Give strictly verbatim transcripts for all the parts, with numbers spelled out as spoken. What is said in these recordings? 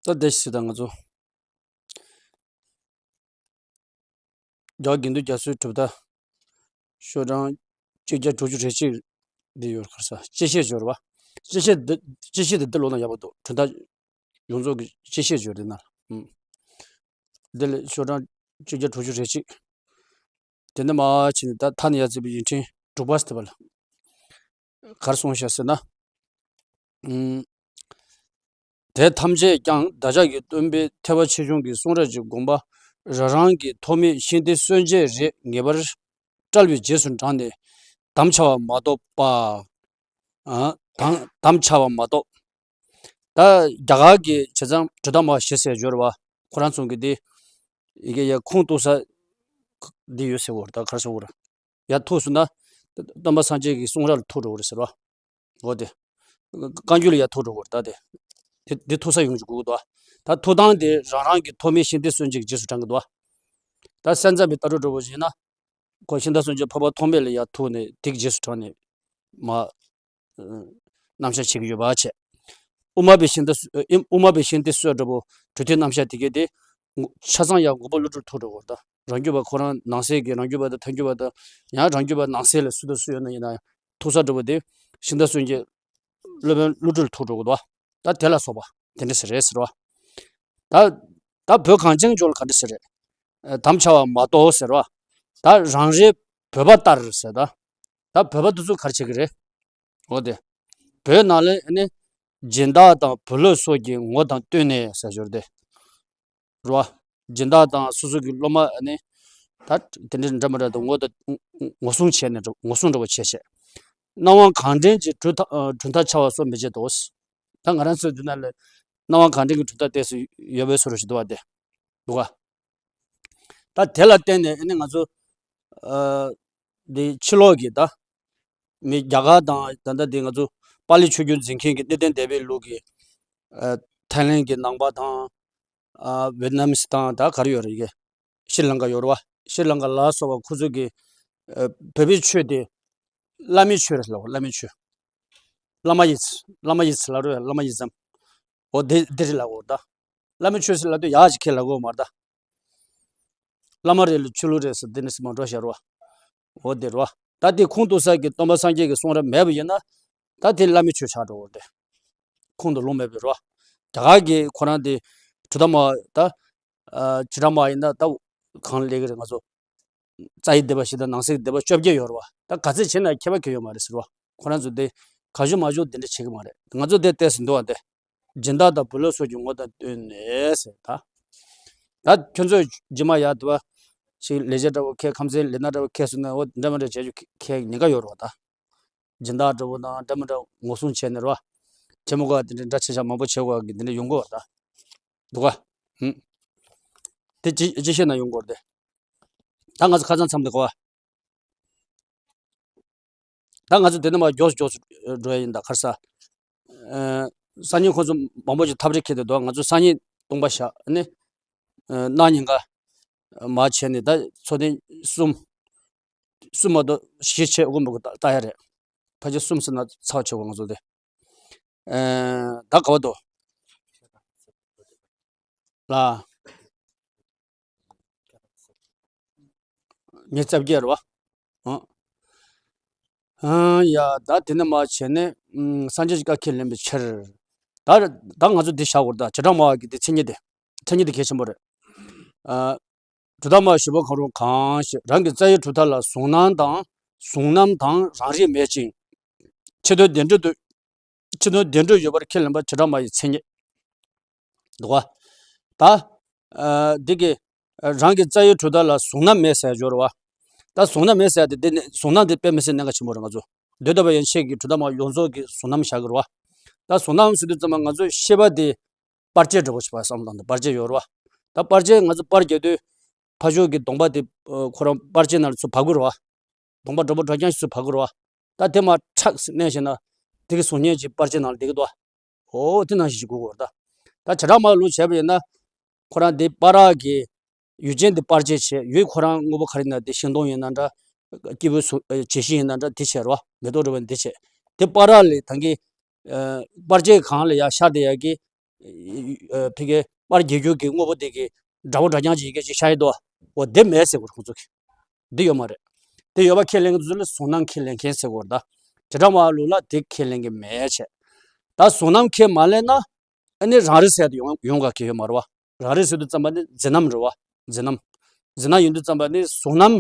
ད་བདེ་སྐྱིད་དང་ང་ཚོ་རྒྱ་དགེ་འདུན་རྒྱ་མཚོའི་གྲུབ་མཐའ་ཤོག་གྲངས་གཅིག་བརྒྱ་དྲུག་ཅུ་རེ་གཅིག་འདི་ཡོད་ཁར་ས་སྤྱི་བཤད་སྦྱོར་བ། སྤྱི་བཤད་འདི་སྤྱི་བཤད་འདི་འདི་ལོ་ན་ཡག་པོ་འདུག་གྲུབ་མཐའ་ཡོངས་རྫོགས་ཀྱི་སྤྱི་བཤད་སྦྱོར་འདི་ན། ཨུམ། འདི་ལས་ཤོག་གྲངས་གཅིག་བརྒྱ་དྲུག་ཅུ་རེ་གཅིག་དེ་ནས་མར་ཕྱིན་ནས་ད་ཐ་ན་ཡ་ཙི་པའི་ཡིག་ཕྲེང་དྲུག་པ་ཟེར་བ་ལ། གར་སོང་ཤག་ཟེར་ན། ཨུམ། དེ་ཐམས་ཅད་ཀྱང་བདག་ཅག་གི་སྟོན་པའི་ཐེག་པ་ཆེ་ཆུང་གི་གསུང་རབ་ཀྱི་དགོངས་པ་རང་རང་གི་ཐོག་མའི་ཤིང་རྟའི་སྲོལ་འབྱེད་རེད་ངེས་པར་བཀྲལ་བའི་རྗེས་སུ་འབྲངས་ནས་དམ་འཆའ་བ་མ་གཏོགས་པ། ཨ། དམ་དམ་འཆའ་བ་མ་གཏོགས། ད་རྒྱ་གར་གྱི་བྱས་ཙང་གྲུབ་མཐའ་མ་བཞི་ཟེར་སྦྱོར་བ་ཁོ་རང་ཚོ་གི་དེ་ཡི་གེ་ཡ་ཁུངས་གཏུགས་ས་འདི་ཡོད་ཟེར་བ་རེད། ད་གར་སོང་བ་རེད། ཡར་ཐུག་སོང་ན་སྟོན་པ་སངས་རྒྱས་ཀྱི་གསུང་རབ་ལ་ཐུག་འགྲོ་བ་རེད་ཟེར་བ། འོ་དེ། བཀའ་འགྱུར་ལ་ཡར་ཐུག་འགྲོ་བ་རེད། ད་དེ། དེ་དེ་ཐུག་ས་ཡོང་གི་དགོས་ཀྱི་འདུག་ད་ཐུག་སྟངས་དེ་རང་རང་གི་ཐོག་མའི་ཤིང་རྟའི་སྲོལ་འབྱེད་ཀྱི་རྗེས་སུ་འབྲང་གི་འདུག་ད་གསན་བསམ་པའི་ལྟ་གྲུབ་འདྲ་བོ་ཞིག་ཡིན་ན། ཁོ་ཤིང་རྟ་སྲོལ་འབྱེད་འཕགས་པ་ཐོགས་མེད་ལ་ཡར་ཐུག་ནས་དེ་གི་རྗེས་སུ་འབྲངས་ནས་མ། རྣམ་གཞག་བྱེད་ཀྱི་ཡོད་པ་བྱས། དབུ་མ་པའི་ཤིང་རྟ་སྲོལ་ཨེ། དབུ་མ་པའི་ཤིང་རྟའི་སྲོལ་འདྲ་པོ་གྲུབ་མཐའི་རྣམ་གཞག་དེ་གའི་དེ། ཆ་ཚང་ཡང་མགོན་པོ་ཀླུ་སྒྲུབ་ཐུག་འགྲོ་བར་ད། རང་རྒྱུད་པ་ཁོ་རང་ནང་གསེས་ཀྱི་རང་རྒྱུད་པ་དང་ཐལ་འགྱུར་བ་དང་། ཡང་རང་རྒྱུད་པ་ནང་གསེས་ལ་སུ་དང་སུ་ཡོད་ན་ཡིན་ན་ཡང་ཐུག་ས་འདྲ་པོ་དེ་ཤིང་རྟ་སྲོལ་འབྱེད་སློབ་དཔོན་ཀླུ་སྒྲུབ་ཐུག་འགྲོ་དགོས་ད། ད་དེ་ལ་སོགས་པ་དེ་འདྲ་ཟེར་རེད་ཟེར་བ། ད་ད་བོད་གངས་ཅན་ལྗོངས་ལ་ག་འདྲ་ཟེར་རེད། ཨ། དམ་འཆའ་བ་མ་གཏོགས་ཟེར་བ། ད་རང་རེའི་བོད་པ་ལྟར་ཟེར་ད། ད་བོད་པ་དེ་ཚོ་ག་རེ་བྱེད་ཀྱི་རེད། འོ་དེ། བོད་ནང་ལ་ནི་སྦྱིན་བདག་དང་བུ་སློབ་སོགས་ཀྱི་ངོ་དང་བསྟུན་ནས་ཟེར་སྦྱོར་དེ། རོ། སྦྱིན་བདག་དང་སོ་སོ་གི་སློབ་མ་ནི། ད་དེ་འདྲ་འདྲ་མི་འདྲ་དང་ངོ་དང་ངོ་སྲུང་བྱས་ནས་ངོ་སྲུང་འདྲ་པོ་བྱས་བྱས། སྣང་བ་གང་དྲན་གྱི་གྲུབ་མཐའ་གྲུབ་མཐའ་འཆའ་བ་སོགས་མི་བྱེད་དོ། ད་ང་རང་ཚོའི་འདི་ན་ལ་སྣང་བ་གང་དྲན་གྱི་གྲུབ་མཐའ་ཏོག་ཙམ་ཡོད་པའི་བཟོ་འདྲ་ཞིག་འདུག་བ་དེ། འདུག་ག་ད་དེ་ལ་བརྟེན་ནས་ཨ་ནི་ང་ཚོ། ཨ། འདི་ཕྱི་ལོགས་ཀྱི་ད། མི་རྒྱ་གར་དང་ད་ལྟ་འདི་ང་ཚོ་པཱ་ལི་ཆོས་བརྒྱུད་འཛིན་མཁན་གྱི་གནས་བརྟན་སྡེ་པའི་ལུགས་ཀྱི། ཨ། ཐའི་ལེན་གྱི་ནང་པ་དང་། ཨ། ཝེད་ནམ་སི་དང་ད་ག་རེ་ཡོད་རེད་ཡ། ཤྲི་ལང་ཀ་ཡོད་རེད་བ། ཤྲི་ལང་ཀ་ལ་སོགས་པ་ཁོ་ཚོ་གི། ཨ། བོད་པའི་ཆོས་དེ། བླ་མའི་ཆོས་རེད་ལབ། བླ་མའི་ཆོས། བླ་མ་ཡི་ཚེ། བླ་མ་ཡི་ཚེ་ལབ་རེད། བླ་མ་ཡི་ཙམ། འོ་དེ་དེ་རེད་ལབ་གོ་ད། བླ་མའི་ཆོས་ཟེར་ལབ་དུས་ཡག་ཅིག་ཁས་ལེན་དགོས་མ་རེད་ད། བླ་མ་རེད་ལ་ཆོས་ལུགས་རེད་ཟེར་དེ་ནི་སྲིད་མ་འགྲོ་བཞག་རོ། འོ་དེ་རོ། ད་དེ་ཁུངས་གཏུགས་ས་གི་སྟོན་པ་སངས་རྒྱས་ཀྱི་གསུང་རབ་མེད་པ་ཡིན་ན། ད་དེ་བླ་མའི་ཆོས་ཆགས་འགྲོ་བ་རེད། ཁུངས་དང་ལུང་མེད་པའི་རོ། རྒྱ་གར་གྱི་ཁོ་རང་དེ་གྲུབ་མཐའ་མ་ད། ཨ། བྱེ་བྲག་སྨྲ་ཡིན་ན་ད་གང་ལས་ཀྱི་རེད། ང་ཚོ་རྩ་བའི་སྡེ་པ་བཞི་དང་ནང་གསེས་ཀྱི་སྡེ་པ་བཅོ་བརྒྱད་ཡོད་རེད་བ། ད་ག་ཚད་བྱས་ན་ཁྱད་པར་གང་ཡོད་མ་རེད་ཟེར་བ། ཁོ་རང་ཚོ་དེ་གང་བྱུང་མང་བྱུང་དེ་འདྲ་བྱེད་ཀྱི་མ་རེད། ང་ཚོ་དེ་ཏོག་ཙམ་འདུག་བ་དེ། སྦྱིན་བདག་དང་བུ་སློབ་སོགས་ཀྱི་ངོ་དང་བསྟུན་ནས་ཟེར་ད། ད་ཁྱོད་ཚོས་རྗེས་མ་ཡར་དུ་བ་ཞིག་ལས་བྱེད་འདྲ་བོ་ཁྱེད་ཁམས་ཚན་ལས་སྣ་འདྲ་བོ་ཁྱེད་སོང་ན་འོ་འདྲ་མི་འདྲ་བྱེད་རྒྱུ་ཁྱེད་ཉེན་ཁ་ཡོད་རེད་བ་ད། སྦྱིན་བདག་འདྲ་བོ་དང་འདྲ་མི་འདྲ་ངོ་སྲུང་བྱས་ནས་རེད་བ། ཁྱེད་མོ་ག་དེ་འདྲ་འདྲ་ཆེ་ཆ་མང་པོ་བྱེད་དགོས་གི་འདི་འདྲ་ཡོང་གི་བ་ད། འདུག་ག་ཧུམ། དེ་ཅི་ཅི་བཤད་ན་ཡོང་གི་བ་རེད། ད་ང་ཚོ་ཁ་སང་མཚམས་འདི་གོ་བ། ད་ང་ཚོ་དེ་ནས་མར་མགྱོགས་སུ་མགྱོགས་སུ་འགྲོ་ཡ་ཡིན་ད་ཁར་ས། ཨ། སང་ཉིན་ཁོ་ཚོ་མང་པོ་ཞིག་ཐབས་རེ་འཁྱེར་ཏེ་འདུག་ང་ཚོ་སང་ཉིན་སྟོང་པ་བཞག་ནི། ཨ། གནངས་ཉིན་ཀ་མར་བྱས་ནས་ད་ཚོགས་ཐེངས་གསུམ། གསུམ་མ་གཏོགས་བཞི་བྱས་དགོས་མི་དགོས་ལྟ་ལྟ་ཡ་རེད། ཕལ་ཆེར་གསུམ་ཟེར་ན་ཚར་བ་བྱེད་དགོས་ང་ཚོ་དེ། ཨ། ད་ག་བ་འདུག་ལ། ཉི་ཤུ་རྩ་བརྒྱད་རེད་བ། ཨ། ཨ། ཡ་ད་དེ་ནས་མར་བྱས་ནས་ཨམ། སངས་རྒྱས་ཀྱི་བཀའ་ཁས་ལེན་པའི་ཕྱིར། ད་ད་ང་ཚོ་འདི་བཞག་དགོས་རེད་ད། བྱེ་བྲག་སྨྲ་བ་གི་འདི་མཚན་ཉིད་དེ། མཚན་ཉིད་དེ་གལ་ཆེན་པོ་རེད། ཨ། གྲུབ་མཐའ་སྨྲ་བ་བཞི་པོ་གང་རུང་གང་ཞིག་རང་གི་རྩ་བའི་གྲུབ་མཐའ་ལ་གཟུང་རྣམ་དང་གཟུང་རྣམ་དང་རང་རིག་མེད་ཅིང་། ཕྱི་དོན་བདེན་གྲུབ་ཏུ། ཕྱི་དོན་བདེན་གྲུབ་ཡོད་པར་ཁས་ལེན་པ་བྱེ་བྲག་སྨྲ་བའི་མཚན་ཉིད། འདུག་ག་ད། ཨ། འདི་གི་རང་གི་རྩ་བའི་གྲུབ་མཐའ་ལ་གཟུང་རྣམ་མེད་ཟེར་ཡ་ཡོད་རེད་བ། ད་གཟུང་རྣམ་མེད་ཟེར་ཡ་དེ་འདི་ནི་གཟུང་རྣམ་དེ་དཔེ་མི་སྲིད་གནད་འགག་ཆེན་པོ་རེད། ང་ཚོ་ཟློས་ཟླ་བ་ཡན་ཆད་ཀྱི་གྲུབ་མཐའ་མ་ཡོངས་རྫོགས་ཀྱི་གཟུང་རྣམ་བཞག་གི་རེད་བ། ད་གཟུང་རྣམ་ཟེར་དུས་ཙམ་པ་ང་ཚོས་ཤེས་པ་དེ་བར་ཆད་འདྲ་པོ་ཞིག་བ་བསམ་བློ་བཏང་དུས་བར་ཆད་ཡོད་རེད་བ། ད་བར་ཆད་ང་ཚོ་པར་རྒྱག་དུས་ཕར་ཕྱོགས་ཀྱི་གདོང་པ་དེ་ཁོ་རང་པར་ཆད་ནང་ལ་ཚུར་བབས་ཀྱི་རེད་བ། གདོང་པ་འགྲོ་པོ་འགྲོ་རྐྱང་ཞིག་ཚུར་བབས་ཀྱི་རེད་བ། ད་དེ་མར་ཁྲག་ཟེར་མནན་བྱས་ན་དེ་གི་གཟུགས་བརྙན་ཅིག་པར་ཆས་ནང་ལ་བསྡད་ཀྱི་འདུག་འོ་དེ་ནང་བཞིན་ཞིག་དགོས་ཀྱི་རེད་ད། ད་བྱེ་བྲག་སྨྲ་བ་ལུགས་བྱས་པ་ཡིན་ན། ཁོ་རང་དེ་པར་ར་གི་ཡུལ་ཅན་དེ་པར་ཆས་བྱས། ཡུལ་ཁོ་རང་དངོས་པོ་ག་རེ་ཡིན་ན་དེ་ཤིང་སྡོང་ཡིན་ན་འདྲ། སྐྱེས་བུ་གཟུགས་བྱད་བཞི་ཡིན་ན་འདྲ་དེ་བྱས་རེད་བ། མེ་ཏོག་འདྲ་བ་དེ་བྱས། དེ་པར་ར་ལས་ད་གིན་པར་ཆས་སྒང་ལ་ཡར་ཤར་བསྡད་ཡ་གི་ ཕ་གི་པར་རྒྱག་རྒྱུ་གི་དངོས་པོ་དེ་གི་འདྲ་པོ་འདྲ་རྐྱང་ཅིག་ཡི་གེ་ཅིག་ཤར་ཡོད་དོ། འོ་དེ་མེད་ཟེར་གོ་རེད་ཁོང་ཚོ་གི། འདི་ཡོད་མ་རེད། དེ་ཡོད་པ་ཁས་ལེན་མཁན་ཚོ་ལ་གཟུང་རྣམ་ཁས་ལེན་མཁན་ཟེར་གོ་རེད་ད། བྱེ་བྲག་སྨྲ་བ་ལུགས་ལ་དེ་ཁས་ལེན་གི་མེད་བྱས། ད་གཟུང་རྣམ་ཁས་མ་ལེན་ན། ཨ་ནི་རང་རིག་ཟེར་དུ་ཡོང་ཡོང་ག་གི་ཡོད་མ་རེད་བ། རང་རིག་ཟེར་དུས་ཙམ་པ་ནི་འཛིན་རྣམ་རེད་བ། འཛིན་རྣམ། འཛིན་རྣམ་ཡིན་དུས་ཙམ་པ་ནི་གཟུང་རྣམ་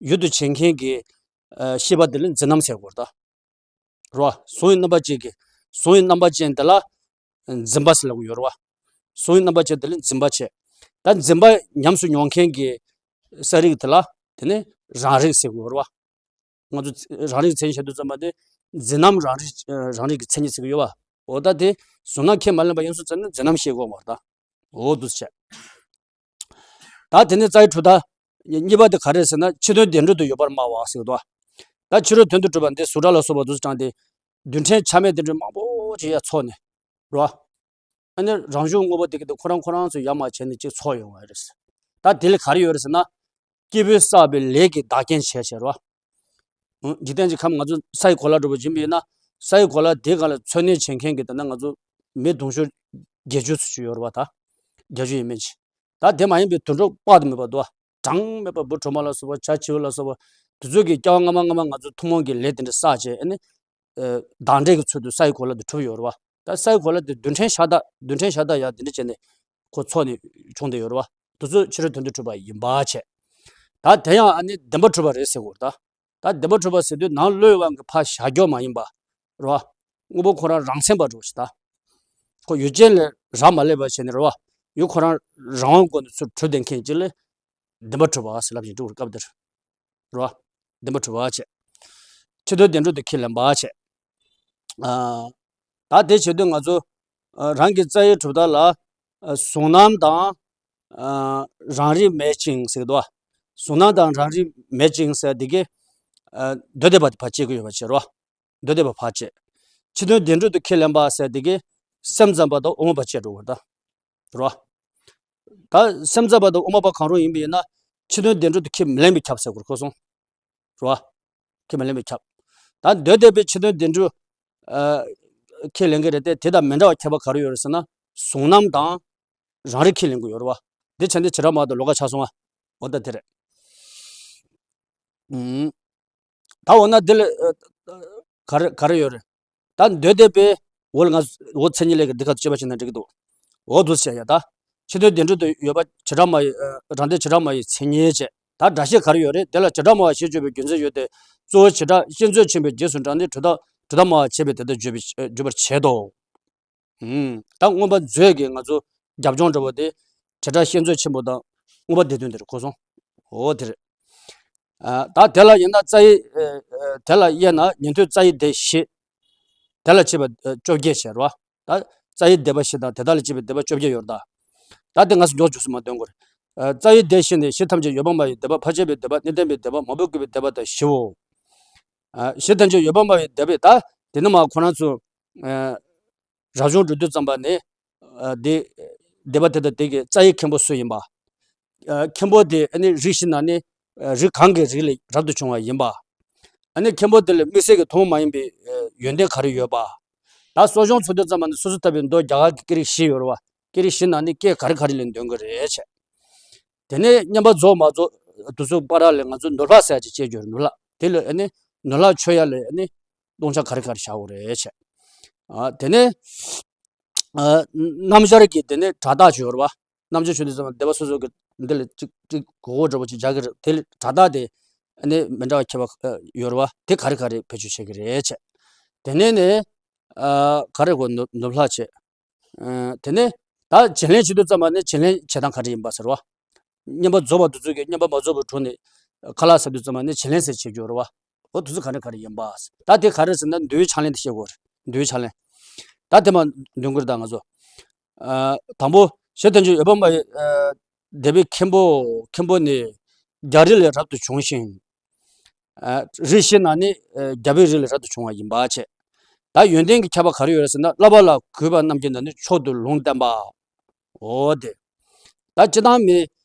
ཡུལ་དུ་བྱེད་མཁན་གྱི་ཨ་ཤེས་པ་དེ་ལ་འཛིན་རྣམ་ཟེར་དགོས་རེད་ད། རེད་བ། གཟུང་བའི་རྣམ་པ་ཅན་གྱི། གཟུང་བའི་རྣམ་པ་ཅན་དེ་ལ་འཛིན་པ་ཟེར་ལབ་ཀྱི་ཡོད་རེད་བ། གཟུང་བའི་རྣམ་པ་ཅན་དེ་ལ་འཛིན་པ་བྱས། ད་འཛིན་པ་ཉམས་སུ་མྱོང་མཁན་གྱི་གསལ་རིག་དེ་ལ་དེ་ནི་རང་རིག་ཟེར་དགོས་རེད་བ། ང་ཚོ་རང་རིག་མཚན་ཉིད་བྱེད་དུས་ཙམ་པ་དེ་འཛིན་རྣམ་རང་རིག་རང་རིག་གི་མཚན་ཉིད་ཟེར་གྱི་ཡོད་པ། འོ་ད་དེ་གཟུང་རྣམ་ཁས་མ་ལེན་པ་ཡིན་སོང་ཙང་ནི་འཛིན་རྣམ་ཤེས་དགོས་པ་རེད་ད། འོ་འདུག་སེ་བྱས། ད་དེ་ནས་རྩ་བའི་གྲུབ་མཐའ་གཉིས་པ་དེ་ག་རེ་ཟེར་ན་ཕྱི་དོན་བདེན་གྲུབ་ཏུ་ཡོད་པར་སྨྲ་བ་ཟེར་གྱི་འདུག་ད་ཕྱི་རོལ་དོན་དུ་གྲུབ་པ་འདི་གཟུགས་སྒྲ་ལ་སོགས་པ་འདུག་སེ་དྲངས་ཏེ། རྡུལ་ཕྲན་ཆ་མེད་དེ་འདྲ་མང་པོ་ཅིག་ཡར་ཚོགས་ནས། རེད་བ། ཨ་ནི་རང་བྱུང་དངོས་པོ་དེ་གི་དེ་ཁོ་རང་ཁོ་རང་ཚོ་ཡར་མར་བྱས་ནས་ཅིག་ཚོགས་ཡོང་བ་རེད། ད་དེ་ལ་ག་རེ་ཡོད་རེད་ཟེར་ན། སྐྱེས་བུས་བསགས་པའི་ལས་ཀྱིས་བདག་རྐྱེན་བྱས་བྱས་རོ། འཇིག་རྟེན་གྱི་ཁམས་ང་ཚོ་ས་ཡི་གོ་ལ་འདྲ་པོ་ཡིན་པ་ཡིན་ན། ས་ཡི་གོ་ལ་དེའི་སྒང་ལ་འཚོ་གནས་བྱེད་མཁན་གྱི་ད་ལྟ་ང་ཚོ་མི་དུང་ཕྱུར་བརྒྱད་ཅུ་ཙམ་ཅིག་ཡོད་རེད་བ་ད། བརྒྱད་ཅུ་ཡས་མས་ཅིག་ད་དེ་མ་ཡིན་པའི་དུད་འགྲོ་དཔག་ཏུ་མེད་པ་འདུག་བ། གྲངས་མེད་པ་འབུ་གྲོག་མ་ལ་སོགས་པ་བྱ་བྱིའུ་ལ་སོགས་པ་དེ་ཚོ་གི་སྐྱེ་བ་སྔ་མ་སྔ་མ་ང་ཚོ་ཐུན་མོང་གི་ལས་དེ་འདྲ་བསགས་བྱས་ཨ་ནི། བདག་འབྲས་ཀྱི་ཚུལ་དུ་ས་ཡི་གོ་ལ་དེ་གྲུབ་ཡོད་རེད་བ། ད་ས་ཡི་གོ་ལ་དེ་རྡུལ་ཕྲན་ཤ་སྟག་རྡུལ་ཕྲན་ཤ་སྟག་ཡང་དེ་འདྲ་བྱས་ནས་ཁོ་ཚོགས་ནས་བྱུང་བསྡད་ཡོད་རེད་བ། དེ་ཚོ་ཕྱི་རོལ་དོན་དུ་གྲུབ་པ་ཡིན་པ་བྱས། ད་དེ་ཡང་ཨ་ནི་བདེན་པར་གྲུབ་པ་རེད་ཟེར་དགོས་རེད་ད། ད་བདེན་པར་གྲུབ་པ་ཟེར་དུས་ནང་བློའི་དབང་གིས་ཕར་བཞག་རྒྱུ་མ་ཡིན་པ་རེད་བ། དངོས་པོ་ཁོ་རང་རང་མཚན་པ་འདྲ་པོ་ཞིག་ད། ཁོ་ཡུལ་ཅན་ལས་རག་མ་ལས་པ་བྱས་ནས་རེད་བ། ཡུལ་ཁོ་རང་རང་དབང་སྒོ་ནས་ཚུར་གྲུབ་བསྡད་མཁན་ཅིག་ལ་བདེན་པར་གྲུབ་པ་ཟེར་ལབ་བཞིན་འདུག་སྐབས་འདིར། རེད་བ། བདེན་པར་གྲུབ་པ་བྱས། ཕྱི་དོན་བདེན་གྲུབ་ཏུ་ཁས་ལེན་པ་བྱས། ཨ། ད་དེ་བྱེད་དུས་ང་ཚོ་ཨ་རང་གི་རྩ་བའི་གྲུབ་མཐའ་ལ་ཨ་གཟུང་རྣམ་དང་ཨ་རང་རིག་མེད་ཅིང་ཟེར་གྱི་འདུག་བ། གཟུང་རྣམ་དང་རང་རིག་མེད་ཅིང་ཟེར་དེ་གའི་ཨ་མདོ་སྡེ་པ་དེ་ཕར་བྱེད་ཀྱི་ཡོད་པ་བྱེད་རོ། མདོ་སྡེ་པ་ཕར་བྱེད། ཕྱི་དོན་བདེན་གྲུབ་ཏུ་ཁས་ལེན་པ་ཟེར་དེ་གའི་སེམས་ཙམ་པ་དང་དབུ་མ་པ་བྱེད་འགྲོ་བར་ད། རོ། ད་སེམས་ཙམ་པ་དང་དབུ་མ་པ་གང་རུང་ཡིན་པ་ཡིན་ན་ཕྱི་དོན་བདེན་གྲུབ་ཏུ་ཁས་མི་ལེན་པས་ཁྱབ་ཟེར་དགོས་རེད་ཁོ་སོང་། རེད་བ། ཁས་མི་ལེན་པས་ཁྱབ། ད་མདོ་སྡེ་པས་ཕྱི་དོན་བདེན་གྲུབ། ཨ། ཁས་ལེན་གྱི་རེད་དེ་དེ་དང་མི་འདྲ་བ་ཁྱད་པར་ག་རེ་ཡོད་རེད་ཟེར་ན་གཟུང་རྣམ་དང་རང་རིག་ཁས་ལེན་གྱི་ཡོད་རེད་བ། འདི་བྱས་ནས་བྱེ་བྲག་སྨྲ་བ་དང་ལོགས་ཀ་ཆགས་སོང་ང་། འོ་ད་དེ་རེད། ཨུམ། ད་འོ་ན་འདི་ལ་ཨ་ག་རེ་ག་རེ་ཡོད་རེད། ད་མདོ་སྡེ་པས་འོ་ལ་ང་འོ་མཚན་ཉིད་ལས་ཀྱི་འདི་ག་དཔྱད་པ་བྱས་ན་འགྲིག་གི་འདུག་འོ་འདུག་ཟེར་ཡ་ད། ཕྱི་དོན་བདེན་གྲུབ་ཏུ་ཡོད་པ་བྱེ་བྲག་སྨྲ་བའི་ཨ་རང་སྡེ་བྱེ་བྲག་སྨྲ་བའི་མཚན་ཉིད་བྱས། ད་སྒྲ་བཤད་ག་རེ་ཡོད་རེད། དེ་ལ་བྱེ་བྲག་སྨྲ་བ་ཞེས་བརྗོད་པའི་རྒྱུ་མཚན་ཡོད་དེ། གཙོ་བོ་བྱེ་བྲག་བཤད་མཛོད་ཆེན་པོའི་རྗེས་སུ་འབྲངས་ནས་གྲུབ་མཐའ་གྲུབ་མཐའ་སྨྲ་བ་བྱས་པས་དེ་ལྟར་བརྗོད་པའི་བརྗོད་པར་བྱེད་དོ། ཨུམ། ད་མངོན་པ་མཛོད་ཀྱི་ང་ཚོ་རྒྱབ་ལྗོངས་འདྲ་པོ་དེ་བྱེ་བྲག་བཤད་མཛོད་ཆེན་པོ་དང་མངོན་པ་སྡེ་བདུན་དེ་རེད་ཁོ་སོང་། འོ་དེ་རེད། ཨ་ད་དེ་ལ་ཡིན་ན་རྩ་བའི་ཨ་ཨ་དེ་ལ་དབྱེ་ན་ཉན་ཐོས་རྩ་བའི་སྡེ་བཞི། དེ་ལ་བྱེད་པ་ཨ་བཅོ་བརྒྱད་བྱས་རོ། ད་རྩ་བའི་སྡེ་པ་བཞི་དང་དེ་དག་ལ་བྱེད་པའི་སྡེ་པ་བཅོ་བརྒྱད་ཡོད་རེད་ད། ད་དེ་ང་ཚོ་མགྱོགས་མགྱོགས་སུ་མར་འདོན་དགོས་རེད། ཨ་རྩ་བའི་སྡེ་བཞི་ནི་གཞི་ཐམས་ཅད་ཡོད་པར་སྨྲ་བའི་སྡེ་པ། ཕར་ཆེར་བའི་སྡེ་པ། གནས་བརྟན་པའི་སྡེ་པ། མང་པོས་བསྐུལ་བའི་སྡེ་པ་དང་བཞིའོ། ཨ་གཞི་ཐམས་ཅད་ཡོད་པར་སྨྲ་བའི་སྡེ་པས་ད་དེ་ནི་མ་ཁོ་རང་ཚོ་ཨ་རབ་བྱུང་འགྲོ་དུས་ཙམ་པ་ནི་ཨ་དེ་སྡེ་པ་དེ་དང་དེ་གི་རྩ་བའི་མཁན་པོ་སུ་ཡིན་པ། ཨ་མཁན་པོ་དེ་ཨ་ནི་རིགས་བཞི་ན་ནི་ཨ་རིགས་གང་གི་རིགས་ལས་རབ་ཏུ་བྱུང་བ་ཡིན་པ། ཨ་ནི་མཁན་པོ་དེ་ལ་དམིགས་བསལ་གྱི་ཐུན་མོང་མ་ཡིན་པའི་ཨ་ཡོན་ཏན་ག་རེ་ཡོད་པ། ད་གསོ་སྦྱོང་ཚུགས་དུས་ཙམ་པ་ནི་སོ་སོར་ཐར་པའི་མདོ་རྒྱ་གར་གྱི་སྐད་རིགས་བཞི་ཡོད་རེད་བ། སྐད་རིགས་བཞི་ན་ནི་སྐད་ག་རེ་ག་རེ་ལས་འདོན་གྱི་རེད་བྱས། དེ་ནས་བསྙེན་པར་རྫོགས་མ་རྫོགས་དེ་ཚོ་བར་ལ་ང་ཚོ་ནོར་ལྷག་ཟེར་ཡ་ཅིག་བྱེད་རྒྱུ་རེད། ནོར་ལྷག་དེ་ལ་ཨ་ནི་ནོར་ལྷག་ཆོད་ཡ་ལ་ཨ་ནི་སྟོང་ཆ་ག་རེ་ག་རེ་བཞག་དགོས་རེད་བྱས། ཨ་དེ་ནས་ཨ་རྣམ་གཞག་གི་དེ་ནས་སྒྲ་རྟགས་ཅིག་ཡོད་རེད་བ། རྣམ་གཞག་ཆོས་དེ་ཚོ་སྡེ་པ་སོ་སོ་གི་འདི་ལ་གཅིག་གཅིག་གོ་གོ་འདྲ་པོ་ཅིག་སྦྱར་གི་རེད། དེ་ལ་སྒྲ་རྟགས་དེ་ཨ་ནི་མི་འདྲ་བ་ཁྱད་པར་ཡོད་རེད་བ། དེ་ག་རེ་ག་རེ་བེད་སྤྱོད་བྱེད་ཀྱི་རེད་བྱས། དེ་ནས་ནས་ཨ་ག་རེ་གོ་ནོར་ནོར་ལྷག་བྱས། ཨ་དེ་ནས་ད་བྱིན་ལེན་བྱེད་དུས་ཙམ་པ་ནི་བྱིན་ལེན་བྱེད་སྟངས་ག་རེ་ཡིན་པ་ཟེར་བ། བསྙེན་པར་རྫོགས་པ་དེ་ཚོ་གིས་བསྙེན་པར་མ་རྫོགས་པའི་དྲུང་ནས་ཁ་ལག་ཟ་དུས་ཙམ་པ་ནི་བྱིན་ལེན་ཟེར་བྱེད་རྒྱུ་རེད་བ། འོ་དེ་ཚོ་ག་རེ་ག་རེ་ཡིན་པ། ད་དེ་ག་རེ་ཟེར་ན་འདུལ་བའི་ཕྱག་ལེན་དེ་བཤད་དགོས་རེད། འདུལ་བའི་ཕྱག་ལེན། ད་དེ་མར་འདོན་དགོས་རེད་ད་ང་ཚོ། ཨ་དང་པོ་གཞི་ཐམས་ཅད་ཡོད་པར་སྨྲ་བའི་ཨ་སྡེ་པའི་མཁན་པོ། མཁན་པོ་ནི་རྒྱ་རིགས་ལས་རབ་ཏུ་བྱུང་ཞིང་། ཨ་རིགས་བཞི་ན་ནི་ཨ་རྒྱལ་པོའི་རིགས་ལས་རབ་ཏུ་བྱུང་བ་ཡིན་པ་བྱས། ད་ཡོན་ཏན་གྱི་ཁྱད་པར་ག་རེ་ཡོད་རེད་ཟེར་ན། བསླབ་པ་ལ་གུས་པ་རྣམས་ཀྱིས་ན་ནི་མཆོག་ཏུ་ལུང་བསྟན་པ། འོ་དེ། ད་སྤྱིར་བཏང་མི་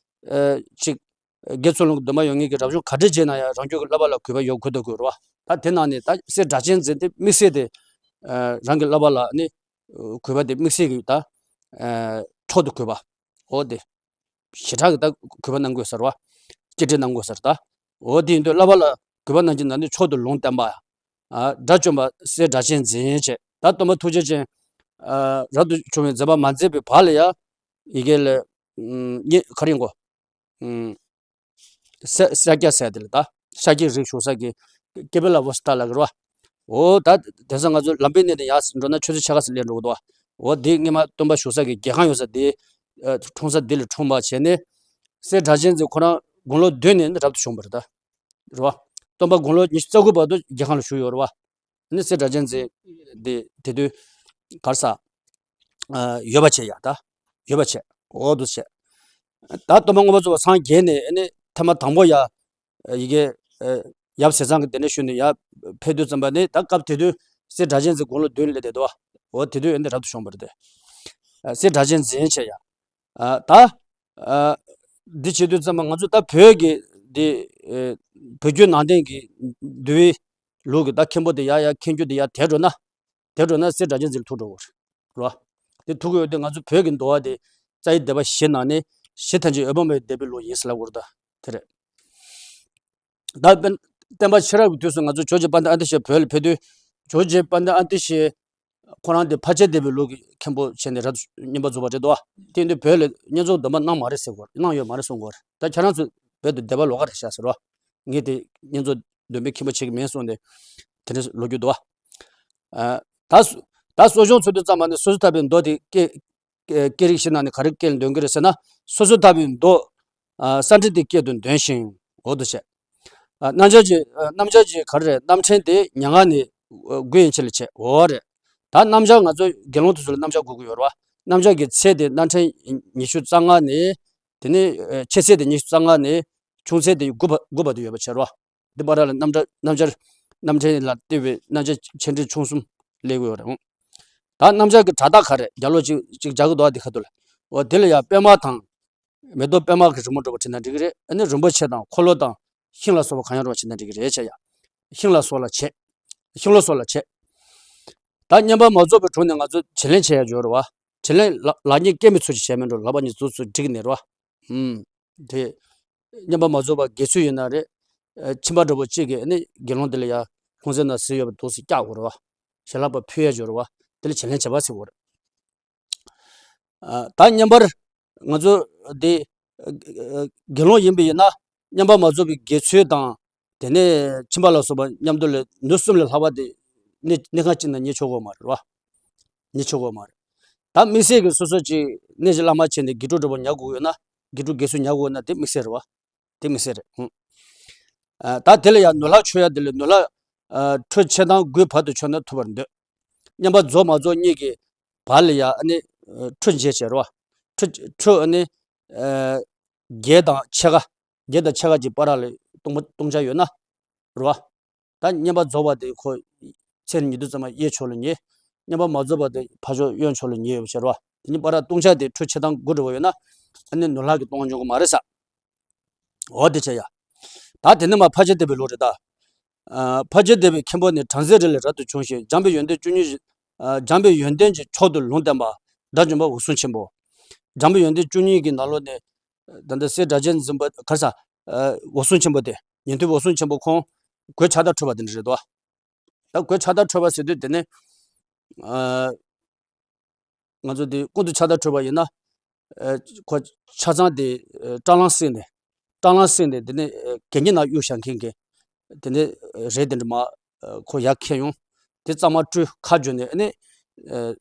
ཨ་ཅིག་དགེ་ཚུལ་སློང་གི་འདུན་པ་ཡོད་མཁན་གྱིས་རབ་བྱུང་ག་འདྲ་བྱས་ན་ཡང་རང་རྒྱུད་ཀྱི་བསླབ་པ་ལ་གུས་པ་ཡོད་དགོས་དང་དགོས་རེད་བ། ད་དེ་ནང་ནས་ད་སེ་སྒྲ་གཅན་འཛིན་དེ་དམིགས་བསལ་དེ་ཨ་རང་གི་བསླབ་པ་ལ་ནི་གུས་པ་དེ་དམིགས་བསལ་གྱི་ད་ ཨ་མཆོག་ཏུ་གུས་པ། འོ་དེ། ཞེ་དྲག་གི་ད་གུས་པ་གནང་དགོས་ཟེར་བ། གཅེས་སྤྲས་གནང་དགོས་ཟེར་ད། འོ་དེ་ཡིན་དུས་བསླབ་པ་ལ་གུས་པ་གནང་གི་ན་ནི་མཆོག་ཏུ་ལུང་བསྟན་པ། ཨ་དགྲ་བཅོམ་པ་སྲས་སྒྲ་གཅན་འཛིན་བྱས། ད་སྟོན་པ་ཐུགས་རྗེ་ཅན། ཨ་རབ་ཏུ་བྱུང་བའི་མཛད་པ་མ་མཛད་པའི་བར་ལ་ཡ། ཡི་གེ་ལ། ཨུམ་གཉིས་ག་རེ་ཡིན་གོ། ཨུམ། ཤཱཀྱ་ཟེར་དེ་ལ་ད། ཤཱཀྱའི་རིགས་བཞུགས་ས་གི། ཀེ་པི་ལ་བོ་སི་ཏ་ལ་གི་རོ། འོ་ད། དེང་སང་ང་ཚོ་ལམ་བུའི་གནས་དེ་ཡར་འགྲོ་ན་ཆུ་ཚོད་ཕྱེད་ཀ་ཙམ་སླེབས་འགྲོ་གི་འདུག་འོ་དེ་སྔོན་མ་སྟོན་པ་བཞུགས་ས་གི་རྒྱལ་ཁང་ཡོད་ས་དེ། འཁྲུངས་ས་དེ་ལ་འཁྲུངས་པ་བྱས་ནས། སྲས་སྒྲ་གཅན་འཛིན་ཁོ་རང་དགུང་ལོ་བདུན་ནས་རབ་ཏུ་བྱུང་བ་རེད་ད། རེད་བ། སྟོན་པ་དགུང་ལོ་ཉི་ཤུ་རྩ་དགུ་བར་དུ་རྒྱལ་ཁང་ལ་བཞུགས་ཡོད་རེད་བ། ནི་སྲས་སྒྲ་གཅན་འཛིན་དེ་དེ་དུས་གར་ས། ཡོད་པ་བྱས་ཡ་ད། ཡོད་པ་བྱས། འོ་འདུག་བྱས། ད་སྟོན་པ་མངོན་པར་རྫོགས་པ་སངས་རྒྱས་ནས་ནི་ཐེངས་མ་དང་པོ་ཡ། ཡི་གེ་ཡབ་ཟས་གཙང་གི་སྡེ་ནས་ཞུས་ནས་ཡར་ཕེབས་དུས་ཙམ་པ་ནི་ད་སྐབས་དེ་དུས་སྲས་སྒྲ་གཅན་འཛིན་དགུང་ལོ་བདུན་སླེབས་བསྡད་འདུག་འོ་དེ་དུས་ཨེ་འདི་རབ་ཏུ་བྱུང་བ་རེད་དེ། སྲས་སྒྲ་གཅན་འཛིན་བྱས་ཡ། ད། འདི་བྱེད་དུས་ཙམ་པ་ང་ཚོ་ད་བོད་ཀྱི་འདི། བོད་བརྒྱུད་ནང་བསྟན་གྱི་འདུལ་བའི་ལུགས་ཀྱི་ད་མཁན་པོ་དེ་ཡ་ཡ་མཁྱེན་རྒྱུ་དེ་ཡ་དེ་འགྲོ་ན། དེ་འགྲོ་ན་སྲས་སྒྲ་གཅན་འཛིན་ལ་ཐུག་འགྲོ་བ་རེད། རེད་བ། དེ་ཐུག་གི་ཡོད་དུས་ང་ཚོ་བོད་ཀྱི་འདུལ་བ་དེ་རྩ་བའི་སྡེ་པ་བཞི་ནང་ནས་གཞི་ཐམས་ཅད་འོད་དཔག་མེད་བཟླས་པའི་ལུགས་ཡིན་ཟེར་ལབ་དགོས་རེད་ད། དེ་རེད། ད་བསྟན་པ་ཕྱི་རབས་ཀྱི་དུས་སུ་ང་ཚོ་ཇོ་རྗེ་དཔལ་ལྡན་ཨ་ཏི་ཤ་བོད་ལ་ཕེབས་དུས། ཇོ་རྗེ་དཔལ་ལྡན་ཨ་ཏི་ཤ་ཁོ་རང་དེ་ཕར་ཕྱིན་བཟླས་པའི་ལུགས་ཀྱི་མཁན་པོ་བྱས་ནས་རབ་ཏུ་བསྙེན་པར་རྫོགས་པ་རེད་དོ། དེ་ཡིན་དུས་བོད་ལ་བསྙེན་རྫོགས་སྡོམ་པ་གནང་མ་རེད་ཟེར་གོ། གནང་ཡོད་མ་རེད་གསུང་གོ། ད་ཁྱེད་རང་ཚོ་བོད་དུ་སྡེ་པ་ལོགས་ཀ་རེད་ཤག་ཟེར་བ། ངས་དེ་བསྙེན་རྫོགས་སྡོམ་པའི་མཁན་པོ་བྱེད་ཀྱི་མིན་གསུངས་ཏེ། དེ་འདྲ་ལོ་རྒྱུས་འདུག་བ། ད་ད་གསོ་སྦྱོང་འཚོལ་དུས་ཙམ་པ་ནི་སོ་སོ་ཐར་པའི་མདོ་དེ་སྐད། སྐད་རིགས་ཤིག་ནང་ནས་ག་རེ་སྐད་ལ་འདོན་གྱི་རེད་ཟེར་ན། སོ་སོ་ཐར་པའི་མདོ། ས་འབྲས་དེ་སྐད་དུ་འདོན་ཞིང་། འོ་དུ་བྱས། རྣམ་གཞག་གི་རྣམ་གཞག་གི་ག་རེ་རེད། རྣམ་འཕྲེང་དེ་མྱ་ངན་ནས་དགུ་ཡན་ཆད་ལ་བྱས། འོ་རེད། ད་རྣམ་གཞག་ང་ཚོ་དགེ་སློང་དེ་ཚོ་ལ་རྣམ་གཞག་དགོས་ཀྱི་ཡོད་རེད་བ། རྣམ་གཞག་གི་ཚད་དེ་རྣམ་འཕྲེང་ཉི་ཤུ་རྩ་ལྔ་ནས། དེ་ནས་ཆེ་ཚད་དེ་ཉི་ཤུ་རྩ་ལྔ་ནས་ཆུང་ཚད་དེ་དགུ་བར་དགུ་བར་དུ་ཡོད་པ་བྱས་རེད་བ། འདི་བར་ལ་རྣམ་གྲངས་རྣམ་གཞག་རྣམ་འཕྲེང་ལ་ལྟོས་པའི་རྣམ་གཞག་ཆེ་འབྲིང་ཆུང་གསུམ་སླེབས་ཀྱི་ཡོད་རེད། ད་རྣམ་གཞག་གི་གྲགས་རྟགས་ག་རེ་རྒྱ་ལོ་གཅིག་གཅིག་རྒྱག་གི་འདུག་ཨ། འདི་ཁ་ཐུག་ལ། འོ་དེ་ལ་ཡང་པད་མ་དང་། མེ་ཏོག་པད་མ་གི་རི་མོ་འདྲ་པོ་བྲིས་ན་འགྲིག་གི་རེད། ཨ་ནི་རིན་པོ་ཆེ་དང་འཁོར་ལོ་དང་ཤིང་ལ་སོགས་པ་གང་ཡང་འདྲ་པོ་བྲིས་ན་འགྲིག་གི་རེད་བྱས་ཡ། ཤིང་ལ་སོགས་ལ་བྱེད། ཤིང་ལོ་སོགས་ལ་བྱེད། ད་བསྙེན་པར་མ་རྫོགས་པའི་དྲུང་ནས་ང་ཚོ་བྱིན་ལེན་བྱེད་ཡ་འབྱོར་བ། བྱིན་ལེན་ལ་ལག་གཉིས་སྐྱེལ་མི་ཚུལ་གྱིས་བྱས་མིན་འགྲོ། ལག་པ་གཉིས་འཛུགས་ཚུལ་འགྲིག་ནས་རོ། ཧུམ། དེ། བསྙེན་པར་མ་རྫོགས་པ་དགེ་ཚུལ་ཡིན་ན་རེད། ཨ་ཁྱིམ་པ་འདྲ་པོ་གཅིག་གིས་ནི་དགེ་སློང་དེ་ལ་ཡ་ལྷུང་བཟེད་ན་ཟིལ་ཡོད་པ་འདུག་སེ་བཀྱག་དགོས་རེད་བ། ཞལ་ལག་པ་ཕུལ་ཡ་འབྱོར་བ། དེ་ལ་བྱིན་ལེན་བྱེད་པ་ཟེར་དགོས་རེད། ཨ་ད་བསྙེན་པར་ང་ཚོ་དེ་ཨ་དགེ་སློང་ཡིན་པ་ཡིན་ན། བསྙེན་པར་མ་རྫོགས་པའི་དགེ་ཚུལ་དང་། དེ་ནས་ཁྱིམ་པ་ལ་སོགས་པ་མཉམ་དུ་ལ་ནུས་གསུམ་ལས་ལྷག་པ་དེ་གནས་གནས་ཁང་གཅིག་ནང་རྙེད་ཆོག་གི་མ་རེད་བ། རྙེད་ཆོག་གི་མ་རེད། ད་དམིགས་བསལ་གྱི་སོ་སོ་ཅིག་གནས་ཀྱི་བླ་མ་བྱས་ནས་དགེ་ཕྲུག་འདྲ་པོ་ཉར་དགོས་ཡོད་ན། དགེ་ཕྲུག་དགེ་ཚུལ་ཉར་དགོས་ཡོད་ན་དེ་དམིགས་བསལ་རེད་བ། དེ་དམིགས་བསལ་རེད། ཧུང་། ཨ་ད་དེ་ལ་ཡང་ནོར་ལྷག་མཆོད་ཡ་དེ་ལ་ནོར་ལྷག་ཨ་ཁྲུ་ཕྱེད་དང་དགུའི་བར་དུ་མཆོད་ན་ཐུབ་པར་འདོད། བསྙེན་པར་རྫོགས་མ་རྫོགས་གཉིས་ཀྱི་བར་ལ་ཡ་ཨ་ནི་ཨ་ཁྲུ་འབྱེད་བྱེད་རོ། ཁྲུ་ཁྲུ་ཨ་ནི་ཨ་བརྒྱད་དང་ཕྱེད་ཀ། བརྒྱད་དང་ཕྱེད་ཀ་གི་བར་ལ་སྟོང་པ་སྟོང་ཆ་ཡོད་ན། རོ། ད་བསྙེན་པར་རྫོགས་པ་དེ་ཁོ་ཚེ་ཉེ་དུས་ཙམ་པ་གཡས་ཕྱོགས་ལ་ཉེ། བསྙེན་པར་མ་རྫོགས་པ་དེ་ཕར་ཕྱོགས་གཡོན་ཕྱོགས་ལ་ཉེ་ཡོད་པ་བྱེད་རོ། དེ་གཉིས་བར་ལ་སྟོང་ཆ་དེ་ཁྲུ་ཕྱེད་དང་དགུ་འདྲ་པོ་ཡོད་ན། ཨ་ནི་ནོར་ལྷག་གི་སྟོང་འབྱུང་གི་མ་རེད་ས། འོ་དེ་བྱས་ཡ། ད་དེ་ནས་མར་འཕགས་རྒྱལ་བསྟན་པའི་ལུགས་རེད་ད། ཨ་འཕགས་རྒྱལ་བསྟན་པའི་མཁན་པོ་ནི་བྲམ་ཟེའི་རིགས་ལས་རབ་ཏུ་བྱུང་ཞིང་འཇམ་པའི་ཡོན་ཏན་བཅུ་གཉིས། ཨ་འཇམ་པའི་ཡོན་ཏན་གྱི་མཆོག་ཏུ་ལུང་བསྟན་པ། དགྲ་བཅོམ་པ་འོད་སྲུང་ཆེན་པོ། འཇམ་པའི་ཡོན་ཏན་བཅུ་གཉིས་ཀྱི་ནང་ལོགས་ནས། ད་ལྟ་སྲས་སྒྲ་གཅན་འཛིན་པ་ག་རེ་ཟ། ཨ་འོད་སྲུང་ཆེན་པོ་དེ། ཉན་ཐོས་འོད་སྲུང་ཆེན་པོ་ཁོང་གོས་ཕྱག་དར་འཁྲུད་པ་དེ་འདྲ་རེད་དོ། ད་གོས་ཕྱག་དར་འཁྲུད་པ་ཟེར་དུས་དེ་ནི། ཨ་ང་ཚོ་འདི་ཀུན་ཏུ་ཕྱག་དར་འཁྲུད་པ་ཡིན་ན། ཨ་ཁོ་ཆ་ཚང་དེ་ཨ་སྐྲ་ལམ་བསྲེགས་ནས། སྐྲ་ལམ་བསྲེགས་ནས་དེ་ནི་ཨ་གད་སྙིགས་ནང་གཡུག་བཞག་མཁན་གྱི། དེ་ནི་ཨ་རས་དེ་འདྲ་མར་ཨ་ཁོ་ཡར་འཁྱེར་ཡོང་། དེ་གཙང་མ་བཀྲུས་ཁ་བརྗོད་ནས་ཨ་ནི། ཨ་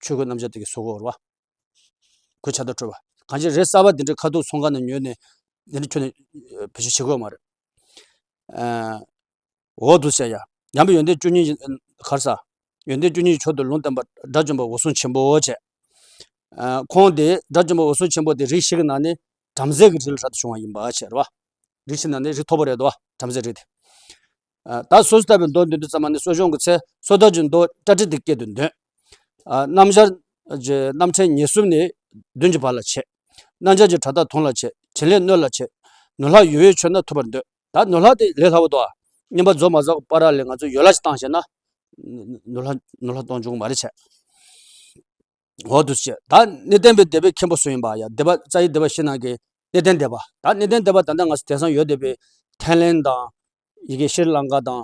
ཆོས་གོས་རྣམ་གཞག་དེ་གི་བཟོ་གོ་རེད་བ། གོས་ཕྱག་དར་འཁྲུད་པ། གང་ཅི་རས་གསར་པ་དེ་འདྲའི་ཁ་ཐུག་ཚོང་ཁང་ནང་ཉོས་ནས་དེ་འདྲ་ཁྱོན་ནས་བེད་སྤྱོད་བྱེད་དགོས་མ་རེད། ཨ་འོ་འདུག་བྱས་ཡ། འཇམ་པའི་ཡོན་ཏན་བཅུ་གཉིས་ཀྱི་ག་རེ་ཟ། ཡོན་ཏན་བཅུ་གཉིས་ཀྱི་མཆོག་ཏུ་ལུང་བསྟན་པ་དགྲ་བཅོམ་པ་འོད་སྲུང་ཆེན་པོ་བྱས། ཨ་ཁོང་དེ་དགྲ་བཅོམ་པ་འོད་སྲུང་ཆེན་པོ་དེ་རིགས་བཞི་གི་ནང་ནས་བྲམ་ཟེ་གི་རིགས་ལ་རབ་ཏུ་བྱུང་བ་ཡིན་པ་བྱས་རེད་བ། རིགས་བཞི་ནང་ནས་རིགས་མཐོ་པོ་རེད་དོ། བྲམ་ཟེ་རིགས་དེ། ཨ་ད་སོ་སོ་ལྟ་བུའི་མདོ་འདོན་དུས་ཙམ་པ་ནི་གསོ་སྦྱོང་གི་ཚེ་སོ་ཐར་གྱི་མདོ་སྐྲ་གྲི་དེ་སྐད་དུ་འདོན། ཨ་རྣམ་གཞག་གི་རྣམ་འཕྲེང་ཉེར་གསུམ་ནས་བདུན་གྱི་བར་ལ་བྱེད། རྣམ་གཞག་གི་གྲགས་རྟགས་དུང་ལ་བྱེད། བྱིན་ལེན་སྣོད་ལ་བྱེད། ནོར་ལྷག་ཡོད་པས་མཆོད་ན་ཐུབ་པར་འདོད། ད་ནོར་ལྷག་དེ་ལས་སླ་པོ་འདུག་ཨ། བསྙེན་པར་རྫོགས་མ་རྫོགས་བར་ལ་ང་ཚོས་ཡོ་ལ་ཞིག་བཏང་བྱས་ན། ནོར་ལྷག་ནོར་ལྷག་གཏོང་བཅུག་མ་རེད་བྱས། འོ་འདུག་སེ་བྱས། ད་གནས་བརྟན་པའི་སྡེ་པའི་མཁན་པོ་སུ་ཡིན་པ་ཡ། སྡེ་པ་རྩ་བའི་སྡེ་པ་བཞི་ནང་གི་གནས་བརྟན་སྡེ་པ། ད་གནས་བརྟན་སྡེ་པ་ད་ལྟ་ང་ཚོ་དེང་སང་ཡོད་བསྡད་པའི་ཐའི་ལེན་དང་། ཡ་གི་ཤྲི་ལང་ཀ་དང་།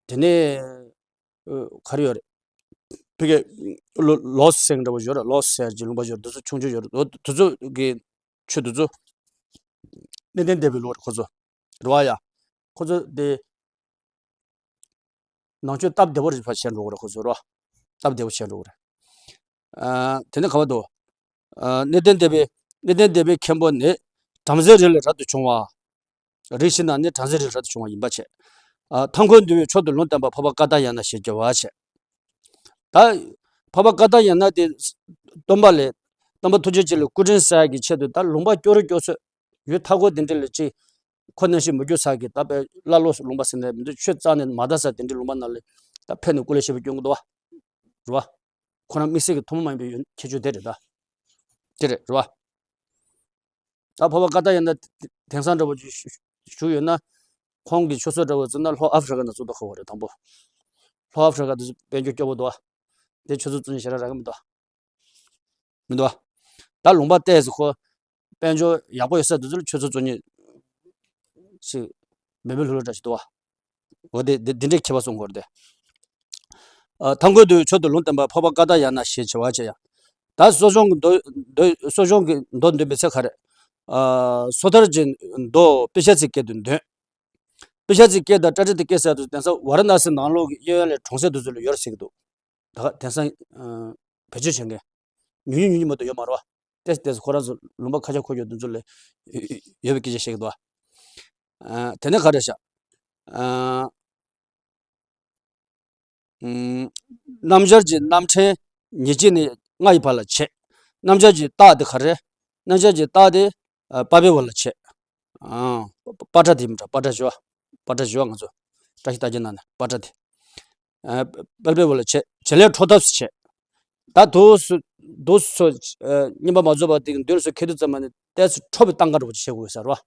དེ་ནས་ཨ་ག་རེ་ཡོད་རེད། ཕ་གི་ལོ་ལོ་སི་ཟེར་འདྲ་པོ་ཡོད་རེད། ལོ་སི་ཟེར་གྱི་ལུང་པ་ཡོད་རེད། དེ་ཚོ་ཆུང་ཆུང་ཡོད་རེད། དེ་ཚོ་གི་ཆོས་དེ་ཚོ་གནས་བརྟན་སྡེ་པའི་ལུགས་རེད་ཁོ་ཚོ། རེད་བ་ཡ། ཁོ་ཚོ་དེ་ནང་ཆོས་སྟབས་བདེ་པོ་རེད་ཕར་བྱས་འགྲོ་གི་རེད་ཁོ་ཚོ་རེད་བ། སྟབས་བདེ་པོ་བྱས་འགྲོ་གི་རེད། ཨ་དེ་ནས་ག་བ་དུ། ཨ་གནས་བརྟན་སྡེ་པའི་གནས་བརྟན་སྡེ་པའི་མཁན་པོ་ནི་བྲམ་ཟེའི་རིགས་ལས་རབ་ཏུ་བྱུང་བ། རིགས་བཞི་ནང་ནས་བྲམ་ཟེའི་རིགས་རབ་ཏུ་བྱུང་བ་ཡིན་པ་བྱས། ཨ་ཐང་ཁོས་འདུལ་བའི་མཆོག་ཏུ་ལུང་བསྟན་པ་འཕགས་པ་ཀ་ཏ་ཡ་ན་ཞེས་བྱ་བ་བྱས། ད་འཕགས་པ་ཀ་ཏ་ཡ་ན་དེ་སྟོན་པ་ལས། སྟོན་པ་ཐུགས་རྗེ་ཅན་ལ་སྐུ་དྲིན་གསལ་གྱི་ཆེད་དུ་ད་ལུང་པ་སྐྱོ་རུ་སྐྱོ་ཚོད། ཡུལ་མཐའ་འཁོབ་དེ་འདྲ་ལ་ཅིག་ཁོ་ནང་བཞིན་མི་འགྱུར་ས་གི་ད་དཔེ་ཀླ་ཀློ་ལུང་པ་ཟེར་ནས་མི་འདུག་ཆོས་རྩ་ནས་མ་དར་ས་དེ་འདྲའི་ལུང་པ་ནང་ལ་ད་ཕེབས་ནས་སྐུ་ལས་བཞེས་པ་སྐྱོན་གི་འདུག་བ། རེད་བ། ཁོ་རང་དམིགས་བསལ་གྱི་ཐུན་མོང་མ་ཡིན་པའི་ཡོན་ཁྱད་ཆོས་དེ་རེད་ད། དེ་རེད། རེད་བ། ད་འཕགས་པ་ཀ་ཏ་ཡ་ན་དེང་སང་འདྲ་པོ་ཅིག་བཞུགས་ཡོད་ན། ཁོང་གི་ཆོས་ཚོགས་འདྲ་པོ་བརྩིས་ན་ལྷོ་ཨ་ཧྥི་རི་ཀ་ནང་བཙུགས་འདུག་ཁོ་བ་རེད་དང་པོ། ལྷོ་ཨ་ཧྥི་རི་ཀ་དེ་ཚོ་དཔལ་འབྱོར་སྐྱོ་པོ་འདུག་བ། དེ་ཆོས་ཚོགས་བཙུགས་ནས་ཞེ་དྲག་རག་གི་མི་འདུག་མི་འདུག་བ། ད་ལུང་པ་ཏོག་ཙམ་ཁོ་དཔལ་འབྱོར་ཡག་པོ་ཡོད་ས་དེ་ཚོ་ལ་ཆོས་ཚོགས་བཙུགས་ནས་ཅིག་མེ་མེ་ལྷུག་ལྷུག་འདྲ་ཞིག་འདུག་བ། འོ་དེ་དེ་དེ་འདྲའི་ཁྱད་པར་གསུང་དགོས་རེད་དེ། ཨ་ཐང་ཁོས་འདུལ་བའི་མཆོག་ཏུ་ལུང་བསྟན་པ་འཕགས་པ་ཀ་ཏ་ཡ་ན་ཞེས་བྱ་བ་བྱས་ཡ། ད་གསོ་སྦྱོང་གི་མདོ་མདོ་གསོ་སྦྱོང་གི་མདོ་འདོན་པའི་ཚེ་ག་རེ། ཨ་སོ་ཐར་གྱི་མདོ་པི་ཤ་ཙི་སྐད་དུ་འདོན། པི་ཤ་ཙི་སྐད་དང་པྲ་ཏྲྀ་ཏ་སྐད་ཟེར་དུས་དེང་སང་ཝཱ་ར་ཎ་སི་ནང་ལོགས་ཀྱི་གཡས་གཡོན་ལ་གྲོང་གསེབ་དེ་ཚོ་ལ་ཡོད་རེད་ཟེར་གྱི་འདུག་ད་ག་དེང་སང་ཨ་བེད་སྤྱོད་བྱེད་མཁན་ཉུང་ཉུང་ཉུང་ཉུང་མ་གཏོགས་ཡོད་མ་རེད་བ། ཏོག་ཙམ་ཏོག་ཙམ་ཁོ་རང་ཚོ་ལུང་པ་ཁ་ཤས་ཁོ་ཡོད་དེ་ཚོ་ལ་ཡོད་པའི་སྐད་ཆ་བཤད་ཀྱི་འདུག་བ། ཨ་དེ་ནས་ག་རེ་བྱ། ཨ་ཨམ་སྣམ་སྦྱར་གྱི་སྣམ་ཕྲན་ཉེར་གཅིག་ནས་ལྔ་ཡི་བར་ལ་བྱེད། སྣམ་སྦྱར་གྱི་རྟགས་དེ་ག་རེ། སྣམ་སྦྱར་གྱི་རྟགས་དེ་ཨ་པ་པའི་བར་ལ་བྱེད། ཨ་པ་ཏྲ་དེ་མི་འདྲ། པ་ཏྲ་བཞི་བ། པ་ཏྲ་བཞི་བ་ང་ཚོ་བཀྲ་ཤིས་རྟགས་བརྒྱད་ནང་ནས་པ་ཏྲ་དེ། ཨ་པ་པའི་བར་ལ་བྱེད། བྱེད་ལས་འཕྲོ་ཐབས་སུ་བྱེད། ད་དུས་སུ་དུས་སུ་ཨ་བསྙེན་པ་མ་རྫོགས་པ་དེ་གི་མདུན་སུ་ཁེལ་དུས་ཙམ་པ་ནས་ཏོག་ཙམ་འཕྲོ་བའི་སྟངས་ཀ་འདྲ་པོ་ཅིག་བྱེད་དགོས་ས་རེད་བ།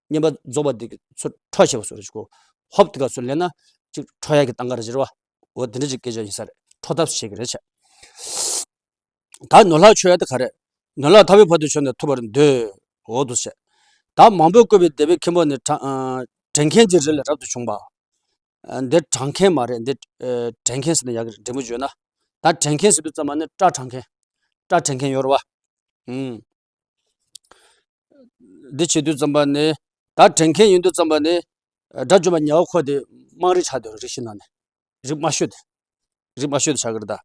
བསྙེན་པ་རྫོགས་པ་དེ་གི་ཚུར་འཕྲོ་བྱེད་པ་སོགས་རེ་ཞིག་གོ། ཧོབ་དེ་ག་ཚུར་ལེན་ན་ཅིག་འཕྲོ་ཡག་གི་སྟངས་ཀ་རེ་ཞིག་རེད་བ། འོ་དེ་འདྲ་ཅིག་སྐད་ཆ་ཡིན་ས་རེད། འཕྲོ་ཐབས་སུ་བྱེད་ཀྱི་རེད་བྱས། ད་ནོར་ལྷག་ཆོད་ཡ་དེ་ག་རེད། ནོར་ལྷག་ཐར་པའི་བར་དུ་ཆོད་ནས་ཐུབ་པར་འདོད། འོ་དུ་བྱས། ད་མང་པོས་བཀུར་བའི་སྡེ་པའི་མཁན་པོ་ནི་དྲ་ཨ་དྲན་མཁན་གྱི་རིགས་ལས་རབ་ཏུ་བྱུང་བ། ཨ་འདི་དྲང་མཁན་མ་རེད། འདི་ཨ་དྲན་མཁན་ཟེར་ན་ཡག་གི་རེད། འགྲེང་བུ་བརྗོད་ན། ད་དྲན་མཁན་ཟེར་དུས་ཙམ་པ་ནི་སྐྲ་དྲང་མཁན། སྐྲ་དྲན་མཁན་ཡོད་རེད་བ། ཨུམ། འདི་བྱེད་དུས་ཙམ་པ་ནི། ད་དྲན་མཁན་ཡིན་དུས་ཙམ་པ་ནི། དགྲ་བཅོམ་པ་ཉལ་བ་ཁོ་དེ་དམངས་རིགས་ཆགས་བསྡད་རེད། རིགས་བཞི་ནང་ནས། རིགས་དམའ་ཤོས་དེ། རིགས་དམའ་ཤོས་དེ་ཆགས་ཀྱི་རེད་ད།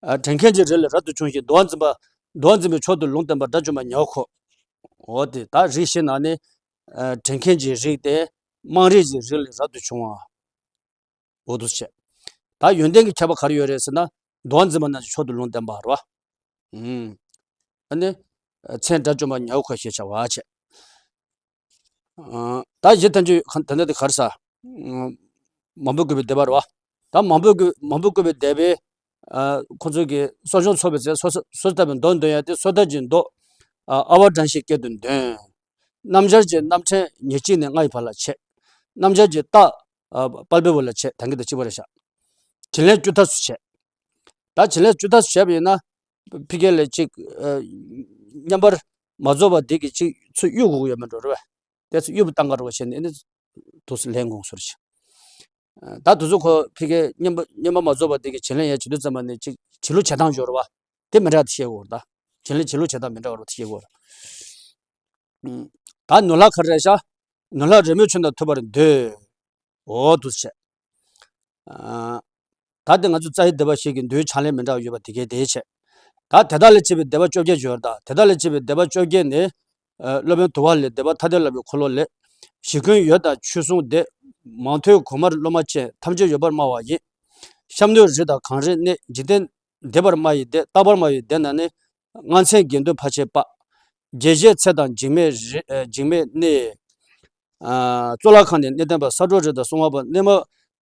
ཨ་དྲན་མཁན་གྱི་རིགས་ལས་རབ་ཏུ་བྱུང་ཞིང་འདུལ་བ་འཛིན་པ། འདུལ་བ་འཛིན་པའི་མཆོག་ཏུ་ལུང་བསྟན་པ་དགྲ་བཅོམ་པ་ཉལ་བ་ཁོ། འོ་དེ་ད་རིགས་བཞི་ནང་ནས། ཨ་དྲན་མཁན་གྱི་རིགས་དེ་དམངས་རིགས་ཀྱི་རིགས་ལས་རབ་ཏུ་བྱུང་བ། འོ་དུ་བྱས། ད་ཡོན་ཏན་གྱི་ཁྱད་པར་ག་རེ་ཡོད་རེད་ཟེར་ན། འདུལ་བ་འཛིན་པ་རྣམས་ཀྱི་མཆོག་ཏུ་ལུང་བསྟན་པ་རེད་བ། ཨུམ། ཨ་ནི། མཚན་དགྲ་བཅོམ་པ་ཉལ་བ་ཁོ་ཞེས་བྱ་བ་བྱས། ཨ་ད་གཞི་ཐམས་ཅད་ད་ལྟ་དེ་ག་རེ་ཟ། ཨ་མང་པོས་བཀུར་བའི་སྡེ་པ་རེད་བ། ད་མང་པོས་བཀུར་མང་པོས་བཀུར་བའི་སྡེ་པའི། ཨ་ཁོ་ཚོ་གིས་གསོ་སྦྱོང་ཚོགས་པའི་ཚེ་སོ་སོ་སོ་ལྟ་བུའི་མདོ་འདོན་ཡ་དེ་སོ་ཐར་གྱི་མདོ། ཨ་ཨ་བ་དྲན་ཤེས་སྐད་དུ་འདོན། སྣམ་སྦྱར་གྱི་སྣམ་ཕྲན་ཉེར་གཅིག་ནས་ལྔ་ཡི་བར་ལ་བྱེད། སྣམ་སྦྱར་གྱི་རྟགས། ཨ་དཔལ་པོའི་བར་ལ་བྱེད། ད་གིན་དང་གཅིག་པ་རེད་ཤག་བྱིན་ལེན་བཅུ་ཐབས་སུ་བྱེད། ད་བྱིན་ལེན་བཅུ་ཐབས་སུ་བྱས་པ་ཡིན་ན། ཕ་གི་ལ་གཅིག་ཨ་བསྙེན་པར་མ་རྫོགས་པ་དེ་གི་གཅིག་ཚུར་གཡུག་དགོས་ཀྱི་ཡོད་མེད་འགྲོ་རེད་བས། དེ་ཚུར་གཡུག་པའི་སྟངས་ཀ་རེད་བ་བྱས་ནས་ཨ་ནི་དུས་སུ་ལེན་དགོས་སོ་རེད། ད་དུས་ཚོད་ཁོ་ཕ་གི་བསྙེན་པ་བསྙེན་པ་མ་རྫོགས་པ་དེ་གི་བྱིན་ལེན་ཡང་བྱེད་དུས་ཙམ་པ་ནས་གཅིག་བྱིན་རླབས་བྱེད་སྟངས་འབྱོར་བ། དེ་མི་འདྲ་བ་དེ་ཤེས་དགོས་རེད་ད། བྱིན་ལེན་བྱིན་རླབས་བྱེད་སྟངས་མི་འདྲ་བ་རེད་བ་དེ་ཤེས་དགོས་རེད། ད་ནོར་ལྷག་ག་རེ་རེད་ཤག་ནོར་ལྷག་རོལ་མོའི་ཚུལ་དང་མཐུན་པར་འདོད། འོ་དུ་བྱས། ཨ་ད་དེ་ང་ཚོ་རྩ་བའི་སྡེ་པ་བཞི་གི་མདོའི་ཕྱག་ལེན་མི་འདྲ་བ་ཡོད་པ་དེ་གའི་དེའི་ཆེད། ད་དེ་དག་ལས་སྐྱེས་པའི་སྡེ་པ་བཅོ་བརྒྱད་འབྱོར་དང་དེ་དག་ལས་སྐྱེས་པའི་སྡེ་པ་བཅོ་བརྒྱད་ནི། ཨ་སློབ་དཔོན་དུ་བ་ལས་སྡེ་པ་ཐ་དད་ལ་བའི་འཁོར་ལོ་ལས། གཞི་ཀུན་ཡོད་དང་ཆོས་སྲུང་སྡེ། མང་ཐོས་གོང་མར་སློབ་མ་ཅན་ཐམས་ཅད་ཡོད་པར་སྨྲ་བ་ཡིན། ཤམ་ནུས་རི་དང་གངས་རིའི་གནས་འཇིག་རྟེན་འདས་པར་སྨྲ་བའི་སྡེ་རྟག་པར་སྨྲ་བའི་སྡེ་རྣམས་ནི། སྔ་མཚན་དགེ་འདུན་ཕལ་ཆེར་པ། དགྱེས་བཞེས་ཚེ་དང་འཇིགས་མེད་རི་ཨ་འཇིགས་མེད་གནས། ཨ་གཙུག་ལག་ཁང་ནས་གནས་བརྟན་པ་ས་འབྲོག་རི་དང་སྲུང་མ་པ་གནས་མ་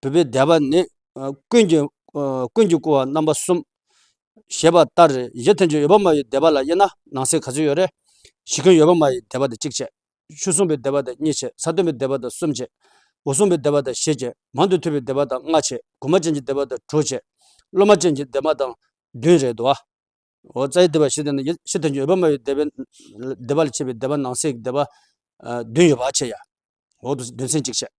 བུ་པའི་སྡེ་པ་ནི། ཨ་ཀུན་གྱི་ཨ་ཀུན་གྱིས་བསྐོར་བ་རྣམ་པ་གསུམ། ཞེས་པ་ལྟར་གཞི་ཐམས་ཅད་ཡོད་པར་སྨྲ་བའི་སྡེ་པ་ལ་དབྱེ་ན་ནང་གསེས་ག་ཚོད་ཡོད་རེད། གཞི་ཀུན་ཡོད་པར་སྨྲ་བའི་སྡེ་པ་དེ་གཅིག་བྱས། ཆོས་སྲུང་པའི་སྡེ་པ་དེ་གཉིས་བྱས། ས་སྟོན་པའི་སྡེ་པ་དེ་གསུམ་བྱས། འོད་སྲུང་པའི་སྡེ་པ་དེ་བཞི་བྱས། མང་དུ་ཐོས་པའི་སྡེ་པ་དེ་ལྔ་བྱས། གོང་མ་ཅན་གྱི་སྡེ་པ་དེ་དྲུག་བྱས། སློབ་མ་ཅན་གྱི་སྡེ་པ་དེ་བདུན་རེད་འདུག་ཨ། འོ་རྩ་བའི་སྡེ་པ་བཞི་དེ་ནི་ཕྱིར་ཐལ་འགྱུར་འོས་འབབ་མ་ཡིན་པའི་སྡེ་པའི་སྡེ་པ་ལ་བྱེད་པའི་སྡེ་པ་ནང་གསེས་ཀྱི་སྡེ་པ་ཨ་བདུན་ཡོད་པ་བྱས་ཡ། འོ་དུ་བདུན་ཚན་གཅིག་བྱས།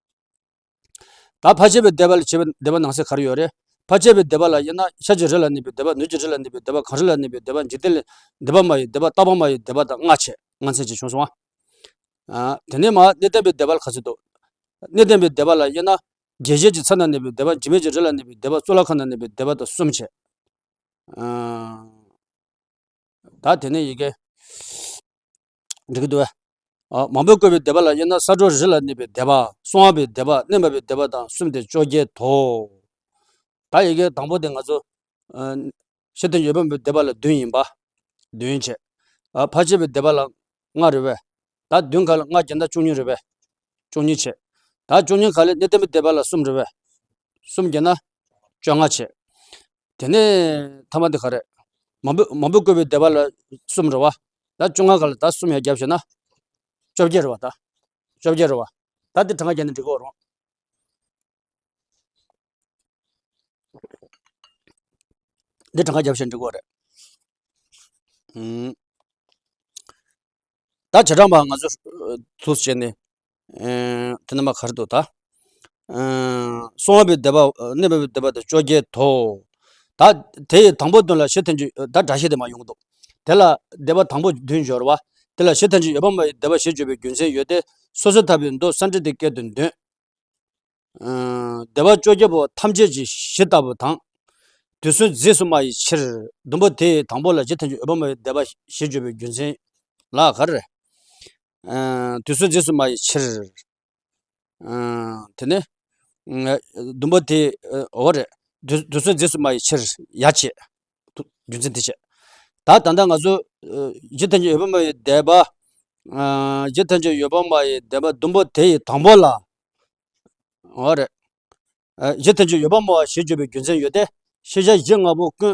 ད་ཕར་ཕྱིན་པའི་སྡེ་པ་ལ་བྱེད་པའི་སྡེ་པ་ནང་གསེས་ག་རེ་ཡོད་རེད། ཕར་ཕྱིན་པའི་སྡེ་པ་ལ་དབྱེ་ན་ཤར་གྱི་རི་ལ་གནས་པའི་སྡེ་པ། ནུབ་ཀྱི་རི་ལ་གནས་པའི་སྡེ་པ། གངས་རི་ལ་གནས་པའི་སྡེ་པ། འཇིག་རྟེན་ལ་འདི་པ་མ་ཡིན་སྡེ་པ་དང་ལྔ་བྱས། ལྔ་ཚན་གཅིག་བྱུང་སོང་ཨ། དེ་ནས་མར་གནས་བརྟན་པའི་སྡེ་པ་ལ་ག་ཚོད་འདུག་གནས་བརྟན་པའི་སྡེ་པ་ལ་དབྱེ་ན་རྒྱལ་བྱེད་ཀྱི་ཚལ་ན་གནས་པའི་སྡེ་པ། འཇིགས་མེད་ཀྱི་རི་ལ་གནས་པའི་སྡེ་པ། གཙུག་ལག་ཁང་ན་གནས་པའི་སྡེ་པ་དང་གསུམ་བྱས། ཨ། ད་དེ་ནས་ཡི་གེ་འགྲིག་གི་འདུག་བས། ཨ། མང་པོས་བཀོད་པའི་སྡེ་པ་ལ་དབྱེ་ན་ས་འབྲོག་རི་ལ་གནས་པའི་སྡེ་པ། སྲོང་བ་པའི་སྡེ་པ། གནས་མ་པའི་སྡེ་པ་དང་གསུམ་སྟེ་བཅོ་བརྒྱད་དོ། ད་ཡི་གེ་དང་པོ་དེ་ང་ཚོ་ཨ། ཕྱིར་ཐལ་འགྱུར་འོས་འབབ་མའི་སྡེ་པ་ལ་བདུན་ཡིན་པ། བདུན་བྱས། ཨ། ཕར་ཕྱིན་པའི་སྡེ་པ་ལ་ལྔ་རེད་བས། ད་བདུན་ག་ལ་ལྔ་བརྒྱབ་ན་བཅུ་གཉིས་རེད་བས། བཅུ་གཉིས་བྱས། ད་བཅུ་གཉིས་ག་ལ་གནས་བརྟན་པའི་སྡེ་པ་ལ་གསུམ་རེད་བས། གསུམ་བརྒྱབ་ན་བཅོ་ལྔ་བྱས། དེ་ནས་ཐ་མ་དེ་ག་རེད། མང་པོས་མང་པོས་བཀོད་པའི་སྡེ་པ་ལ་གསུམ་རེད་བ། ད་བཅོ་ལྔ་ག་ལ་ད་གསུམ་ཡར་བརྒྱབ་བྱས་ན་བཅོ་བརྒྱད་རེད་བ། ད་བཅོ་བརྒྱད་རེད་བ། ད་དེ་གྲངས་ཀ་བརྒྱབ་ན་འགྲིག་གི་རེད། འདི་གྲངས་ཀ་རྒྱབ་བཤད་འགྲིག་གོ་རེད། ཨུམ། ད་བྱེ་བྲག་པ་ང་ཚོ་ཨ་ཐུགས་བྱས་ནས་ཨ་དེ་ནས་མ་གར་འདུག་ད། ཨ་སྲོང་བ་པའི་སྡེ་པ། ཨ་གནས་མ་པའི་སྡེ་པ་དེ་བཅོ་བརྒྱད་དོ། ད་དེ་ཡི་དང་པོ་བདུན་ལ་ཕྱིར་ཐལ་འགྱུར། ད་སྒྲ་བཤད་དེ་མ་ཡོང་གི་འདུག་དེ་ལ་སྡེ་པ་དང་པོ་བདུན་སྦྱོར་བ། དེ་ལ་ཕྱིར་ཐལ་འགྱུར་འོས་འབབ་མ་ཡིན་སྡེ་པ་ཞེས་བརྗོད་པའི་རྒྱུ་མཚན་ཡོད་དེ། སོ་སོར་ཐར་པའི་མདོ་ས་འབྲེལ་དེ་སྐད་དུ་འདོན། ཨ་སྡེ་པ་བཅོ་བརྒྱད་པོ་ཐམས་ཅད་ཀྱི་གཞི་ལྟ་བུ་དང་། དུས་གསུམ་རྫས་སུ་སྨྲ་བའི་ཕྱིར། བདུན་པོ་དེ་ཡི་དང་པོ་ལ་ཕྱིར་ཐལ་འགྱུར་འོས་འབབ་མ་ཡིན་སྡེ་པ་ཞེས་བརྗོད་པའི་རྒྱུ་མཚན་ལ་ག་རེ་རེད། ཨ་དུས་གསུམ་རྫས་སུ་སྨྲ་བའི་ཕྱིར། ཨ་དེ་ནས་ཨ་བདུན་པོ་དེ་ཨ་འོ་རེད། དུས་དུས་གསུམ་རྫས་སུ་སྨྲ་བའི་ཕྱིར་ཡ་བྱས། དུ་རྒྱུ་མཚན་དེ་བྱས། ད་ད་ལྟ་ང་ཚོ་ཨ་ཕྱིར་ཐལ་འགྱུར་འོས་འབབ་མ་ཡིན་སྡེ་པ། ཨ་ཕྱིར་ཐལ་འགྱུར་འོས་འབབ་མ་ཡིན་སྡེ་པ་བདུན་པོ་དེ་ཡི་དང་པོ་ལ། འོ་རེད། ཨ་ཕྱིར་ཐལ་འགྱུར་འོས་འབབ་སྨྲ་བ་ཞེས་བརྗོད་པའི་རྒྱུ་མཚན་ཡོད་དེ། ཤེས་བྱ་གཞི་ལྔ་པོ་ཀུན་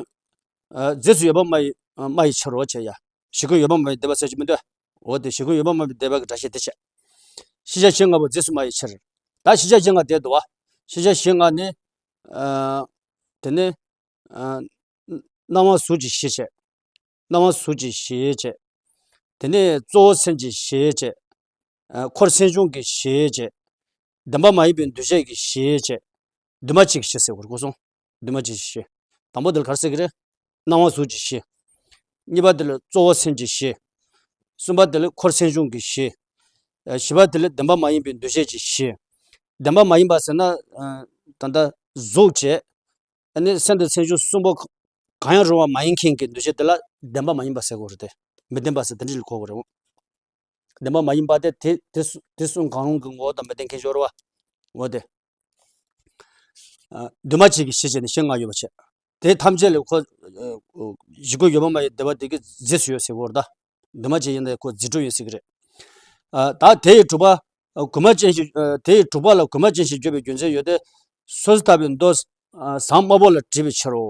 ཨ་རྫས་སུ་འོས་འབབ་སྨྲ་ཡི་སྨྲ་ཡི་ཕྱིར་རོ་བྱས་ཡ། གཞི་ཀུན་འོས་འབབ་སྨྲ་བའི་སྡེ་པ་ཟེར་གྱི་མི་འདུག་འོ་དེ་གཞི་ཀུན་འོས་འབབ་སྨྲ་བའི་སྡེ་པ་གི་སྒྲ་བཤད་དེ་བྱས། ཤེས་བྱ་གཞི་ལྔ་པོ་རྫས་སུ་སྨྲ་ཡི་ཕྱིར། ད་ཤེས་བྱ་གཞི་ལྔ་དེ་འདུག་བ། ཤེས་བྱ་གཞི་ལྔ་ནི། ཨ་དེ་ནི། ཨ་སྣང་བ་གཟུགས་ཀྱི་གཞི་བྱས། སྣང་བ་གཟུགས་ཀྱི་གཞི་བྱས། དེ་ནས་གཙོ་བོ་སེམས་ཀྱི་གཞི་བྱས། ཨ་འཁོར་སེམས་བྱུང་གི་གཞི་བྱས། བདེན་པ་མ་ཡིན་པའི་འདུ་བྱེད་ཀྱི་གཞི་བྱས། འདུས་མ་བྱས་ཀྱི་གཞི་ཟེར་བར་གོ་སོང་། འདུས་མ་བྱས་ཀྱི་གཞི། དང་པོ་དེ་ལ་ག་རེ་ཟེར་གྱི་རེད། སྣང་བ་གཟུགས་ཀྱི་གཞི། གཉིས་པ་དེ་ལ་གཙོ་བོ་སེམས་ཀྱི་གཞི། གསུམ་པ་དེ་ལ་འཁོར་སེམས་བྱུང་གི་གཞི། ཨ་བཞི་པ་དེ་ལ་བདེན་པ་མ་ཡིན་པའི་འདུ་བྱེད་ཀྱི་གཞི། བདེན་པ་མ་ཡིན་པ་ཟེར་ན་ཨ་ད་ལྟ་གཟུགས་བྱས། ཨ་ནི་སེམས་དང་སེམས་བྱུང་གསུམ་པོ་གང་ཡང་རུང་བ་མ་ཡིན་མཁན་གྱི་འདུ་བྱེད་དེ་ལ་བདེན་པ་མ་ཡིན་པ་ཟེར་དགོས་རེད་དེ། མི་བདེན་པ་ཟེར་དེ་འདྲ་ལ་གོ་དགོས་རེད། བདེན་པ་མ་ཡིན་པ་དེ་དེ་དེ་གསུ་དེ་གསུམ་གང་རུང་གི་ངོ་བོ་དང་མི་ལྡན་མཁན་སྦྱོར་བ། འོ་དེ། ཨ་འདུས་མ་བྱས་ཀྱི་གཞི་བྱས་ནས་གཞི་ལྔ་ཡོད་པ་བྱས། དེ་ཐམས་ཅད་ལས་ཁོ་ཨ་གཞི་ཀུན་འོས་འབབ་སྨྲ་བའི་སྡེ་པ་དེ་གི་རྫས་སུ་ཡོད་ཟེར་དགོས་རེད་ད། འདུས་མ་བྱས་ཡིན་ན་ཁོ་རྫས་གྲུབ་ཡོད་ཟེར་གི་རེད། ཨ་ད་དེ་ཡི་དྲུག་པ། ཨ་དགུ་མ་ཅན་ཞེས། ཨ་དེ་ཡི་དྲུག་པ་ལ་དགུ་མ་ཅན་ཞེས་བརྗོད་པའི་རྒྱུ་མཚན་ཡོད་དེ། སོ་སོར་ཐར་པའི་མདོ་ཨ་ཟངས་དམར་པོ་ལ་དྲིལ་བའི་ཕྱིར་རོ།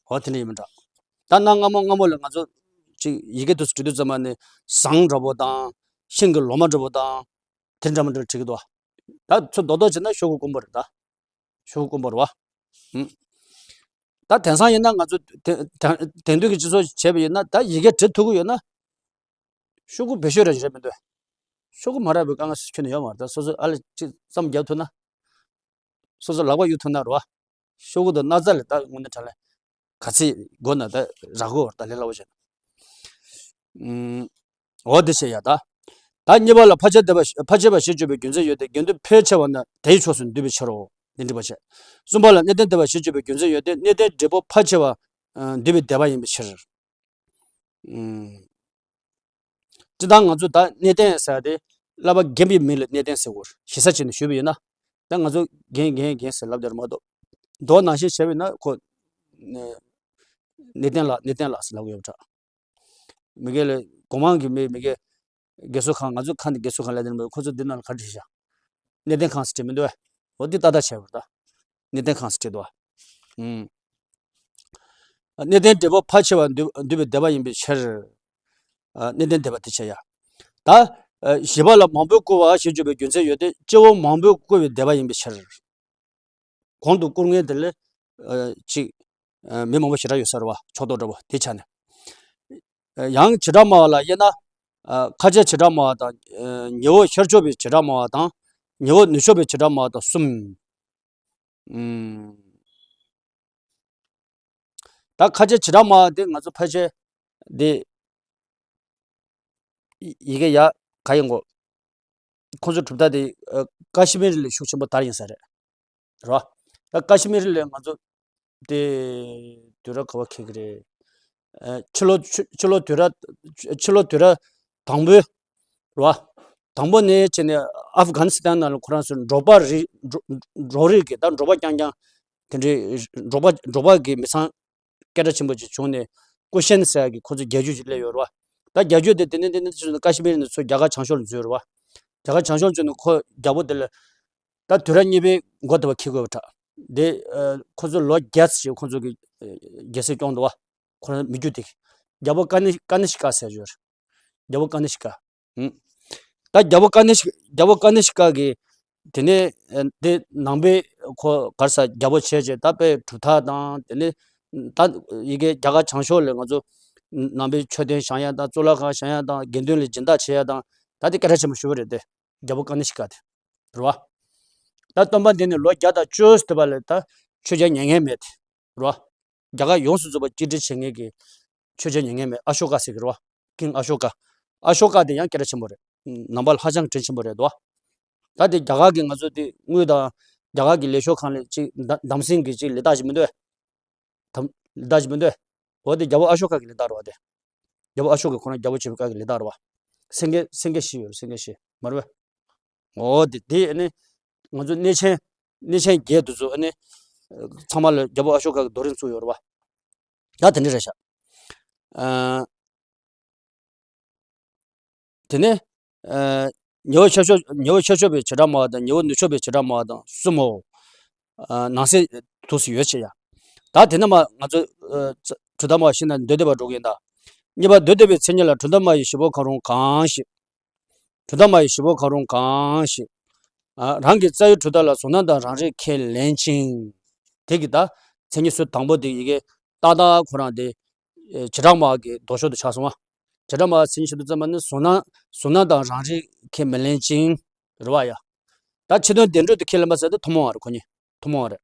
འོ་དེ་འདྲ་ཡིན་མི་འདྲ། ད་གནའ་སྔ་མོ་སྔ་མོ་ལ་ང་ཚོ་ཅིག་ཡི་གེ་དུ་བྲི་དུས་ཙམ་པ་ནས་ཟངས་འདྲ་པོ་དང་། ཤིང་གི་ལོ་མ་འདྲ་པོ་དང་། དེ་འདྲ་མི་འདྲ་བྲི་གི་འདུག་ད་ཚུར་རྡོག་རྡོག་བྱས་ན་ཤོག་གུ་དཀོན་པོ་རེད་ད། ཤོག་གུ་དཀོན་པོ་རེད་བ། ཨུམ། ད་དེང་སང་ཡིན་ན་ང་ཚོ་དེ་དེང་དེང་དུས་ཀྱི་སྤྱི་ཚོགས་བྱས་པ་ཡིན་ན་ད་ཡི་གེ་འབྲི་ཐུབ་ཀྱི་ཡོད་ན། ཤོག་གུ་བེད་སྤྱོད་རེ་རེད་མི་འདུག་ཤོག་གུ་མ་རག་པའི་དཀའ་ངལ་ཁྱོན་ནས་ཡོད་མ་རེད། ད་སོ་སོ་ཨ་ལས་ཅིག་མཚམས་བརྒྱབ་ཐུབ་ན། སོ་སོ་ལག་པ་གཡུག་ཐུབ་ན་རེད་བ། ཤོག་གུ་དང་སྣག་ཚ་ལས་ད་དངོས་གནས་དྲང་གནས་ག་ཚོད་དགོས་ན་ད་རག་གི་ཡོད་རེད། ད་ལས་སླ་པོ་བྱས་ན། ཨུམ། འོ་དེ་བྱས་ཡ་ད། ད་གཉིས་པ་ལ་ཕར་ཕྱིན་སྡེ་པ་ཕར་ཕྱིན་པ་ཞེས་བརྗོད་པའི་རྒྱུ་མཚན་ཡོད་དེ། དགེ་འདུན་ཕལ་ཆེ་བ་ནི་དེའི་ཕྱོགས་སུ་འདུས་པའི་ཕྱིར་རོ། འདི་འགྲིག་པ་བྱས། གསུམ་པ་ལ་གནས་བརྟན་སྡེ་པ་ཞེས་བརྗོད་པའི་རྒྱུ་མཚན་ཡོད་དེ། གནས་བརྟན་འབྲས་བུ་ཕལ་ཆེ་བ་ཨ་འདུས་པའི་སྡེ་པ་ཡིན་པའི་ཕྱིར། ཨུམ། སྤྱིར་བཏང་ང་ཚོ་ད་གནས་བརྟན་ཟེར་ཏེ་བསླབ་པ་རྒན་པའི་མིང་ལ་གནས་བརྟན་ཟེར་བར་ཞེ་ས་བྱས་ནས་ཞུས་པ་ཡིན་ན། ད་ང་ཚོ་རྒན་རྒན་རྒན་ཟེར་ལབ་བསྡད་རེད་མ་གཏོགས། མདོ་ནང་བཞིན་བྱས་པ་ཡིན་ན་ཁོ་གནས་བརྟན་ལགས་གནས་བརྟན་ལགས་ཟེར་ལབ་ཀྱི་ཡོད་པ་འདྲ། མི་སྒེར་ལ་སྒོ་མང་གི་མི་མི་སྒེར། དགེ་གསོ་ཁང་། ང་ཚོ་ཁང་འདི་དགེ་གསོ་ཁང་ལབ་དེ་ནི་ཁོ་ཚོ་འདི་ནང་ལ་ག་རེ་བྲིས་བཞག་གནས་བརྟན་ཁང་ཟེར་བྲིས་མི་འདུག་གས། འོ་འདི་ཏག་ཏག་བྱས་པ་རེད་ད། གནས་བརྟན་ཁང་ཟེར་བྲིས་འདུག་ག་ཨུམ། གནས་བརྟན་འབྲས་བུ་ཕལ་ཆེ་བ་འདུས་འདུས་པའི་སྡེ་པ་ཡིན་པའི་ཕྱིར། ཨ་གནས་བརྟན་སྡེ་པ་དེ་བྱས་ཡ། ད་ཨ་བཞི་པ་ལ་མང་པོས་བསྐོར་བ་ཞེས་བརྗོད་པའི་རྒྱུ་མཚན་ཡོད་དེ། སྐྱེ་བོ་མང་པོས་བསྐོར་བའི་སྡེ་པ་ཡིན་པའི་ཕྱིར། གོང་དུ་བསྐོར་མཁན་དེ་ལ་ཨ་ཅིག་ཨ་མི་མང་པོ་ཞེ་དྲག་ཡོད་ས་རེད་བ། ཕྱོགས་གཏོགས་འདྲ་བོ་དེ་ཆ་ནས། ཡང་བྱེ་བྲག་སྨྲ་བ་ལ་དབྱེ་ན། ཁ་ཆེ་བྱེ་བྲག་སྨྲ་བ་དང་། ཉེ་བོ་ཤར་ཕྱོགས་པའི་བྱེ་བྲག་སྨྲ་བ་དང་། ཉེ་བོ་ནུབ་ཕྱོགས་པའི་བྱེ་བྲག་སྨྲ་བ་དང་གསུམ། ཨུམ། ད་ཁ་ཆེ་བྱེ་བྲག་སྨྲ་བ་དེ་ང་ཚོ་ཕལ་ཆེར་དེ་ཡི་གེ་ཡ་ག་ཡིན་གོ། ཁོང་ཚོ་གྲུབ་མཐའ་དེ་ཀ་ཤི་མིར་ལ་ཤུགས་ཆེན་པོ་དར་ཡིན་ས་རེད། རེད་བ། ད་ཀ་ཤི་མིར་ལ་ང་ཚོ་དེ་དུས་རབས་ག་བ་འཁེལ་གི་རེད། ཕྱི་ལོ་ཕྱི་ཕྱི་ལོ་དུས་རབས་ཕྱི་ལོ་དུས་རབས་དང་པོའི། རེད་བ། དང་པོ་ནས་བྱས་ནས་ཨབ་གྷ་ནི་སི་ཐན་ནང་ལ་ཁོ་རང་ཚོ་འབྲོག་པ་རིགས་འབྲོག་རིགས་ཀྱི་ད་འབྲོག་པ་རྐྱང་རྐྱང་དེ་འདྲའི་འབྲོག་པ་འབྲོག་པ་གི་མི་ཚང་སྐད་གྲགས་ཆེན་པོ་ཅིག་བྱུང་ནས་ཀུ་ཤན་ཟེར་ཡ་གི་ཁོ་ཚོ་རྒྱལ་རྒྱུད་ཅིག་སླེབས་ཡོད་རེད་བ། ད་རྒྱལ་རྒྱུད་དེ་དེ་ནས་དེ་ནས་ཚུར་ཀ་ཤི་མིར་ནས་ཚུར་རྒྱ་གར་བྱང་ཕྱོགས་ལ་འཛུལ་རེད་བ། རྒྱ་གར་བྱང་ཕྱོགས་འཛུལ་ནས་ཁོ་རྒྱལ་པོ་དེ་ལ་ད་དུས་རབས་གཉིས་པའི་འགོ་དེ་བ་འཁེལ་དགོས་པ་འདྲ། དེ་ཁོ་ཚོ་ལོ་བརྒྱད་ཙམ་ཞིག་ཁོ་ཚོ་གི་རྒྱལ་སྲིད་སྐྱོང་འདུག་བ། ཁོ་རང་མི་རྒྱུད་དེ་རྒྱལ་པོ་ཀ་ནི་ཀ་ནི་ཤི་ཀ་ཟེར་ཡོད་རེད། རྒྱལ་པོ་ཀ་ནི་ཤི་ཀ་ཨུམ། ད་རྒྱལ་པོ་ཀ་ནི་ཤི་རྒྱལ་པོ་ཀ་ནི་ཤི་ཀ་གིས་དེ་ནས་ཨ་དེ་ནང་པའི་ཁོ་ག་རེ་ཟ་རྒྱལ་པོ་བྱས་རྗེས་ད་དཔེ་གྲུབ་མཐའ་དང་དེ་ནས་ད་ཡི་གེ་རྒྱ་གར་བྱང་ཕྱོགས་ལ་ང་ཚོ་ནང་པའི་མཆོད་རྟེན་བཞེངས་ཡ་དང་གཙུག་ལག་ཁང་བཞེངས་ཡ་དང་དགེ་འདུན་ལ་སྦྱིན་བདག་བྱེད་ཡ་དང་ད་དེ་སྐད་གྲགས་ཆེན་པོ་ཞེ་པོ་རེད་དེ། རྒྱལ་པོ་ཀ་ནི་ཤི་ཀ་དེ་རེད་བ། ད་སྟོན་པ་འདི་ནས་ལོ་བརྒྱ་དང་བཅུ་ཙམ་པ་ལ་ད་ཆོས་རྒྱལ་མྱ་ངན་མེད་དེ་རེད་བ། རྒྱ་གར་ཡོངས་སུ་རྫོགས་པ་གཅིག་སྒྲིལ་བྱེད་མཁན་གྱི་ཆོས་རྒྱལ་མྱ་ངན་མེད་ཨ་ཤོ་ཀ་ཟེར་གི་རེད་བ། ཀིང་ཨ་ཤོ་ཀ་ཨ་ཤོ་ཀ་དེ་ཡང་སྐད་གྲགས་ཆེན་པོ་རེད། ནང་པ་ལ་ཧ་ཅང་དྲིན་ཆེན་པོ་རེད་དོ། ད་དེ་རྒྱ་གར་གྱི་ང་ཚོ་དེ་དངུལ་དང་རྒྱ་གར་གྱི་ལས་ཤོག་ཁང་ལས་ཅིག་ད་དམ་སྲིང་གི་ཅིག་ལས་རྟགས་ཅིག་མི་འདུག་གས། དམ་ལས་རྟགས་ཅིག་མི་འདུག་གས། འོ་དེ་རྒྱལ་པོ་ཨ་ཤོ་ཀ་གི་ལས་རྟགས་རེད་བ་དེ། རྒྱལ་པོ་ཨ་ཤོ་ཀ་ཁོ་རང་རྒྱལ་པོ་བྱེད་པའི་སྐབས་ཀྱི་ལས་རྟགས་རེད་བ། སེང་གེ་སེང་གེ་བཞི་ཡོད་རེད། སེང་གེ་བཞི་མ་རེད་བས། འོ་དེ་དེ་ཨ་ནི་ང་ཚོ་གནས་ཆེན་གནས་ཆེན་བརྒྱད་དེ་ཚོ་ཨ་ནི་ཚང་མ་ལ་རྒྱལ་པོ་ཨ་ཤོ་ཀ་གི་རྡོ་རིང་བཙུགས་ཡོད་རེད་བ། ད་དེ་འདྲ་རེད་ཤག་ཨ། དེ་ནས་ཨ་ཉེ་བོ་ཤར་ཕྱོགས་ཉེ་བོ་ཤར་ཕྱོགས་པའི་བྱེ་བྲག་སྨྲ་བ་དང་ཉེ་བོ་ནུབ་ཕྱོགས་པའི་བྱེ་བྲག་སྨྲ་བ་དང་གསུམ་མོ། ཨ་ནང་གསེས་དུས་སུ་ཡོད་ཅེས་ཡ། ད་དེ་ནས་མ་ང་ཚོ་ཨ་གྲུབ་མཐའ་སྨྲ་བ་ཤེས་ན་འདོད་འདོད་པ་འགྲོ་གི་ཡིན་ད། གཉིས་པ་འདོད་འདོད་པའི་མཚན་ཉིད་ལ་གྲུབ་མཐའ་སྨྲ་བའི་གཞི་པོ་གང་རུང་གང་ཞིག་གྲུབ་མཐའ་སྨྲ་བའི་གཞི་པོ་གང་རུང་གང་ཞིག་ཨ་རང་གི་རྩ་བའི་གྲུབ་མཐའ་ལ་གཟུང་རྣམ་དང་རང་རིག་ཁས་ལེན་ཅིང་། དེ་གི་ད་མཚན་ཉིད་ཟུར་དང་པོ་དེ་ཡི་གེ་ཏག་ཏག་ཁོ་རང་དེ་བྱེ་བྲག་སྨྲ་བ་གི་ལྡོག་ཕྱོགས་དུ་ཆགས་སོང་བ། བྱེ་བྲག་སྨྲ་བ་མཚན་ཉིད་ཟུར་དུ་བརྩམས་པ་ནི་གཟུང་རྣམ་གཟུང་རྣམ་དང་རང་རིག་ཁས་མི་ལེན་ཅིང་། རེད་བ་ཡ། ད་ཕྱི་དོན་བདེན་གྲུབ་དེ་ཁས་ལེན་པ་ཟེར་དེ་ཐུན་མོང་བ་རེད་ཁོ་གཉིས་ཐུན་མོང་བ་རེད།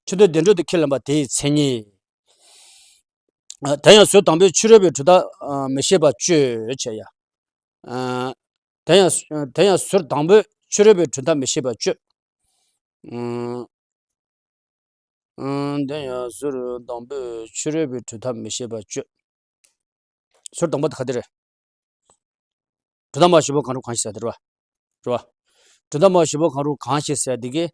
ཕྱི་དོན་བདེན་གྲུབ་དེ་ཁས་ལེན་པ་དེའི་མཚན་ཉིད། ཨ་དེ་ཡང་ཟུར་དང་པོའི་ཕྱི་རོལ་པའི་གྲུབ་མཐའ་ཨ་མི་ཤེས་པ་གཅོད་བྱས་ཡ། ཨ་དེ་ཡང་དེ་ཡང་ཟུར་དང་པོའི་ཕྱི་རོལ་པའི་གྲུབ་མཐའ་མི་ཤེས་པ་གཅོད། ཨ་དེ་ཡང་ཟུར་དང་པོའི་ཕྱི་རོལ་པའི་གྲུབ་མཐའ་མི་ཤེས་པ་གཅོད། ཟུར་དང་པོ་དེ་ག་དེ་རེད། གྲུབ་མཐའ་སྨྲ་བའི་གཞི་པོ་གང་རུང་གང་ཞིག་ཟེར་དེ་རེད་བ། རེད་བ། གྲུབ་མཐའ་སྨྲ་བའི་གཞི་པོ་གང་རུང་གང་ཞིག་ཟེར་དེ་གིས་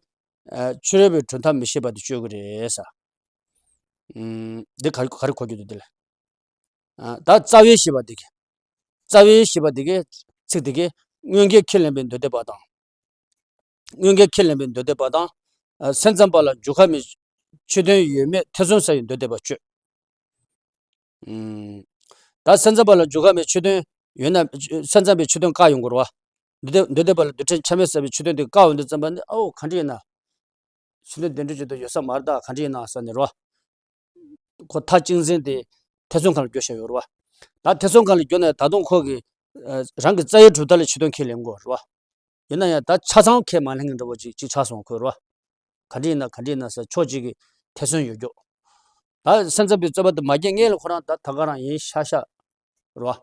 ཨ་ཕྱི་རོལ་པའི་གྲུབ་མཐའ་མི་ཤེས་པ་དེ་གཅོད་ཀྱི་རེད་ས། ཨུམ། འདི་ག་རེ་ག་རེ་གོ་རྒྱུ་འདུག་འདི་ལ། ཨ་ད་རྩ་བའི་ཞེས་པ་འདི་གི། རྩ་བའི་ཞེས་པ་འདི་གི་ཚིག་འདི་གི་དངོས་འགལ་ཁས་ལེན་པའི་འདོད་དོད་པ་དང་། དངོས་འགལ་ཁས་ལེན་པའི་འདོད་དོད་པ་དང་། ཨ་སེམས་ཙམ་པ་ལ་འཇུག་ཁ་མེད་ཆོས་དོན་ཡོད་མེད་ཐེ་ཚོམ་ཟ་བའི་འདོད་དོད་པ་གཅོད། ཨུམ། ད་སེམས་ཙམ་པ་ལ་འཇུག་ཁ་མེད་ཆོས་དོན་ཡོད་ན་སེམས་ཙམ་པའི་ཆོས་དོན་བཀག་ཡོང་དགོས་རེད་བ། འདོད་དོད་འདོད་དོད་པ་ལ་རྡུལ་ཕྲན་ཆ་མེད་ཟ་བའི་ཆོས་དོན་དེ་བཀག་ཡོང་དུས་ཙམ་པ་ནི་ཨོ་ག་འདྲ་ཡིན་ན། ཆོས་དོན་བདེན་གྲུབ་ཅིག་ཏུ་ཡོད་ས་མ་རེད་ད་ག་འདྲ་ཡིན་ན་ཟེར་ནས་རོ། ཁོ་མཐའ་གཅིག་འཛིན་དེ་ཐེ་ཚོམ་སྒང་ལ་འགྱོ་བཞག་ཡོད་རེད་བ། ད་ཐེ་ཚོམ་སྒང་ལ་འགྱོ་ནས་ད་དུང་ཁོ་གིས་ཨ་རང་གི་རྩ་བའི་གྲུབ་མཐའ་ལ་ཕྱི་དོན་ཁས་ལེན་དགོས་རེད་བ། ཡིན་ན་ཡང་ད་ཆ་ཚང་ཁས་མ་ལེན་མཁན་འདྲ་བོ་ཅིག་ཅིག་ཆགས་སོང་ཁོ་རེད་བ། ག་འདྲ་ཡིན་ན་ག་འདྲ་ཡིན་ན་ཟེར་ཕྱོགས་གཅིག་གིས་ཐེ་ཚོམ་ཡོད་རྒྱུ། ད་སེམས་ཙམ་པའི་རྩོད་པ་དེ་མ་རྒྱག་སྔོན་ལ་ཁོ་རང་ད་ད་ག་རང་ཡིན་ཤག་ཤག་རེད་བ།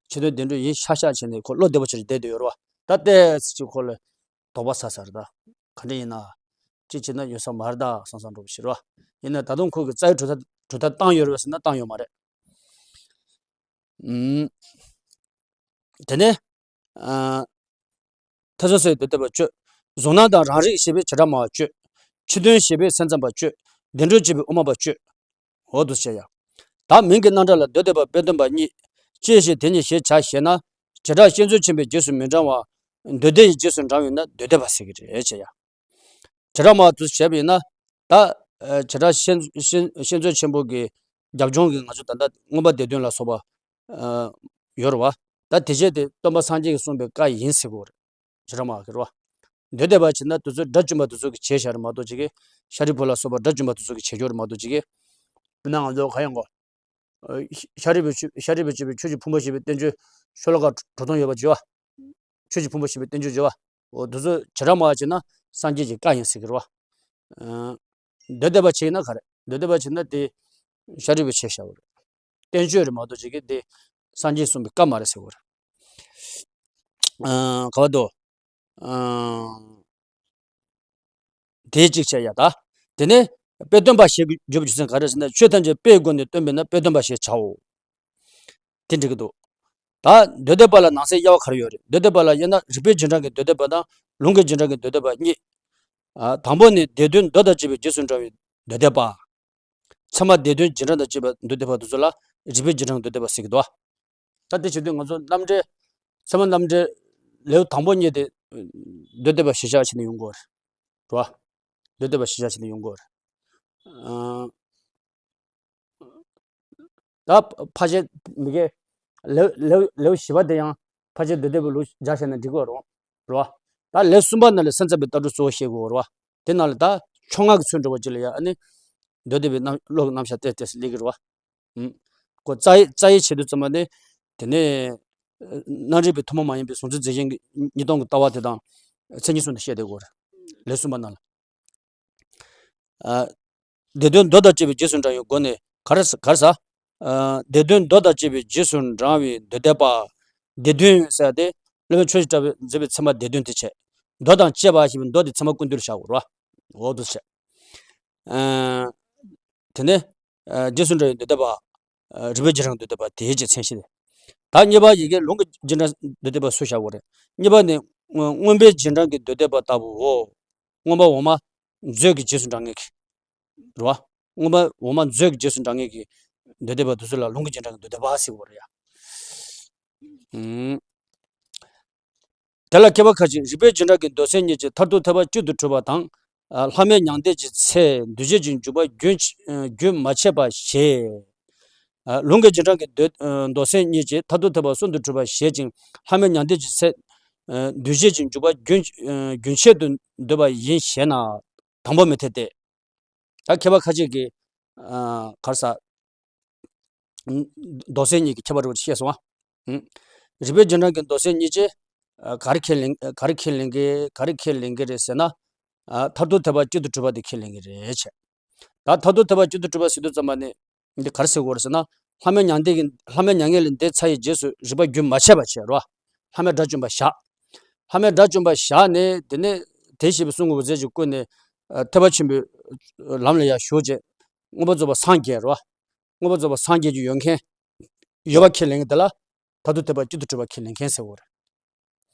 ཕྱི་དོན་བདེན་གྲུབ་ཡིན་ཤག་ཤག་བྱས་ནས་ཁོ་བློ་བདེ་པོ་བྱས་བསྡད་བསྡད་ཡོད་རེད་བ། ད་ལྟས་ཅིག་ཁོ་ལ་དོགས་པ་ཟ་ས་རེད་ད། ག་འདྲ་ཡིན་ན། ཅི་བྱས་ན་ཡོད་ས་མ་རེད་ད་བསམ་བསམ་འགྲོ་བ་ཞིག་རེད་བ། ཡིན་ན་ད་དུང་ཁོ་གི་རྩ་བའི་གྲུབ་མཐའ་གྲུབ་མཐའ་བཏང་ཡོད་རེད་བ་ཟེར་ན་བཏང་ཡོད་མ་རེད། ཨུམ། དེ་ནས། ཨ། ཐེ་ཚོམ་ཟ་བའི་འདོད་དོད་པ་གཅོད། གཟུང་རྣམ་དང་རང་རིག་ཞེས་པའི་བྱེ་བྲག་སྨྲ་བ་གཅོད། ཕྱི་དོན་ཞེས་པའི་སེམས་ཙམ་པ་གཅོད། བདེན་གྲུབ་ཅེས་པའི་དབུ་མ་པ་གཅོད། འོ་འདུག་བྱས་ཡ། ད་མིང་གི་རྣམ་གྲངས་ལ་འདོད་འདོད་པ་དཔེ་སྟོན་པ་གཉིས། ཅི་ཞིག་དེ་གཉིས་ཞེས་བྱ་ཞེ་ན། བྱེ་བྲག་བཤད་མཛོད་ཆེན་པོའི་རྗེས་སུ་མི་འབྲང་བ། འདོད་དོད་ཡི་རྗེས་སུ་འབྲང་བས་ན་འདོད་འདོད་པ་ཟེར་གྱི་རེད་བྱས་ཡ། བྱེ་བྲག་སྨྲ་བ་དུ་བྱས་པ་ཡིན་ན། ད་ཨ་བྱེ་བྲག་བཤད་བཤད་བཤད་མཛོད་ཆེན་པོ་གི་རྒྱབ་ལྗོངས་ཀྱི་ང་ཚོ་ད་ལྟ་མངོན་པ་སྡེ་བདུན་ལ་སོགས་པ་ཨ་ཡོད་རེད་བ། ད་དེ་བྱས་ཏེ་སྟོན་པ་སངས་རྒྱས་ཀྱིས་གསུངས་པའི་བཀའ་ཡིན་ཟེར་གྱི་ཡོད་རེད། བྱེ་བྲག་སྨྲ་བ་གི་རེད་བ། འདོད་འདོད་པ་བྱས་ན་དེ་ཚོ་དགྲ་བཅོམ་པ་དེ་ཚོ་གིས་བྱས་བཞག་རེད་མ་གཏོགས་ཅིག་གིས་ཤཱ་རིའི་བུ་ལ་སོགས་པ་དགྲ་བཅོམ་པ་དེ་ཚོ་གིས་བྱས་རྒྱུ་རེད་མ་གཏོགས་ཅིག་གིས། དཔེར་ན་ང་ཚོ་ག་ཡང་གོ། ཤཱ་རིའི་བུས་ཤཱ་རིའི་བུས་བྱས་པའི་ཆོས་ཀྱི་ཕུང་པོ་ཞེས་པའི་བསྟན་བཅོས་ཤོ་ལོ་ཀ་དྲུག་སྟོང་ཡོད་པ་བརྗོད་པ། ཆོས་ཀྱི་ཕུང་པོ་ཞེས་པའི་བསྟན་བཅོས་བརྗོད་པ། འོ་དེ་ཚོ་བྱེ་བྲག་སྨྲ་བ་བྱས་ན་སངས་རྒྱས་ཀྱི་བཀའ་ཡིན་ཟེར་གྱི་རེད་བ། མདོ་སྡེ་པ་བྱས་ན་ག་རེ། མདོ་སྡེ་པ་བྱས་ན་དེ་ཤཱ་རིའི་བུས་བྱས་བཞག་པ་རེད། བསྟན་བཅོས་རེད་མ་གཏོགས་ཅིག་གིས་དེ་སངས་རྒྱས་གསུངས་པའི་བཀའ་མ་རེད་ཟེར་བ་རེད། ག་བ་དོ། དེའི་གཅིག་བྱས་ཡ་ད། དེ་ནས་དཔེ་སྟོན་པ་ཞེས་བརྗོད་པའི་རྒྱུ་མཚན་ག་རེ་ཟེར་ན། ཆོས་ཐམས་ཅད་དཔེའི་སྒོ་ནས་སྟོན་པས་ན་དཔེ་སྟོན་པ་ཞེས་བྱའོ། དེ་འགྲིག་གི་འདུག་ད་མདོ་སྡེ་པ་ལ་ནང་གསེས་དབྱེ་བ་ག་རེ་ཡོད་རེད། མདོ་སྡེ་པ་ལ་དབྱེ་ན་རིགས་པའི་རྗེས་འབྲང་གི་མདོ་སྡེ་པ་དང་ལུང་གི་རྗེས་འབྲང་གི་མདོ་སྡེ་པ་གཉིས། དང་པོ་ནི་སྡེ་བདུན་མདོ་དང་བཅས་པའི་རྗེས་སུ་འབྲང་བའི་མདོ་སྡེ་པ། ཚད་མ་སྡེ་བདུན་རྗེས་འབྲང་དང་བཅས་པ་མདོ་སྡེ་པ་དེ་ཚོ་ལ་རིགས་པའི་རྗེས་འབྲང་མདོ་སྡེ་པ་ཟེར་གྱི་འདུག་ད་དེ་བྱེད་དུས་ང་ཚོ་རྣམ་འགྲེལ། ཚད་མ་རྣམ་འགྲེལ་ལེའུ་དང་པོ་གཉིས་དེ་མདོ་སྡེ་པ་གཞིར་བཞག་བྱས་ནས་ཡོང་གི་ཡོད་རེད། རེད་བ། མདོ་སྡེ་པ་གཞིར་བཞག་བྱས་ནས་ཡོང་གི་ཡོད་རེད། ད་ཕལ་ཆེར་མི་དགེ་ལེའུ་ལེའུ་ལེའུ་བཞི་པ་དེ་ཡང་ཕལ་ཆེར་མདོ་སྡེ་པའི་ལུགས་སྦྱར་བྱས་ན་འགྲིག་གི་རེད་བ། ད་ལེའུ་གསུམ་པ་ནང་ལ་སེམས་ཙམ་པའི་ལྟ་གྲུབ་གཙོ་བོ་བཤད་དགོས་རེད་བ། དེ་ནང་ལ་ད་ཕྱོགས་སྔ་གི་ཚུལ་འགྲོ་བ་ཅིག་ལ་ཡང་ཨ་ནི་མདོ་སྡེ་པའི་རྣམ་བློ་གི་རྣམ་གཞག་ཏོག་ཙམ་སླེབས་ཀྱི་རེད་བ། ཨུམ། ཁོ་རྩ་བའི་རྩ་བའི་ཆེད་དུ་ཙམ་པ་ནི། དེ་ནས་རྣམ་རིག་པའི་ཐུན་མོང་མ་ཡིན་པའི་གཟུང་འཛིན་རྫས་གཞན་གྱི་གཉིས་སྟོང་གི་ལྟ་བ་དེ་དང་མཚན་ཉིད་གསུམ་དུ་བཤད་དེ་གོ་རེད། ལེའུ་གསུམ་པ་ནང་ལ། ཨ། སྡེ་བདུན་མདོ་དང་བཅས་པའི་རྗེས་སུ་འབྲང་བའི་སྒོ་ནས་ག་རེ་ག་རེ་ཟ། ཨ། སྡེ་བདུན་མདོ་དང་བཅས་པའི་རྗེས་སུ་འབྲང་བའི་མདོ་སྡེ་པ། སྡེ་བདུན་ཟེར་ཏེ་སློབ་དཔོན་ཆོས་ཀྱི་གྲགས་པས་མཛད་པའི་ཚད་མ་སྡེ་བདུན་དེ་བྱས། མདོ་དང་བཅས་པ་ཞེས་པའི་མདོ་དེ་ཚད་མ་ཀུན་བཏུས་ལ་བཞག་དགོས་རེད་བ། འོ་དེ་བྱས། ཨ། དེ་ནས། ཨ། རྗེས་སུ་འབྲང་བའི་མདོ་སྡེ་པ། ཨ། རིགས་པའི་རྗེས་འབྲང་མདོ་སྡེ་པ་དེའི་རྗེས་མཚན་བཤད། ད་གཉིས་པ་ཡི་གེ་ལུང་གི་རྗེས་འབྲང་མདོ་སྡེ་པ་སུ་བཞག་དགོས་རེད། གཉིས་པ་ནི་མངོན་པའི་རྗེས་འབྲང་གི་མདོ་སྡེ་པ་ལྟ་བུའོ། མངོན་པ་འོག་མ་མཛོད་ཀྱི་རྗེས་སུ་འབྲང་མཁན་གྱི། རེད་བ། མངོན་པ་འོག་མ་མཛོད་ཀྱི་རྗེས་སུ་འབྲང་མཁན་གྱི་མདོ་སྡེ་པ་དེ་ཚོ་ལ་ལུང་གི་རྗེས་འབྲང་གི་མདོ་སྡེ་པ་ཟེར་དགོས་རེད་ཡ། ཨུམ། དེ་ལ་མཁས་པ་ཁ་ཅིག་རིགས་པའི་རྗེས་འབྲང་གི་མདོ་ཚན་གཉིས་ཀྱི་མཐར་ཐུག་ཐེག་པ་གཅིག་ཏུ་གྲུབ་པ་དང་། ལྷག་མེད་མྱང་འདས་ཀྱི་ཚེ་འདུས་བྱས་ཀྱི་འཇུག་པ་རྒྱུན་རྒྱུན་མ་ཆད་པ་ཞེས། ལུང་གི་རྗེས་འབྲང་གི་མདོ་མདོ་ཚན་གཉིས་ཀྱི་མཐར་ཐུག་ཐེག་པ་གསུམ་དུ་གྲུབ་པ་ཞེས་ཀྱང་ལྷག་མེད་མྱང་འདས་ཀྱི་ཚེ་འདུས་བྱས་ཀྱི་འཇུག་པ་རྒྱུན་རྒྱུན་ཆད་དུ་འདོད་པ་ཡིན་ཞེ་ན། དང་པོ་མི་འཐད་དེ། ད་མཁས་པ་ཁ་ཅིག་གིས། ཨ། ག་རེ་ཟ། མདོ་ཚན་གཉིས་ཀྱི་ཁྱད་པར་རེ་བ་བཤད་སོང་ང་། ཨུ། རིགས་པའི་རྗེས་འབྲང་གི་མདོ་ཚན་གཉིས་ཀྱིས། ཨ། ག་རེ་ཁས་ལེན་ག་རེ་ཁས་ལེན་གི་ག་རེ་ཁས་ལེན་གི་རེད་ཟེར་ན། ཨ། མཐར་ཐུག་ཐེག་པ་གཅིག་ཏུ་གྲུབ་པ་དེ་ཁས་ལེན་གི་རེད་བྱས། ད་མཐར་ཐུག་ཐེག་པ་གཅིག་ཏུ་གྲུབ་པ་ཟེར་དུས་ཙམ་པ་ནི། འདི་ག་རེ་ཟེར་དགོས་རེད་ཟེར་ན། ལྷག་མེད་མྱང་འདས་ཀྱི་ལྷག་མེད་མྱ་ངན་ལས་འདས་ཚར་བའི་རྗེས་སུ་རིགས་པ་རྒྱུན་མ་ཆད་པ་བྱས་རོ། ལྷག་མེད་དགྲ་བཅོམ་པ་བཞག་ལྷག་མེད་དགྲ་བཅོམ་པ་བཞག་ནས་དེ་ནས་དེ་ཞེས་པའི་གསུང་གི་འོད་ཟེར་གྱིས་བསྐུལ་ནས། ཨ། ཐེག་པ་ཆེན་པོའི་ལམ་ལ་ཡར་ཞུགས་བྱས། མངོན་པར་རྫོགས་པར་སངས་རྒྱས་རོ། མངོན་པར་རྫོགས་པར་སངས་རྒྱས་ཀྱི་ཡོད་མཁན། ཡོད་པ་ཁས་ལེན་མཁན་དེ་ལ། མཐར་ཐུག་ཐེག་པ་གཅིག་ཏུ་གྲུབ་པ་ཁས་ལེན་མཁན་ཟེར་བ་རེད།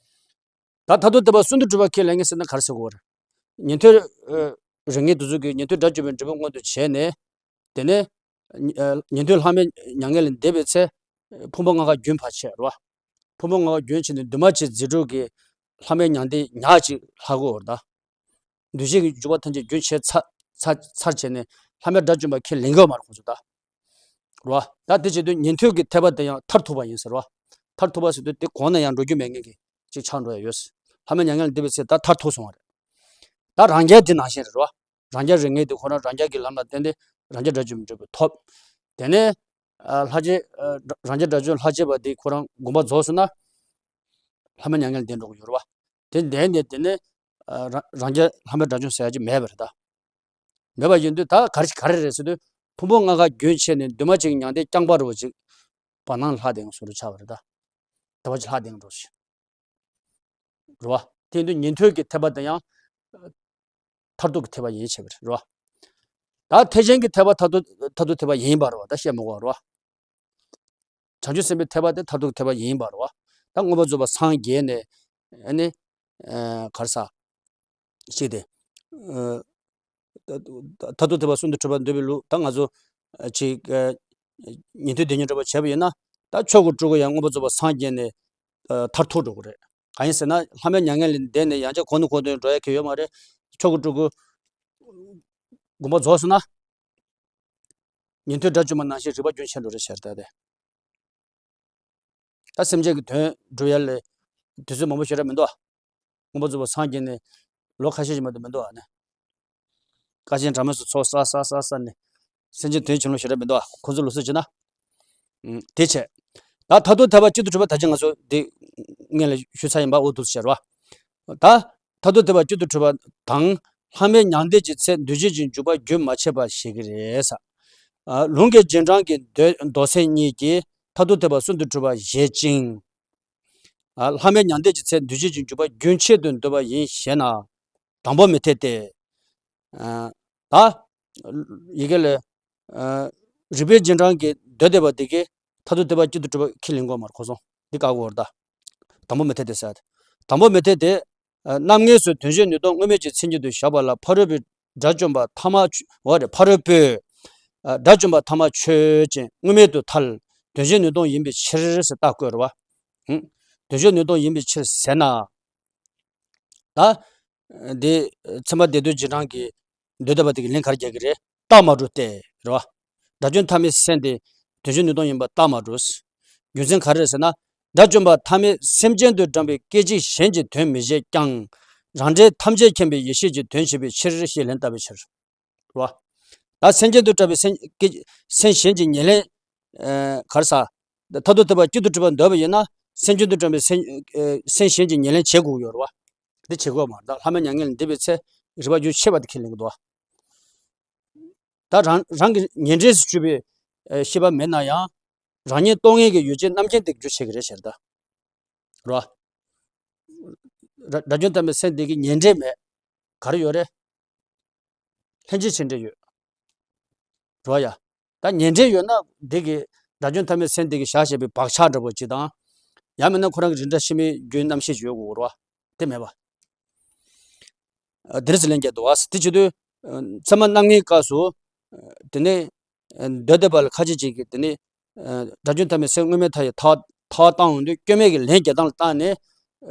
ད་མཐར་ཐུག་ཐེག་པ་གསུམ་དུ་གྲུབ་པ་ཁས་ལེན་མཁན་ཟེར་ན་ག་རེ་ཟེར་དགོས་རེད། ཉན་ཐོས། ཨ། རིགས་ངེས་དེ་ཚོ་གིས་ཉན་ཐོས་དགྲ་བཅོམ་པའི་འབྲས་བུ་མངོན་དུ་བྱས་ནས། དེ་ནས། ཨ། ཉན་ཐོས་ལྷག་མེད་མྱ་ངན་ལས་འདས་པའི་ཚེ། ཕུང་པོ་ལྔ་ཀ་རྒྱུན་ཕར་ཆད་རོ། ཕུང་པོ་ལྔ་ཀ་རྒྱུན་ཆད་ནས་འདུས་མ་བྱས་རྫས་གྲུབ་ཀྱི་ལྷག་མེད་མྱང་འདས་ཉག་གཅིག་ལྷག་གོ་ར་ད། འདུས་བྱས་ཀྱི་འཇུག་པ་ཐམས་ཅད་རྒྱུན་ཆད་ཚར་ཚར་ཚར་བྱས་ནས་ལྷག་མེད་དགྲ་བཅོམ་པ་ཁས་ལེན་གི་ཡོད་མ་རེད་ཁོང་ཚོ་ད། རོ། ད་དེ་བྱེད་དུས་ཉན་ཐོས་ཀྱི་ཐེག་པ་དེ་ཡང་མཐར་ཐུག་པ་ཡིན་ཟེར་རོ། མཐར་ཐུག་པ་ཟེར་དུས་དེ་གོང་ནས་ཡང་འགྲོ་རྒྱུ་མེད་མཁན་གྱི་ཅིག་ཆགས་འགྲོ་ཡ་ཡོད་ཟེར། ལྷག་མེད་མྱ་ངན་ལས་འདས་པའི་ཚེ་ད་མཐར་ཐུག་སོང་བ་རེད། ད་རང་རྒྱལ་དེ་ནང་བཞིན་རེད་རོ། རང་རྒྱལ་རིགས་ངེས་དེ་ཁོ་རང་རང་རྒྱལ་གྱི་ལམ་ལ་བརྟེན་ཏེ་རང་རྒྱལ་དགྲ་བཅོམ་འབྲས་བུ་ཐོབ། དེ་ནས། ཨ། ལྷག་བཅས། ཨ། རང་རྒྱལ་དགྲ་བཅོམ་ལྷག་བཅས་པ་དེ་ཁོ་རང་དགོངས་པ་རྫོགས་སོང་ན། ལྷག་མེད་མྱ་ངན་ལས་འདས་འགྲོ་གི་ཡོད་རེད་བ། དེ་འདས་ནས་དེ་ནས། ཨ། རང་རང་རྒྱལ་ལྷག་མེད་དགྲ་བཅོམ་ཟེར་ཡ་ཅིག་མེད་པ་རེད་ད། མེད་པ་ཡིན་དུས་ད་ག་རེ་ག་རེ་རེད་ཟེར་དུས། ཕུང་པོ་ལྔ་ཀ་རྒྱུན་ཆད་ནས་འདུས་མ་བྱས་ཀྱི་མྱང་འདས་རྐྱང་པ་རུ་ཅིག་བར་སྣང་ལྷག་བསྡད་མཁན་བཟོ་འདྲ་ཆགས་པ་རེད་ད། དེ་བ་ཅིག་ལྷག་བསྡད་མཁན་འགྲོ་ཞིག་རེད་བ། དེ་ཡིན་དུས་ཉན་ཐོས་ཀྱི་ཐེག་པ་དེ་ཡང་མཐར་ཐུག་གི་ཐེག་པ་ཡིན་བྱས་པ་རེད་བ། ད་ཐེག་ཆེན་གྱི་ཐེག་པ་མཐར་ཐུག་མཐར་ཐུག་ཐེག་པ་ཡིན་པ་རེད་བ། ད་བཤད་མི་དགོས་པ་རེད་བ། བྱང་ཆུབ་སེམས་དཔའི་ཐེག་པ་དེ་མཐར་ཐུག་ཐེག་པ་ཡིན་པ་རེད་བ། ད་མངོན་པར་རྫོགས་པར་སངས་རྒྱས་ནས་ཨ་ནི། ཨ། ག་རེ་ཟ། ཞིག་སྟེ། ཨ། མཐར་ཐུག་ཐེག་པ་གསུམ་དུ་གྲུབ་པར་འདོད་པའི་ལུགས་ད་ང་ཚོ། ཨ། ཅིག་ཨ། ཉན་ཐོས་སྡེ་ཉོན་སྒྲུབ་པ་བྱས་པ་ཡིན་ན། ད་ཆོས་ཀྱི་སྤྲུལ་སྐུ་ཡང་མངོན་པར་རྫོགས་པར་སངས་རྒྱས་ནས། ཨ། མཐར་ཐུག་འགྲོ་གི་རེད། གང་ཡིན་ཟེར་ན་ལྷག་མེད་མྱ་ངན་ལས་འདས་ནས་ཡང་བསྐྱར་གོང་ནས་གོང་དུ་འགྲོ་ཡ་གི་ཡོད་མ་རེད། ཆོས་ཀྱི་སྤྲུལ་སྐུ་དགོངས་པ་རྫོགས་སོང་ན། ཉན་ཐོས་དགྲ་བཅོམ་པ་ནང་བཞིན་རིག་པ་རྒྱུན་ཆད་འགྲོ་རེད་ཟེར་ད་དེ། ད་སེམས་ཅན་གྱི་དོན་སྒྲུབ་ཡ་ལ་དུས་ཚོད་མང་པོ་ཞེ་དྲག་མི་འདུག་ཨ། མངོན་པར་རྫོགས་པར་སངས་རྒྱས་ནས་ལོ་ཁ་ཤས་ཤིག་མ་གཏོགས་མི་འདུག་ཨ་ནི། དཀའ་ཆེན་གྲངས་མེད་སུ་ཚོགས་བསགས་བསགས་བསགས་བསགས་ནས་སེམས་ཅན་དོན་བྱེད་ལོང་ཞེ་དྲག་མི་འདུག་ཨ། ཁོ་ཚོ་ལུགས་སྲོལ་བྱས་ན། དེ་བྱས། ད་མཐར་ཐུག་ཐེག་པ་གཅིག་ཏུ་གྲུབ་པ་ད་ཅི་ང་ཚོ་འདི་སྔོན་ལ་ཞུས་ཚར་ཡིན་པ། འོ་འདུག་ཟེར་བ། ད་མཐར་ཐུག་ཐེག་པ་གཅིག་ཏུ་གྲུབ་པ་དང་། ལྷག་མེད་མྱང་འདས་ཀྱི་ཚེ་འདུས་བྱས་ཀྱི་འཇུག་པ་རྒྱུན་མ་ཆད་པར་བཞེད་ཀྱི་རེད་ས། ལུང་གི་རྗེས་འབྲང་གི་མདོ་མདོ་སེམས་གཉིས་ཀྱིས་མཐར་ཐུག་ཐེག་པ་གསུམ་དུ་གྲུབ་པ་བཞེད་ཅིང་། ལྷག་མེད་མྱང་འདས་ཀྱི་ཚེ་འདུས་བྱས་ཀྱི་འཇུག་པ་རྒྱུན་ཆད་དུ་འདོད་པ་ཡིན་ཞེ་ན། དང་པོ་མི་འཐད་དེ། ད་ཡི་གེ་ལས། རིགས་པའི་རྗེས་འབྲང་གི་མདོ་སྡེ་པ་འདི་གིས་མཐར་ཐུག་ཐེག་པ་གཅིག་ཏུ་གྲུབ་པ་ཁས་ལེན་དགོས་མ་རེད། ཁོ་ཚོ་འདི་བཀག་དགོས་རེད་ད། དང་པོ་མི་འཐད་དེ་ཟེར། དང་པོ་མི་འཐད་དེ། རྣམ་ངེས་སུ་དོན་གཞན་ནུས་སྟོབས་དངོས་མེད་ཀྱི་མཚན་ཉིད་དུ་བཞག་པ་ལ་ཕ་རོལ་པོའི་དགྲ་བཅོམ་པ་ཐ་མ་ཆོས། འོ་རེད། ཕ་རོལ་པོའི་དགྲ་བཅོམ་པ་ཐ་མ་ཆོས་ཅན་དངོས་མེད་དུ་ཐལ། དོན་གཞན་ནུས་སྟོབས་ཡིན་པའི་ཕྱིར་ཟེར་རྟགས་བཀོད་རེད་བ། དོན་གཞན་ནུས་སྟོབས་ཡིན་པའི་ཕྱིར་ཟེར་ན། ད། འདི། ཚད་མ་སྡེ་བདུན་རྗེས་འབྲང་གི་མདོ་སྡེ་པ་དེ་གིས་ལན་ག་རེ་རྒྱག་གི་རེད། རྟགས་མ་གྲུབ་སྟེ། རེད་བ། དགྲ་བཅོམ་ཐ་མའི་སེམས་དེ་དོན་གཞན་ནུས་སྟོབས་ཡིན་པ་རྟགས་མ་གྲུབ། རྒྱུ་མཚན་ག་རེ་རེད་ཟེར་ན། དགྲ་བཅོམ་པ་ཐ་མས་སེམས་ཅན་དུ་བགྲངས་པའི་སྐད་ཅིག་གཞན་གྱི་དོན་མི་བྱེད་ཀྱང་། རང་འབྲས་ཐམས་ཅད་མཁྱེན་པའི་ཡེ་ཤེས་ཀྱི་དོན་བྱེད་པའི་ཕྱིར་ཞེས་ལན་བཏབ་པའི་ཕྱིར། རེད་བ། ད་སེམས་ཅན་དུ་བགྲངས་པའི་སེམས་སྐད་སེམས་གཞན་གྱི་ཉེར་ལེན། ཨ། ག་རེ་ཟ། མཐར་ཐུག་ཐེག་པ་གཅིག་ཏུ་གྲུབ་པར་འདོད་པ་ཡིན་ན། སེམས་ཅན་དུ་བགྲངས་པའི་སེམས་ཨ། སེམས་གཞན་གྱི་ཉེར་ལེན་བྱེད་དགོས་ཡོད་རེད་བ། འདི་བྱེད་དགོས་མ་རེད། ད་ལྷག་མེད་མྱ་ངན་ལས་འདས་པའི་ཚེ་རིགས་པ་རྒྱུན་ཆད་པ་དེ་ཁས་ལེན་གྱི་འདུག་བ། ད་རང་རང་གི་ཉེར་འབྲས་སུ་གྱུར་པའི་ཨ། ཤེས་པ་མེད་ན་ཡང་། རང་ཉིད་རྟོག་ངེས་ཀྱི་ཡུལ་ཅན་རྣམ་མཁྱེན་དེ་རྒྱུ་བྱེད་ཀྱི་རེད་ཟེར་ད། རེད་བ། དགྲ་དགྲ་བཅོམ་ཐ་མའི་སེམས་དེ་གི་ཉེར་འབྲས་མེད། ག་རེ་ཡོད་རེད། ལྷན་ཅིག་བྱེད་འབྲས་ཡོད། རེད་བ་ཡ། ད་ཉེར་འབྲས་ཡོད་ན་འདི་གི་དགྲ་བཅོམ་ཐ་མའི་སེམས་འདི་གི་བཞག་བཞག་པའི་བག་ཆགས་འདྲ་པོ་ཅིག་དང་། ཡང་མིན་ན་ཁོ་རང་གི་རིགས་འདྲ་ཕྱི་མའི་རྒྱུའི་རྣམ་ཤེས་ཅིག་ཡོད་དགོས་རེད་བ། དེ་མེད་པ། ཨ། དེ་རིགས་སུ་ལན་བརྒྱབ་འདུག་བ། དེ་བྱེད་དུས། ཨ། ཚད་མ་རྣམ་ངེས་སྐབས་སུ། ཨ། དེ་ནས། ཨ། མདོ་སྡེ་པ་ལ་ཁ་ཅིག་ཅིག་གིས་དེ་ནས། ཨ། དགྲ་བཅོམ་ཐ་མའི་སེམས་དངོས་མེད་མཐའ་ཡས་ཐག་ཐག་བཏང་འོང་དུས་སྐྱོན་མེད་ཀྱི་ལན་རྒྱག་སྟངས་ལ་བརྟེན་ནས།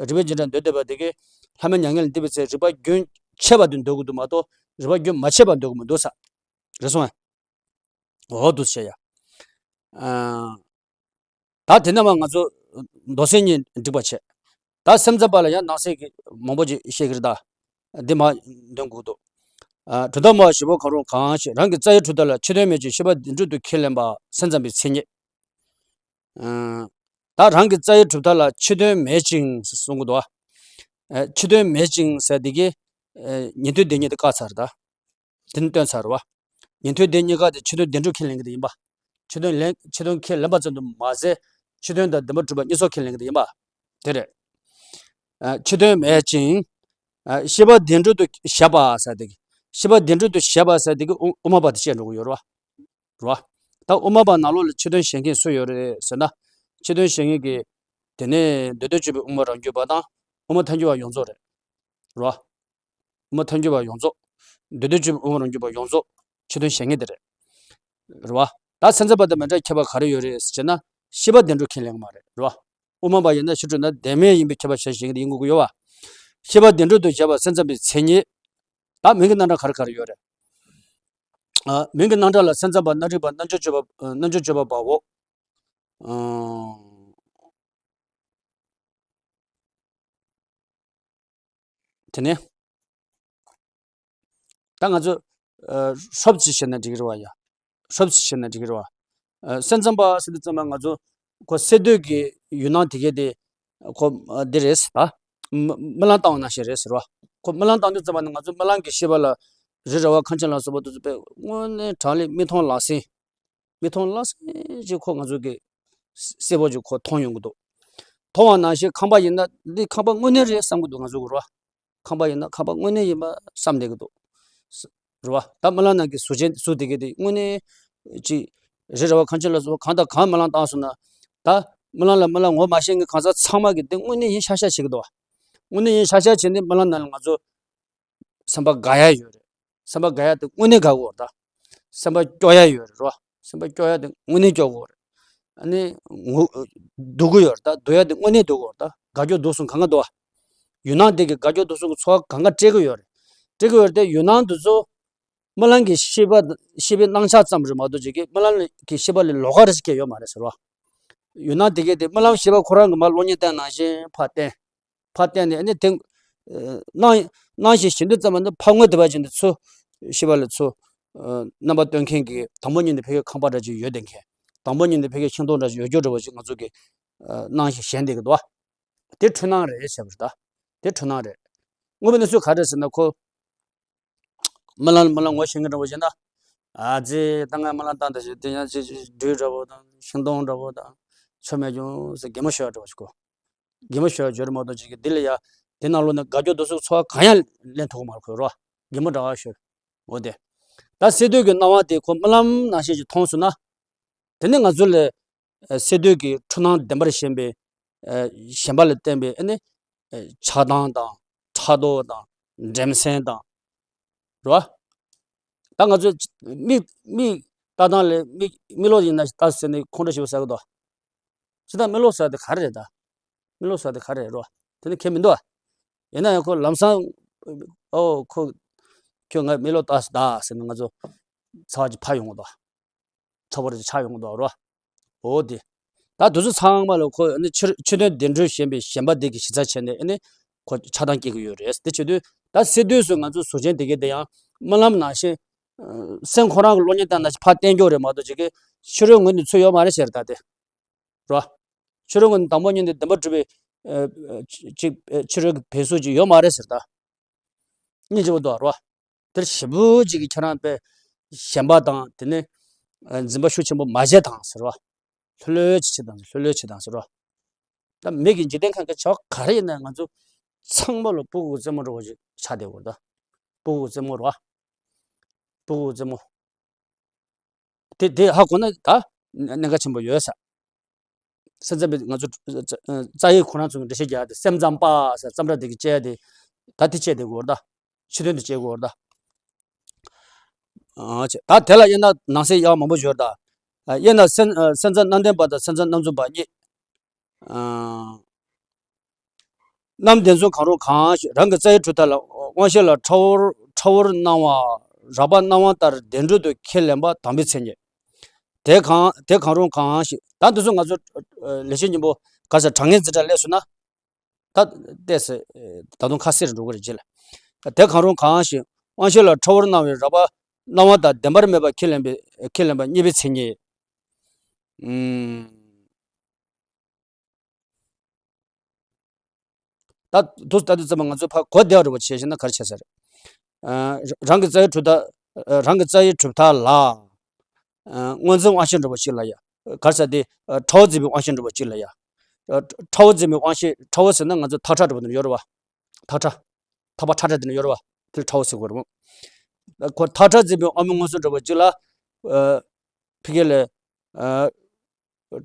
རིགས་པའི་རྗེས་འབྲང་མདོ་སྡེ་པ་དེ་གིས་ལྷག་མེད་མྱ་ངན་ལས་འདས་པའི་ཚེ་རིགས་པ་རྒྱུན་ཆད་པ་དེ་འདོད་ཀྱི་འདུག་མ་གཏོགས་རིགས་པ་རྒྱུན་མ་ཆད་པ་འདོད་ཀྱི་མི་འདུག་ས། རེད་སོང་ཨ། འོ་འདུག་བཤད་ཡ། ཨ། ད་དེ་ནས་མར་ང་ཚོ་མདོ་སེམས་གཉིས་འགྲིག་པ་བྱས། ད་སེམས་ཙམ་པ་ལ་ཡང་ནང་གསེས་ཀྱི་མང་པོ་ཅིག་བཤད་ཀྱི་རེད་ད། འདི་མར་འདོན་དགོས་འདུག་ཨ། གྲུབ་མཐའ་སྨྲ་བ་བཞི་པོ་གང་རུང་གང་ཞིག་རང་གི་རྩ་བའི་གྲུབ་མཐའ་ལ་ཕྱི་དོན་མེད་ཅིང་ཤེས་པ་བདེན་གྲུབ་ཏུ་ཁས་ལེན་པ་སེམས་ཙམ་པའི་མཚན་ཉིད། ཨ། ད་རང་གི་རྩ་བའི་གྲུབ་མཐའ་ལ་ཕྱི་དོན་མེད་ཅིང་གསུང་གི་འདུག་ཨ། ཕྱི་དོན་མེད་ཅིང་ཟེར་འདི་གི། ཨ། ཉན་ཐོས་སྡེ་གཉིས་དེ་བཀག་ཚར་ད། དེ་ནི་སྟོན་ཚར་བ། ཉན་ཐོས་སྡེ་གཉིས་ཀ་དེ་ཕྱི་དོན་བདེན་གྲུབ་ཁས་ལེན་གྱི་དེ་ཡིན་པ། ཕྱི་དོན་ལེན་ཕྱི་དོན་ཁས་ལེན་པ་ཙམ་དུ་མ་ཟད། ཕྱི་དོན་དང་བདེན་པར་གྲུབ་པ་གཉིས་སུ་ཁས་ལེན་གྱི་དེ་ཡིན་པ། དེ་རེད། ཨ། ཕྱི་དོན་མེད་ཅིང་། ཨ། ཤེས་པ་བདེན་གྲུབ་ཏུ་བཞག་པ་ཟེར་དེ་གི། ཤེས་པ་བདེན་གྲུབ་ཏུ་བཞག་པ་ཟེར་དེ་གི་དབུ་དབུ་མ་པ་དེ་བཤད་འགྲོ་གི་ཡོད་རེད་བ། རེད་བ། ད་དབུ་མ་པ་ནང་ལོགས་ལ་ཕྱི་དོན་བཤད་མཁན་སུ་ཡོད་རེད་ཟེར་ན། ཕྱི་དོན་བཤད་མཁན་གྱི། དེ་ནས་མདོ་སྡེ་སྤྱོད་པའི་དབུ་མ་རང་རྒྱུད་པ་དང་། དབུ་མ་ཐལ་འགྱུར་བ་ཡོངས་རྫོགས་རེད། རེད་བ། དབུ་མ་ཐལ་འགྱུར་བ་ཡོངས་རྫོགས། མདོ་སྡེ་སྤྱོད་པའི་དབུ་མ་རང་རྒྱུད་པ་ཡོངས་རྫོགས་ཕྱི་དོན་བཤད་མཁན་དེ་རེད། རེད་བ། ད་སེམས་ཙམ་པ་དང་མི་འདྲ་ཁྱད་པར་ག་རེ་ཡོད་རེད་ཟེར་ན། ཤེས་པ་བདེན་གྲུབ་ཁས་ལེན་གྱི་མ་རེད། རེད་བ། དབུ་མ་པ་ཡིན་ན་ཕྱི་དྲོ་ན་བདེན་མེད་ཡིན་པའི་ཁྱད་པར་ཤ་ཞེན་གྱི་ཡིན་དགོས་ཀྱི་ཡོད་བ། ཤེས་པ་བདེན་གྲུབ་ཏུ་བཞག་པ་སེམས་ཙམ་པའི་མཚན་ཉིད། ད་མིང་གི་རྣམ་གྲངས་ག་རེ་ག་རེ་ཡོད་རེད། ཨ། མིང་གི་རྣམ་གྲངས་ལ་སེམས་ཙམ་པ། རྣམ་རིག་པ། རྣལ་འབྱོར་སྤྱོད་པ། རྣལ་འབྱོར་སྤྱོད་པ་པའོ། ཨ། དེ་ནས། ད་ང་ཚོ། ཨ། ཧྲོབ་ཅིག་བཤད་ན་འགྲིག་གི་རེད་བ་ཡ། ཧྲོབ་ཅིག་བཤད་ན་འགྲིག་གི་རེད་བ། ཨ། སེམས་ཙམ་པ་ཟེར་དུས་ཙམ་པ་ང་ཚོ། ཁོ་སེ་སྟོད་ཀྱི་ཡུལ་སྣང་དེ་གས་དེ། ཁོ། ཨ། འདི་རེད་ད། རྨི་རྨི་ལམ་བཏང་བ་ནང་བཞིན་རེད་ཟེར་བ། ཁོ་རྨི་ལམ་བཏང་དུས་ཙམ་པ་ནི་ང་ཚོ་རྨི་ལམ་གྱི་ཤེས་པ་ལ། རི་ར་བ་ཁ་འཕྱང་ལ་སོགས་པ་དེ་ཚོ་དཔེ་དངོས་གནས་དྲང་གནས་མིག་མཐོང་ལག་ཟིན། མིག་མཐོང་ལག་ཟིན་ཅིག་ཁོ་ང་ཚོ་གི་གསལ་པོ་ཅིག་ཁོ་མཐོང་ཡོང་གི་འདུག་མཐོང་བ་ནང་བཞིན་ཁང་པ་ཡིན་ན་འདི་ཁང་པ་དངོས་གནས་རེད་བསམ་གི་འདུག་ང་ཚོ་གི་རོ། ཁང་པ་ཡིན་ན་ཁང་པ་དངོས་གནས་ཡིན་པ་བསམ་བསྡད་ཀྱི་འདུག་རེད་བ། ད་རྨི་ལམ་ནང་གི་གཟུགས་ཅན་གཟུགས་དེ་གས་དེ་དངོས་གནས་ཅིག་རི་ར་བ་ཁ་འཕྱང་ལ་སོགས་པ་གང་དང་གང་རྨི་ལམ་བཏང་སོང་ན། ད་རྨི་ལམ་ལ་རྨི་ལམ་ངོ་མ་ཤེས་མཁན་གང་ཟག་ཚང་མ་གིས་དེ་དངོས་གནས་ཡིན་ཤག་ཤག་བྱེད་ཀྱི་འདུག་བ། དངོས་གནས་ཡིན་ཤག་ཤག་བྱས་ནས་རྨི་ལམ་ནང་ལ་ང་ཚོ་སེམས་པ་དགའ་ཡ་ཡོད་རེད། སེམས་པ་དགའ་ཡ་དེ་དངོས་གནས་དགའ་གི་ཡོད་རེད་ད། སེམས་པ་སྐྱོ་ཡ་ཡོད་རེད་རོ། སེམས་པ་སྐྱོ་ཡ་དེ་དངོས་གནས་སྐྱོ་གི་ཡོད་རེད། ཨ་ནི་ངུ་སྡུག་གི་ཡོད་རེད་ད། སྡུག་ཡ་དེ་དངོས་གནས་སྡུག་གི་ཡོད་རེད་ད། དགའ་སྐྱོ་སྡུག་གསུམ་གང་ག་འདུག་བ། ཡུལ་སྣང་དེ་གི་དགའ་སྐྱོ་སྡུག་གསུམ་གི་ཚོར་བ་གང་ག་སྤྲད་གི་ཡོད་རེད། སྤྲད་གི་ཡོད་རེད་དེ་ཡུལ་སྣང་དེ་ཚོ་རྨི་ལམ་གྱི་ཤེས་པ་ཤེས་པའི་སྣང་ཆ་ཙམ་རེད་མ་གཏོགས་ཅིག་གི་རྨི་ལམ་གྱི་ཤེས་པ་ལས་ལོགས་ཀ་རེ་ཞིག་སྐྱེ་ཡོད་མ་རེད་ཟེར་བ། ཡུལ་སྣང་དེ་གས་དེ་རྨི་ལམ་ཤེས་པ་ཁོ་རང་གི་མར་གློག་བརྙན་བསྟན་ནང་བཞིན་ཕར་བསྟན། ཕར་བསྟན་ནས་ཨ་ནི་དེ། ཨ། སྣང་སྣང་ཞིང་ཞེན་དུས་ཙམ་པ་འདི་ཕར་མངོན་དེ་བ་ཅན་དེ་ཚོ། ཤེས་པ་ལ་ཚོ། ཨ། རྣམ་པ་སྟོན་མཁན་གྱི་དང་པོ་ཉིད་ནས་ཕ་གིའི་ཁང་པ་འདྲ་ཅིག་ཡོད་བསྡད་མཁན། དང་པོ་ཉིད་ནས་ཕ་གིའི་ཤིང་སྡོང་འདྲ་ཞིག་ཡོད་རྒྱུ་འདྲ་བོ་ཞིག་ང་ཚོ་གི་སྣང་ཞིང་ཞེན་བསྡད་ཀྱི་འདུག་བ། དེ་འཁྲུལ་སྣང་རེད་བྱས་པ་རེད་ད། དེ་འཁྲུལ་སྣང་རེད། དངོས་པོའི་གནས་ཚུལ་ག་རེ་རེད་ཟེར་ན་ཁོ། རྨི་ལམ་རྨི་ལམ་ངོ་ཤེས་མཁན་འདྲ་བོ་བྱས་ན། ཨ་ཙི་ད་ང་རྨི་ལམ་བཏང་ད་ཞིག་དེ་ཡང་ཅི་ཅི་སྦྲུལ་འདྲ་བོ་དང་ཤིང་སྡོང་འདྲ་བོ་དང་ཆོ་མེད་ཀྱང་ཟེར་གད་མོ་ཤོར་འདྲ་བོ་ཞིག་གོ། གད་མོ་ཤོར་འཇོར་མ་གཏོགས་ཅིག་གི་འདི་ལ་ཡ། དེ་ནང་ལོགས་ནས་དགའ་སྐྱོ་སྡུག་སོགས་ཚོར་བ་གང་ཡང་ལེན་ཐུབ་ཀྱི་མ་རེད་ཁོས་རོ། གད་མོ་འདྲ་བ་ཤོར། འོ་དེ། ད་སེ་སྟོད་ཀྱི་སྣང་བ་དེ་ཁོ་རྨི་ལམ་ནང་བཞིན་ཅིག་མཐོང་སོང་ན། དེ་ནི་ང་ཚོ་ལ། ཨ་སེ་སྟོད་ཀྱི་འཁྲུལ་སྣང་བདེན་པར་ཞེན་པའི། ཨ་ཞེན་པ་ལ་བརྟེན་པའི་ཨ་ནི། ཨ་ཆགས་སྡང་དང་ཕྲག་དོག་དང་འགྲན་སེམས་དང་། རོ། ད་ང་ཚོས་མིག་མིག་ལྟ་སྟངས་ལས་མིག་མིག་ལོག་ཡིན་ན་ལྟ་ཟེར་ནས་ཁོང་ཁྲོ་ཞེ་པོ་ཟ་གི་འདུག་ཅི་ལྟར་མིག་ལོག་ཟེར་དེ་ག་རེ་རེད་ད། མིག་ལོག་ཟེར་དེ་ག་རེ་རེད་རོ། དེ་ནི་ཁྱད་མི་འདུག་ཨ། ཡིན་ན་ཡང་ཁོ་ལམ་སང་། ཨོ་ཁོ། ཁྱོད་ང་མིག་ལོག་ལྟ་ཟེར་ད་ཟེར་ནས་ང་ཚོ། ཚ་བ་ཅིག་ཕར་ཡོང་གི་འདུག་ཚ་བ་རེ་ཅིག་ཆགས་ཡོང་གི་འདུག་རོ། འོ་དེ། ད་དུས་ཚོད་ཚང་མ་ལ་ཁོ་ནི་ཕྱི་ཕྱི་དོན་བདེན་གྲུབ་ཞེན་པའི་ཞེན་པ་དེ་གི་གཞི་རྩ་བྱས་ནས་ཨ་ནི་ཁོ་ཆགས་སྡང་སྐྱེ་གི་ཡོད་རེད། དེ་བྱེད་དུས་ད་སེ་སྟོད་སུ་ང་ཚོ་གཟུགས་ཅན་དེ་གའི་དེ་ཡང་རྨི་ལམ་ནང་བཞིན། སེམས་ཁོ་རང་གི་གློག་བརྙན་བལྟས་ན་ཕར་བསྟན་རྒྱུ་རེད་མ་གཏོགས་ཅིག་གི་ཕྱི་རོལ་ངོས་ནས་ཚུར་ཡོད་མ་རེད་ཟེར་ད་དེ། རོ། ཕྱི་རོལ་ངོས་ནས་དང་པོ་ཉིད་ནས་བདེན་པར་གྲུབ་པའི། ཅིག་ཕྱི་རོལ་གྱི་བེད་སོ་ཅིག་ཡོད་མ་རེད་ཟེར་ད། སྙིང་རྗེ་པོ་འདུག་རོ། དེར་ཞེ་པོ་ཅིག་གིས་ཁྱེད་རང་དཔེ་ཞེན་པ་དང་དེ་ནས་འཛིན་པ་ཤུགས་ཆེན་པོ་མ་བྱེད་དང་ཟེར་རོ། ལྷོད་ལྷོད་ཅིག་བྱེད་དང་ལྷོད་ལྷོད་བྱེད་དང་ཟེར་རོ། ད་མི་གི་འཇིག་རྟེན་ཁམས་ཀྱི་བྱ་བ་ག་རེ་ཡིན་ན་ང་ཚོ་ཚང་མ་ལ་སྤུ་གུ་རྩེད་མོ་འདྲ་བོ་ཞིག་ཆགས་བསྡད་ཡོད་རེད་ད། སྤུ་གུ་རྩེད་མོ་རོ། སྤུ་གུ་རྩེད་མོ། དེ་དེ་ཧ་གོ་ན་ད་གནད་འགག་ཆེན་པོ་ཡོད་ས། སེམས་ཙམ་པས་ང་ཚོ་རྩ་ཡིག་ཁོ་རང་ཚོ་གི་འགྲེལ་བཤད་རྒྱག་ཡ་དེ་སེམས་ཙམ་པ་ཟེར་ཙམ་ར་དེ་གི་བཅད་དེ། ད་དེ་བཅད་དེ་གོ་ར་ད། ཕྱི་དོན་དུ་བཅད་གོ་ར་ད། ཨ་ཅེ། ད་དེ་ལ་དབྱེ་ན་ནང་གསེས་དབྱེ་བ་མང་པོ་ཡོད་ར་ད། ཨ་དབྱེ་ན་སེམས་ཨ་སེམས་ཙམ་རྣམ་བདེན་པ་དང་སེམས་ཙམ་རྣམ་རྫུན་པ་གཉིས། ཨ། རྣམ་བདེན་རྫུན་གང་རུང་གང་ཞིག་རང་གི་རྩ་བའི་གྲུབ་མཐའ་ལ་དབང་ཤེས་ལ་ཕྲ་བོར་ཕྲ་བོར་སྣང་བ་རགས་པ་སྣང་བ་ལྟར་བདེན་གྲུབ་ཏུ་ཁས་ལེན་པ་དམ་པའི་མཚན་ཉིད། དེ་གང་དེ་གང་རུང་གང་ཞིག་ད་འདི་ཚོ་ང་ཚོ་ལེགས་བཤད་སྙིང་པོ་ག་ས་དྲང་ངེས་འཛིན་གྲྭ་སླེབས་སོང་ན། ད་ལྟས་སེ་ད་དུང་ཁ་གསལ་རུ་འགྲོ་གི་རེད་ཅེས་ལ། དེ་གང་རུང་གང་ཞིག་དབང་ཤེས་ལ་ཕྲ་བོར་སྣང་བའི་རགས་པ་སྣང་བ་དང་བདེན་པར་མེད་པ་ཁས་ལེན་པའི་ཁས་ལེན་པ་གཉིས་པའི་མཚན་ཉིད། ཨུམ། ད་དུ་ད་དུ་ཙམ་ང་ཚོ་ཕ་གོ་བདེ་བ་རུ་བ་བྱས་ཤེ་ན་ག་རེ་བྱས་ས་རེད། ཨ་རང་གི་རྩ་བའི་གྲུབ་མཐའ། རང་གི་རྩ་བའི་གྲུབ་མཐའ་ལ། ཨ་སྔོ་འཛིན་དབང་ཤེས་འགྲོ་བ་གཅིག་ལ་ཡ། ག་རེ་ཟེར་དེ། ཨ་ཕྲ་བོ་འཛིན་པའི་དབང་ཤེས་འགྲོ་བ་གཅིག་ལ་ཡ། ཨ་ཕྲ་བོ་འཛིན་པའི་དབང་ཤེས་ཕྲ་བོ་ཟེར་ན་ང་ཚོ་ཐག་ཁྲ་འགྲོ་བ་དེ་ནི་ཡོད་རེད་བ། ཐག་ཁྲ། ཐག་པ་ཁྲ་ཁྲ་དེ་ནི་ཡོད་རེད་བ། དེ་ལ་ཕྲ་བོ་ཟེར་དགོས་རེད་བ། ཁོ་ཐག་ཁྲ་འཛིན་པའི་དབང་པོ་མངོན་སུམ་འགྲོ་བ་གཅིག་ལ། ཨ་ཕི་གེ་ལ། ཨ་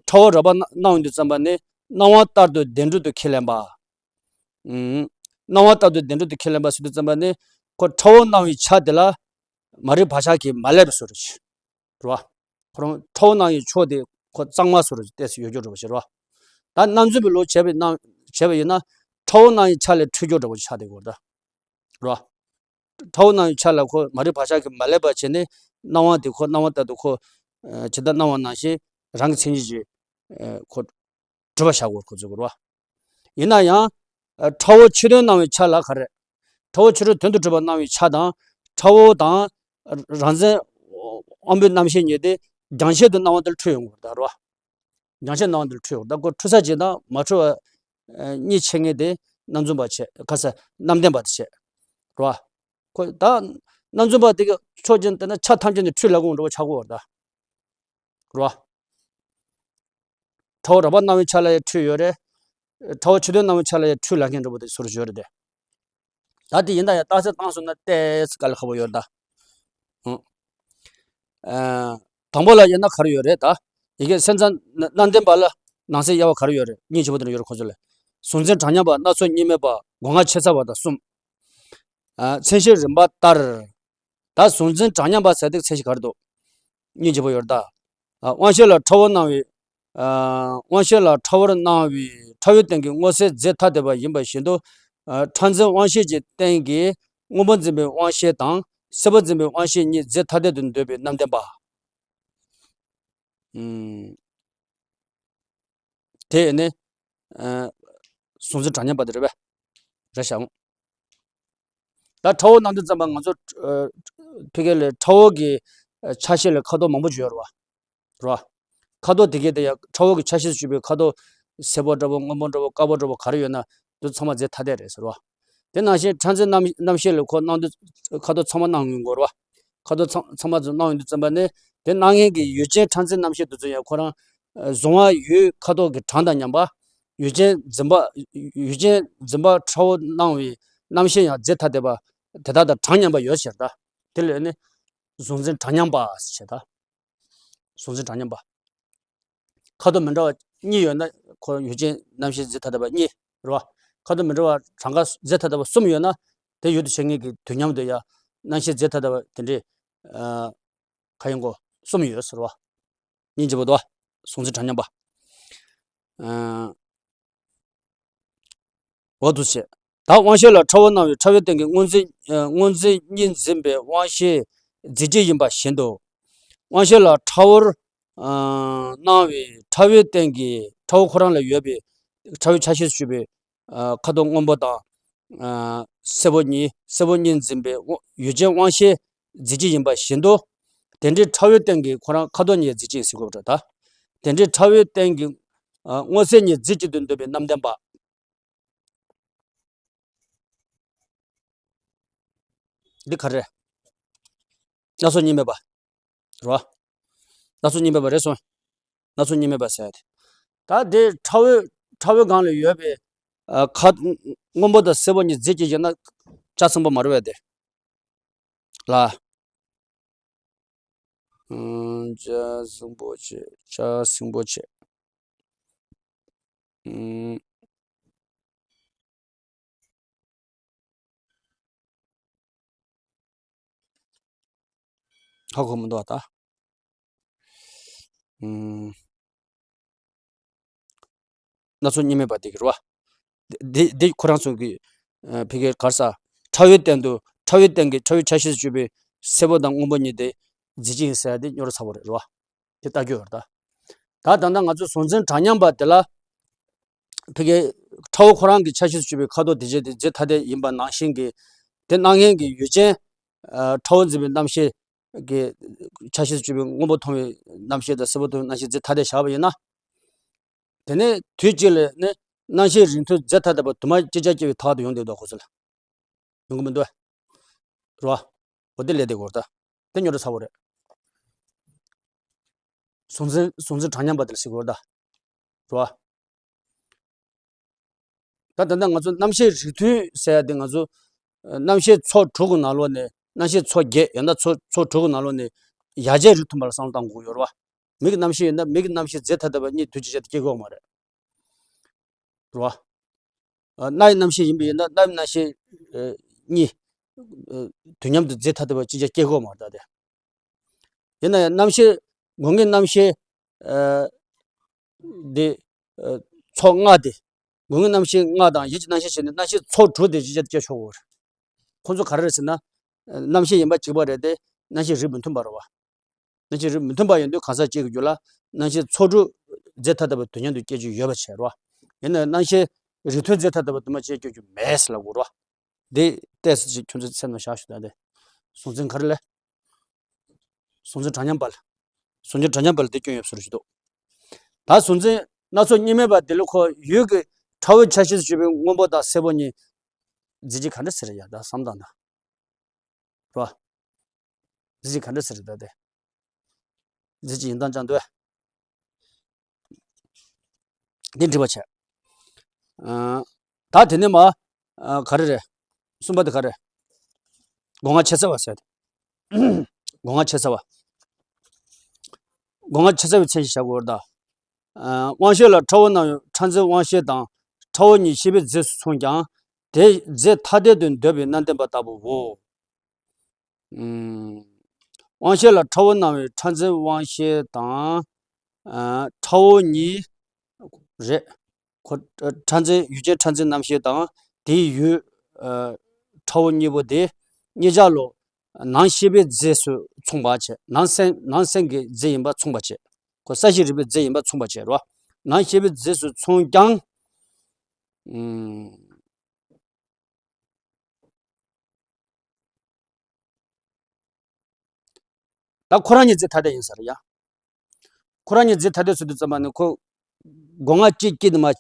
ཕྲ་བོ་རགས་པ་སྣང་བའི་དུས་ཙམ་པ་ནི་སྣང་བ་ལྟར་དུ་བདེན་གྲུབ་ཏུ་ཁས་ལེན་པ། ཨུམ། སྣང་བ་ལྟར་དུ་བདེན་གྲུབ་ཏུ་ཁས་ལེན་པ་ཟེར་དུས་ཙམ་པ་ནི་ཁོ་ཕྲ་བོ་སྣང་བའི་ཆ་དེ་ལ་མ་རིག་བག་ཆགས་ཀྱིས་མ་བསླད་པའི་བཟོ་འདྲ་ཞིག་རེད་བ། ཁོ་རང་ཕྲ་བོ་སྣང་བའི་ཕྱོགས་དེ་ཁོ་གཙང་མ་བཟོ་འདྲ་ཞིག་ཏོག་ཙམ་ཡོད་རྒྱུ་འདྲ་བོ་ཞིག་རེད་བ། ད་རྣམ་རྫུན་པའི་ལུགས་བྱས་པའི་སྣང་བྱས་པ་ཡིན་ན་ཕྲ་བོ་སྣང་བའི་ཆ་ལས་འཁྲུལ་རྒྱུ་འདྲ་བོ་ཞིག་ཆགས་བསྡད་ཡོད་རེད་ད། རེད་བ། ཕྲ་བོ་སྣང་བའི་ཆ་ལ་ཁོ་མ་རིག་བག་ཆགས་ཀྱིས་མ་བསླད་པ་བྱས་ནས་སྣང་བ་དེ་ཁོ་སྣང་བ་ལྟར་དུ་ཁོ། ཇི་ལྟར་སྣང་བ་ནང་བཞིན་རང་གི་མཚན་ཉིད་ཀྱིས་ཁོ་གྲུབ་པ་བཞག་དགོས་ཁོ་ཚོ་གི་རེད་བ། ཡིན་ན་ཡང་། ཕྲ་བོ་ཕྱི་དོན་སྣང་བའི་ཆ་ལ་ག་རེ། ཕྲ་བོ་ཕྱི་རོལ་དོན་དུ་གྲུབ་པ་སྣང་བའི་ཆ་དང་། ཕྲ་བོ་དང་། རང་མཚན། དབང་པོའི་རྣམ་ཤེས་གཉིས་དེ་རྒྱང་ཤེལ་དུ་སྣང་བ་དེར་འཁྲུལ་ཡོང་གི་རེད་ད་རེད་བ། རྒྱང་ཤེལ་སྣང་བ་དེར་འཁྲུལ་ཡོང་ད་ཁོ་འཁྲུལ་ས་གཅིག་དང་མ་འཁྲུལ་བ། གཉིས་ཕྱེ་མཁན་དེ་རྣམ་རྫུན་པ་བྱས་ཁ་ས་རྣམ་བདེན་པ་དེ་བྱས། རེད་བ། ཁོ་ད་རྣམ་རྫུན་པ་དེ་གི་ཕྱོགས་ཀྱང་བལྟས་ན་ཆ་ཐམས་ཅད་ནས་འཁྲུལ་ལ་དགོངས་འགྲོ་བ་ཆགས་ཀྱི་ཡོད་རེད་ད། རེད་བ། ཕྲ་བོ་རགས་པ་སྣང་བའི་ཆ་ལ་ཡང་འཁྲུལ་ཡོད་རེད། ཕྲ་བོ་ཕྱི་དོན་སྣང་བའི་ཆ་ལ་ཡང་འཁྲུལ་ལ་མཁན་འདྲ་པོ་དེ་ཟུར་ཡོད་རེད་དེ། ད་དེ་ཡིན་ད་ཡང་རྟགས་གསལ་བཏང་སོང་ན་ཏོག་ཙམ་དཀའ་ལས་ཁག་པོ་ཡོད་རེད་ད། ཨང་། ཨ། དང་པོ་ལ་དབྱེ་ན་ག་རེ་ཡོད་རེད་ད། ཡི་གེ་སེམས་ཙམ་རྣམ་བདེན་པ་ལ་ནང་གསེས་དབྱེ་བ་ག་རེ་ཡོད་རེད་སྙིང་རྗེ་པོ་དེ་འདྲ་ཡོད་རེད་ཁོ་ཚོ་ལ། གཟུང་འཛིན་གྲངས་མཉམ་པ་སྣ་ཚོགས་གཉིས་མེད་པ་སྒོ་ལྔ་ཕྱེ་ཚར་བ་དང་གསུམ། ཨ། མཚན་གཞིའི་རིམ་པ་ལྟར། ད་གཟུང་འཛིན་གྲངས་མཉམ་པ་ཟེར་དུས་མཚན་གཞི་ག་རེ་འདུག་སྙིང་རྗེ་པོ་ཡོད་རེད་ད། ཨ། དབང་ཤེས་ལ་ཕྲ་བོར་སྣང་བའི། ཨ། དབང་ཤེས་ལ་ཕྲ་བོར་སྣང་བའི་ཕྲ་བའི་སྟེང་གི་སྔོ་སེར་རྫས་ཐ་དད་པ་ཡིན་པ་བཞིན་དུ། ཨ། ཕྲ་འཛིན་དབང་ཤེས་ཀྱི་སྟེང་གི་སྔོན་པོ་འཛིན་པའི་དབང་ཤེས་དང་སེར་པོ་འཛིན་པའི་དབང་ཤེས་གཉིས་རྫས་ཐ་དད་དུ་འདོད་པའི་རྣམ་བདེན་པ། ཨུམ། དེ་ནི། ཨ། གཟུང་འཛིན་གྲངས་མཉམ་པ་དེ་རེད་པས། རེད་ཤག་ད་ཕྲ་བོ་སྣང་དུས་ཙམ་པ་ང་ཚོ། ཨ། ཕ་གི་ལ་ཕྲ་བོ་གི་ཆ་ཤས་ལ་ཁ་དོག་མང་པོ་ཅིག་ཡོད་རེད་བ། རེད་བ། ཁ་དོག་དེ་གའི་དེ་ཡང་ཁྲ་བོ་གི་ཆ་ཤས་སུ་གྱུར་པའི་ཁ་དོག་སེར་པོ་འདྲ་པོ། སྔོན་པོ་འདྲ་པོ། དཀར་པོ་འདྲ་པོ་ག་རེ་ཡོད་ན་དེ་ཚང་མ་རྫས་ཐ་དད་རེད་ཟེར་བ། དེ་ནང་བཞིན་ཕྲ་འཛིན་རྣམ་རྣམ་ཤེས་ལ་ཁོ་སྣང་དུས་ཁ་དོག་ཚང་མ་སྣང་ཡོང་གི་རེད་བ། ཁ་དོག་ཚང་ཚང་མ་ཚོ་སྣང་ཡོང་དུས་ཙམ་པ་ནས་དེ་སྣང་མཁན་གྱི་ཡུལ་ཅན་ཕྲ་འཛིན་རྣམ་ཤེས་དེ་ཚོ་ཡང་ཁོ་རང་གཟུང་བ་ཡུལ་ཁ་དོག་གི་གྲངས་དང་མཉམ་པ། ཡུལ་ཅན་འཛིན་པ། ཡུལ་ཅན་འཛིན་པ་ཁྲ་བོ་སྣང་བའི་རྣམ་ཤེས་ཡང་རྫས་ཐ་དད་པ་དེ་དག་དང་གྲངས་མཉམ་པ་ཡོད་ཟེར་ད། དེ་ལས་ནི་གཟུང་འཛིན་གྲངས་མཉམ་པ་ཟེར་ད། གཟུང་འཛིན་གྲངས་མཉམ་པ། ཁ་དོག་མི་འདྲ་བ་གཉིས་ཡོད་ན་ཁོ་ཡུལ་ཅན་རྣམ་ཤེས་རྫས་ཐ་དད་པ་གཉིས་རེད་བ། ཁ་དོག་མི་འདྲ་བ་གྲངས་ཀ་རྫས་ཐ་དད་པ་གསུམ་ཡོད་ན་དེ་ཡུལ་དུ་བྱེད་མཁན་གྱི་དུས་མཉམ་དུ་ཡང་རྣམ་ཤེས་རྫས་ཐ་དད་པ་དེ་འདྲའི་ཨ་ག་ཡིན་གོ་གསུམ་ཡོད་ཟེར་བ། སྙིང་རྗེ་པོ་འདུག་བ། གཟུང་འཛིན་གྲངས་མཉམ་པ། ཨ། འོ་འདུག་སེ། ད་དབང་ཤེས་ལ་ཁྲ་བོ་སྣང་བའི་ཕྲ་བའི་སྟེང་གི་སྔོ་འཛིན་སྔོ་འཛིན་གཉིས་འཛིན་པའི་དབང་ཤེས་རྫས་གཅིག་ཡིན་པ་བཞིན་དུ། དབང་ཤེས་ལ་ཁྲ་བོར་སྣང་བའི་ཕྲ་བའི་སྟེང་གི་ཁྲ་བོ་ཁོ་རང་ལ་ཡོད་པའི་ཁྲ་བོའི་ཆ་ཤས་སུ་གྱུར་པའི་ཁ་དོག་སྔོན་པོ་དང་སེར་པོ་གཉིས། སེར་པོ་གཉིས་འཛིན་པའི་ཡུལ་ཅན་དབང་ཤེས་རྫས་གཅིག་ཡིན་པ་བཞིན་དུ། དེ་འདྲའི་ཕྲ་བའི་སྟེང་གི་ཁོ་རང་ཁ་དོག་གཉིས་རྫས་གཅིག་ཟེར་དགོས་པ་འདྲ་ད། དེ་འདྲའི་ཕྲ་བའི་སྟེང་གི་སྔོ་སེར་གཉིས་རྫས་གཅིག་ཏུ་འདོད་པའི་རྣམ་བདེན་པ། འདི་ག་རེ། སྣ་ཚོགས་གཉིས་མེད་པ། རེད་བ། སྣ་ཚོགས་གཉིས་མེད་པ་རེད་སོང་། སྣ་ཚོགས་གཉིས་མེད་པ་ཟེར་ཡ་དེ། ད་དེ་ཁྲ་བོའི་ཁྲ་བོའི་སྒང་ལ་ཡོད་པའི་ཁ་སྔོན་པོ་དང་སེར་པོ་གཉིས་རྫས་གཅིག་ཡིན་ན་ཆ་ཚང་པོ་མ་རེད་བས་དེ། ལ། ཨང་། ལྕགས་སྲིན་པོ་ཆེ། ལྕགས་སྲིན་པོ་ཆེ། ཨང་། ཧ་གོ་མི་འདུག་ད། ཨང་། སྣ་ཚོགས་གཉིས་མེད་པ་དེ་གི་རེད་བ། འདི་འདི་ཁོ་རང་ཚོ་གི་ཕ་གིར་ག་རེ་ཟ། ཕྲ་བའི་སྟེང་དུ་ཕྲ་བའི་སྟེང་གི་ཕྲ་བའི་ཆ་ཤས་སུ་གྱུར་པའི་སེར་པོ་དང་སྔོན་པོ་གཉིས་དེ་རྫས་གཅིག་ཡིན་ཟེར་ཡ་དེ་རྙོག་དྲ་ཚ་པོ་རེད་རེད་བ། དེ་ལྟ་རྒྱུ་ཡོད་རེད་ད། ད་ད་ལྟ་ང་ཚོ་གཟུང་འཛིན་གྲངས་མཉམ་པ་དེ་ལ་ཕ་གིའི་ཁྲ་བོ་ཁོ་རང་གི་ཆ་ཤས་སུ་གྱུར་པའི་ཁ་དོག་དེ་བྱས་ཏེ་རྫས་ཐ་དད་ཡིན་པ་ནང་བཞིན་གྱི། དེ་སྣང་མཁན་གྱི་ཡུལ་ཅན་ཁྲ་བོ་འཛིན་པའི་རྣམ་ཤེས་ཀྱི་ཆ་ཤས་སུ་གྱུར་པའི་སྔོན་པོ་མཐོང་བའི་རྣམ་ཤེས་དང་སེར་པོ་མཐོང་བའི་རྣམ་ཤེས་རྫས་ཐ་དད་བཞག་པ་ཡིན་ན། དེ་ནས་དུས་གཅིག་ལ་ནི་རྣམ་ཤེས་རིགས་མཐུན་རྫས་ཐ་དད་པ་དུ་མ་ཅིག་ཅར་སྐྱེ་བའི་ཐག་ཏུ་ཡོང་བསྡད་འདུག་ཁོ་ཚོ་ལ། ཡོང་གི་མི་འདུག་རོ། འོ་དེ་ལས་དེ་གོ་ད། དེ་རྙོག་དྲ་ཚ་པོ་རེད། གཟུང་འཛིན་གཟུང་འཛིན་གྲངས་མཉམ་པ་དེ་ལ་ཟེར་གོ་ད། རོ། ད་ད་ལྟ་ང་ཚོ་རྣམ་ཤེས་རིགས་མཐུན་ཟེར་ཡ་དེ་ང་ཚོ་རྣམ་ཤེས་ཚོགས་དྲུག་གི་ནང་ལོགས་ནས་རྣམ་ཤེས་ཚོགས་བརྒྱད་ཡང་ན་ཚོགས་ཚོགས་དྲུག་གི་ནང་ལོགས་ནས་ཡ་གྱལ་རིགས་མཐུན་པ་ལ་བསམ་བློ་གཏང་དགོས་ཡོད་རེད་བ། མིག་གི་རྣམ་ཤེས་ཡིན་ན་མིག་གི་རྣམ་ཤེས་རྫས་ཐ་དད་པ་གཉིས་དུས་གཅིག་ཅར་དུ་སྐྱེ་གི་ཡོད་མ་རེད། རེད་བ། རྣ་ཡི་རྣམ་ཤེས་ཡིན་པ་ཡིན་ན་རྣ་ཡི་རྣམ་ཤེས་གཉིས་དུས་མཉམ་དུ་རྫས་ཐ་དད་པ་གཅིག་ཅར་སྐྱེ་གི་ཡོད་མ་རེད་ད་དེ། ཡིན་ན་ཡང་རྣམ་ཤེས་སྒོ་ལྔའི་རྣམ་ཤེས་འདི་ཚོགས་ལྔ་དེ། སྒོ་ལྔའི་རྣམ་ཤེས་ལྔ་དང་ཡིད་ཀྱི་རྣམ་ཤེས་བྱས་ནས་རྣམ་ཤེས་ཚོགས་དྲུག་དེ་གཅིག་ཅར་དུ་སྐྱེ་ཆོག་གི་རེད། ཁོང་ཚོ་ག་རེ་རེད་ཟེར་ན། རྣམ་ཤེས་ཡིན་པ་གཅིག་པ་རེད་དེ་རྣམ་ཤེས་རིགས་མི་མཐུན་པ་རེད་བ། རྣམ་ཤེས་རིགས་མི་མཐུན་པ་ཡིན་དུས་གང་ཟག་གཅིག་གི་རྒྱུད་ལ་རྣམ་ཤེས་ཚོགས་དྲུག་རྫས་ཐ་དད་པ་དུས་མཉམ་དུ་སྐྱེ་རྒྱུ་ཡོད་པ་བྱས་རོ། ཡིན་ནའི་རྣམ་ཤེས་རིགས་མཐུན་རྫས་ཐ་དད་པ་དུ་མ་གཅིག་སྐྱེ་རྒྱུ་མེད་ཟེར་ལབ་དགོས་རོ། འདི་ཏོག་ཙམ་ཅིག་ཁྱོད་ཚོའི་སེམས་ནང་བཞག་ཞུ་ད་དེ། གཟུང་འཛིན་ག་རེ་ལས། གཟུང་འཛིན་གྲངས་མཉམ་པ་ལ། གཟུང་འཛིན་གྲངས་མཉམ་པ་ལ་འདི་སྐྱོན་ཡོད་ཟེར་ཞུ་འདུག་ད་གཟུང་འཛིན་སྣ་ཚོགས་གཉིས་མེད་པ་དེ་ལ་ཁོ་ཡུལ་གྱི་ཁྲ་བོའི་ཆ་ཤས་སུ་གྱུར་པའི་སྔོན་པོ་དང་སེར་པོ་གཉིས་རྫས་གཅིག་ག་འདྲ་ཟེར་ཡ་ད་བསམ་སྟངས་དང་། རོ། རྫས་གཅིག་ག་འདྲ་ཟེར་ད་དེ། རྫས་གཅིག་ཡིན་སྟངས་ཅང་འདུག་ཨེ། འདི་འདྲི་བ་བྱས། ཨ། ད་དེ་ནས་མ། ཨ། ག་རེ་རེད། གསུམ་པ་དེ་ག་རེ། སྒོ་ལྔ་ཕྱེ་ཚར་བ་ཟེར་ཏེ། སྒོ་ལྔ་ཕྱེ་ཚར་བ། སྒོ་ལྔ་ཕྱེ་ཚར་བའི་མཚན་ཞིག་བྱ་དགོས་རེད་ད། ཨ། དབང་ཤེས་ལ་ཁྲ་བོ་སྣང་བའི་ཕྲ་འཛིན་དབང་ཤེས་དང་ཁྲ་བོ་གཉིས་ཤེས་པའི་རྫས་སུ་མཚུངས་ཀྱང་དེ་རྫས་ཐ་དད་དུ་འདོད་པའི་རྣམ་བདེན་པ་ལྟ་བུའོ། ཨུམ། དབང་ཤེས་ལ་ཁྲ་བོ་སྣང་བའི་ཕྲ་འཛིན་དབང་ཤེས་དང་། ཨ། ཁྲ་བོ་གཉིས་རེད། ཁོ། ཨ། ཕྲ་འཛིན་ཡུལ་ཅན་ཕྲ་འཛིན་རྣམ་ཤེས་དང་དེའི་ཡུལ། ཨ། ཁྲ་བོ་གཉིས་པོ་དེ་གཉིས་ཆ་ལོ། ནང་ཤེས་པའི་རྫས་སུ་མཚུངས་པ་བྱས། ནང་སེམས་ནང་སེམས་ཀྱི་རྫས་ཡིན་པ་མཚུངས་པ་བྱས། ཁོ་ས་གཞི་རིག་པའི་རྫས་ཡིན་པ་མཚུངས་པ་བྱས་རོ། ནང་ཤེས་པའི་རྫས་སུ་མཚུངས་ཀྱང་། ཨུམ། ད་ཁོ་རང་ཉིད་རྫས་ཐ་དད་ཡིན་ས་རེད་ཡ། ཁོ་རང་གཉིས་རྫས་ཐ་དད་བཟོ་དུས་ཙམ་པ་ནི་ཁོ་སྒོ་ང་གཅིག་དཀྱིལ་ནས་མར་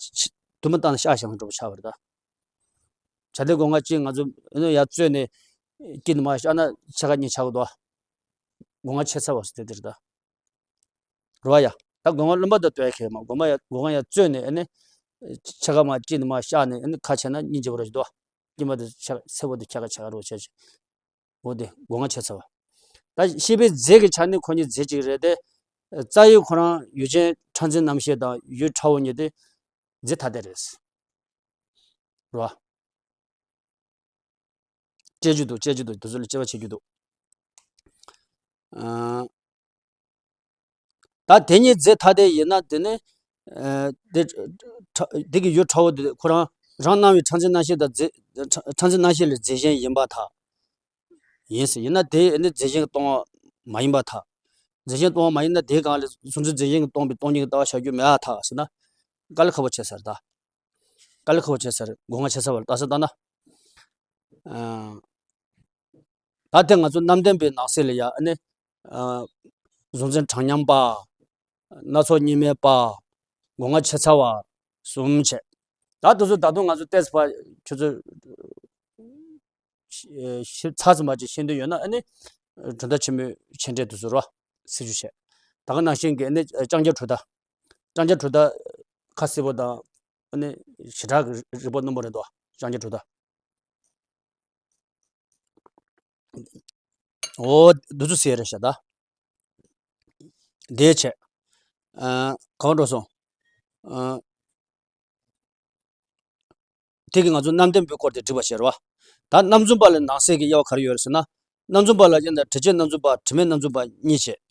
དུ་མ་བཏང་ནས་བཤགས་བཞག་འགྲོ་བ་ཆགས་པ་རེད་ད། བྱ་དེ་སྒོ་ང་གཅིག་ང་ཚོ་ཨ་ནི་ཡར་བཙོས་ནས་དཀྱིལ་ནས་མར་བཤགས་ན་ཕྱེད་ཀ་གཉིས་ཆགས་ཀྱི་འདུག་སྒོ་ང་ཕྱེད་ཚར་བ་སུ་དེ་དེ་རེད་ད། རེད་བ་ཡ། ད་སྒོ་ང་རློན་པ་དང་ལྟོས་ཡ་གལ་མ། སྒོ་ང་ཡ་སྒོ་ང་ཡ་བཙོས་ནས་ཨ་ནི་ཕྱེད་ཀ་མར་དཀྱིལ་ནས་མར་བཤགས་ནས་ཨ་ནི་ཁ་ཕྱེ་ན་སྙིང་རྗེ་པོ་རེད་འདུག་དཀྱིལ་མ་དེ་ཕྱེད་ཀ་ཚེ་བོ་དེ་ཕྱེད་ཀ་ཕྱེད་ཀ་རེད་བ་བྱས་བྱས། འོ་དེ་སྒོ་ང་ཕྱེད་ཚར་བ། ད་ཤེས་པའི་རྫས་ཀྱི་ཆ་ནི་ཁོ་གཉིས་རྫས་གཅིག་རེད་དེ། རྩ་ཡི་ཁོ་རང་ཡུལ་ཅན་ཕྲ་འཛིན་རྣམ་ཤེས་དང་ཡུལ་ཕྲ་བོ་གཉིས་དེ་རྫས་ཐ་དད་རེད། རེད་བ། དཔྱད་རྒྱུ་འདུག་དཔྱད་རྒྱུ་འདུག་དེ་ཚོ་ལ་དཔྱད་པ་བྱེད་རྒྱུ་འདུག་ཨ། ད་དེ་གཉིས་རྫས་ཐ་དད་ཡིན་ན་དེ་ནི། ཨ། དེ་ཕྲ་དེ་གི་ཡུལ་ཕྲ་བོ་དེ་ཁོ་རང་རང་སྣང་བའི་ཕྲ་འཛིན་རྣམ་ཤེས་དང་རྫས་ཕྲ་འཛིན་རྣམ་ཤེས་ལ་རྫས་གཞན་ཡིན་པར་ཐལ། ཡིན་ཟེར། ཡིན་ན་དེ་ནི་རྫས་གཞན་གྱིས་སྟོང་པ་མ་ཡིན་པར་ཐལ། རྫས་གཞན་སྟོང་པ་མ་ཡིན་ན་དེའི་སྒང་ལ་གཟུང་འཛིན་རྫས་གཞན་གྱིས་སྟོང་པའི་སྟོང་ཉིད་ཀྱི་ལྟ་བ་བྱ་རྒྱུ་མེད་པར་ཐལ་ཟེར་ན། དཀའ་ལས་ཁག་པོ་ཆེ་ས་རེད་ད། དཀའ་ལས་ཁག་པོ་ཆེ་ས་རེད། སྒོ་ང་ཕྱེད་ཚར་བ་ལ་ལྟ་ས་ལྟ་ན། ཨ། ད་དེ་ང་ཚོ་རྣམ་བདེན་པའི་ནང་གསེས་ལ་ཡ་ཨ་ནི། ཨ། གཟུང་འཛིན་གྲངས་མཉམ་པ། སྣ་ཚོགས་གཉིས་མེད་པ། སྒོ་ང་ཕྱེད་ཚར་བ། གསུམ་བྱས། ད་དེ་ཚོ་ད་དུང་ང་ཚོ་ཏོག་ཙམ་ཁྱོད་ཚོ་ཤེས་ཚར་ཙམ་པ་ཅིག་ཤེས་འདོད་ཡོད་ན་ཨ་ནི། གྲུབ་མཐའ་ཆེན་མོའི་མཆན་འགྲེལ་དེ་ཚོ་རོ། སྲིད་ཇུས་བྱས། ད་ག་ནང་བཞིན་གྱི་ཨ་ནི་ལྕང་སྐྱ་གྲུབ་མཐའ། ལྕང་སྐྱ་གྲུབ་མཐའ་ཁ་གསལ་པོ་དང་། ཨ་ནི་ཞེ་དྲག་གི་རིག་པ་རྣོན་པོ་རེད་དོ། ལྕང་སྐྱ་གྲུབ་མཐའ། འོ། འདི་ཚོ་ཟེར་རེད་ཤག་ད། དེ་བྱས། ཨ། གང་འགྲོ་སོང་། ཨ། དེ་གིས་ང་ཚོ་རྣམ་བདེན་པའི་སྐོར་དེ་འགྲིག་པ་བྱས་རེད་བ། ད་རྣམ་རྫུན་པ་ལ་ནང་གསེས་ཀྱི་དབྱེ་བ་ག་རེ་ཡོད་རེད་ཟེར་ན། རྣམ་རྫུན་པ་ལ་དབྱེ་ན་དྲི་བཅས་རྣམ་རྫུན་པ་དྲི་མེད་རྣམ་རྫུན་པ་གཉིས་བྱས།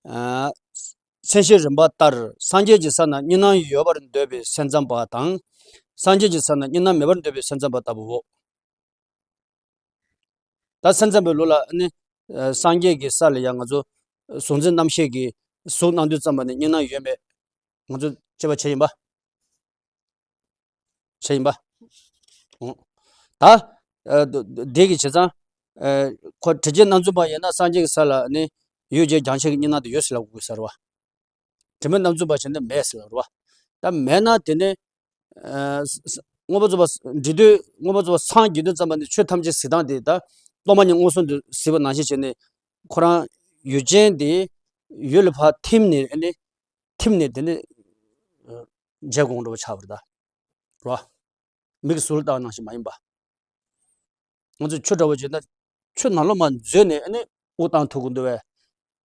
ཨ། མཚན་གཞི་རིམ་པ་ལྟར་སངས་རྒྱས་ཀྱི་ས་ན་གཉིས་སྣང་ཡོད་པར་འདོད་པའི་སེམས་ཙམ་པ་དང་། སངས་རྒྱས་ཀྱི་ས་ན་གཉིས་སྣང་མེད་པར་འདོད་པའི་སེམས་ཙམ་པ་ལྟ་བུའོ། ད་སེམས་ཙམ་པའི་ལུགས་ལ་ནི། ཨ། སངས་རྒྱས་ཀྱི་ས་ལ་ཡང་ང་ཚོ་གཟུང་འཛིན་རྣམ་ཤེས་ཀྱིས་གཟུགས་སྣང་དུས་ཙམ་པ་ནས་གཉིས་སྣང་ཡོད་མེད་ང་ཚོ་དཔྱད་པ་བྱས་ཡིན་པ། བྱས་ཡིན་པ། འོ། ད། ཨ། དེ་གི་བྱས་ཙང་། ཨ། ཁོ་དྲི་བཅས་རྣམ་རྫུན་པ་ཡིན་ན་སངས་རྒྱས་ཀྱི་ས་ལ་ནི་ཡུལ་ཅན་རྒྱང་ཆད་ཀྱི་གཉིས་སྣང་དེ་ཡོད་ཟེར་ལབ་དགོས་ས་རེད་བ། དྲི་མེད་རྣམ་རྫུན་པ་བྱས་ན་མེད་ཟེར་བ་རེད་བ། ད་མེད་ན་དེ་ནི། ཨ། ས་ས་མངོན་པར་རྫོགས་པ་འདྲི་དུས་མངོན་པར་རྫོགས་པ་སངས་རྒྱས་དུས་ཙམ་པ་ནི་ཆོས་ཐམས་ཅད་གཟིགས་སྟངས་དེ་ད་སྟོང་པ་ཉིད་མངོན་སུམ་དུ་གཟིགས་པ་ནང་བཞིན་བྱས་ནས་ཁོ་རང་ཡུལ་ཅན་དེ་ཡུལ་ལ་ཕར་ཐིམ་ནས་ཨ་ནི་ཐིམ་ནས་དེ་ནི་མཇལ་དགོས་འགྲོ་བ་ཆགས་པ་རེད་ད། རེད་བ། མིག་གིས་ཟུར་ལྟ་བ་ནང་བཞིན་མ་ཡིན་པ། ང་ཚོས་ཆུ་འདྲ་བོ་བྱས་ན་ཆུ་ནང་ལོགས་མར་འཛུལ་ནས་ཨ་ནི་དབུགས་བཏང་ཐུབ་ཀྱི་འདུག་བས།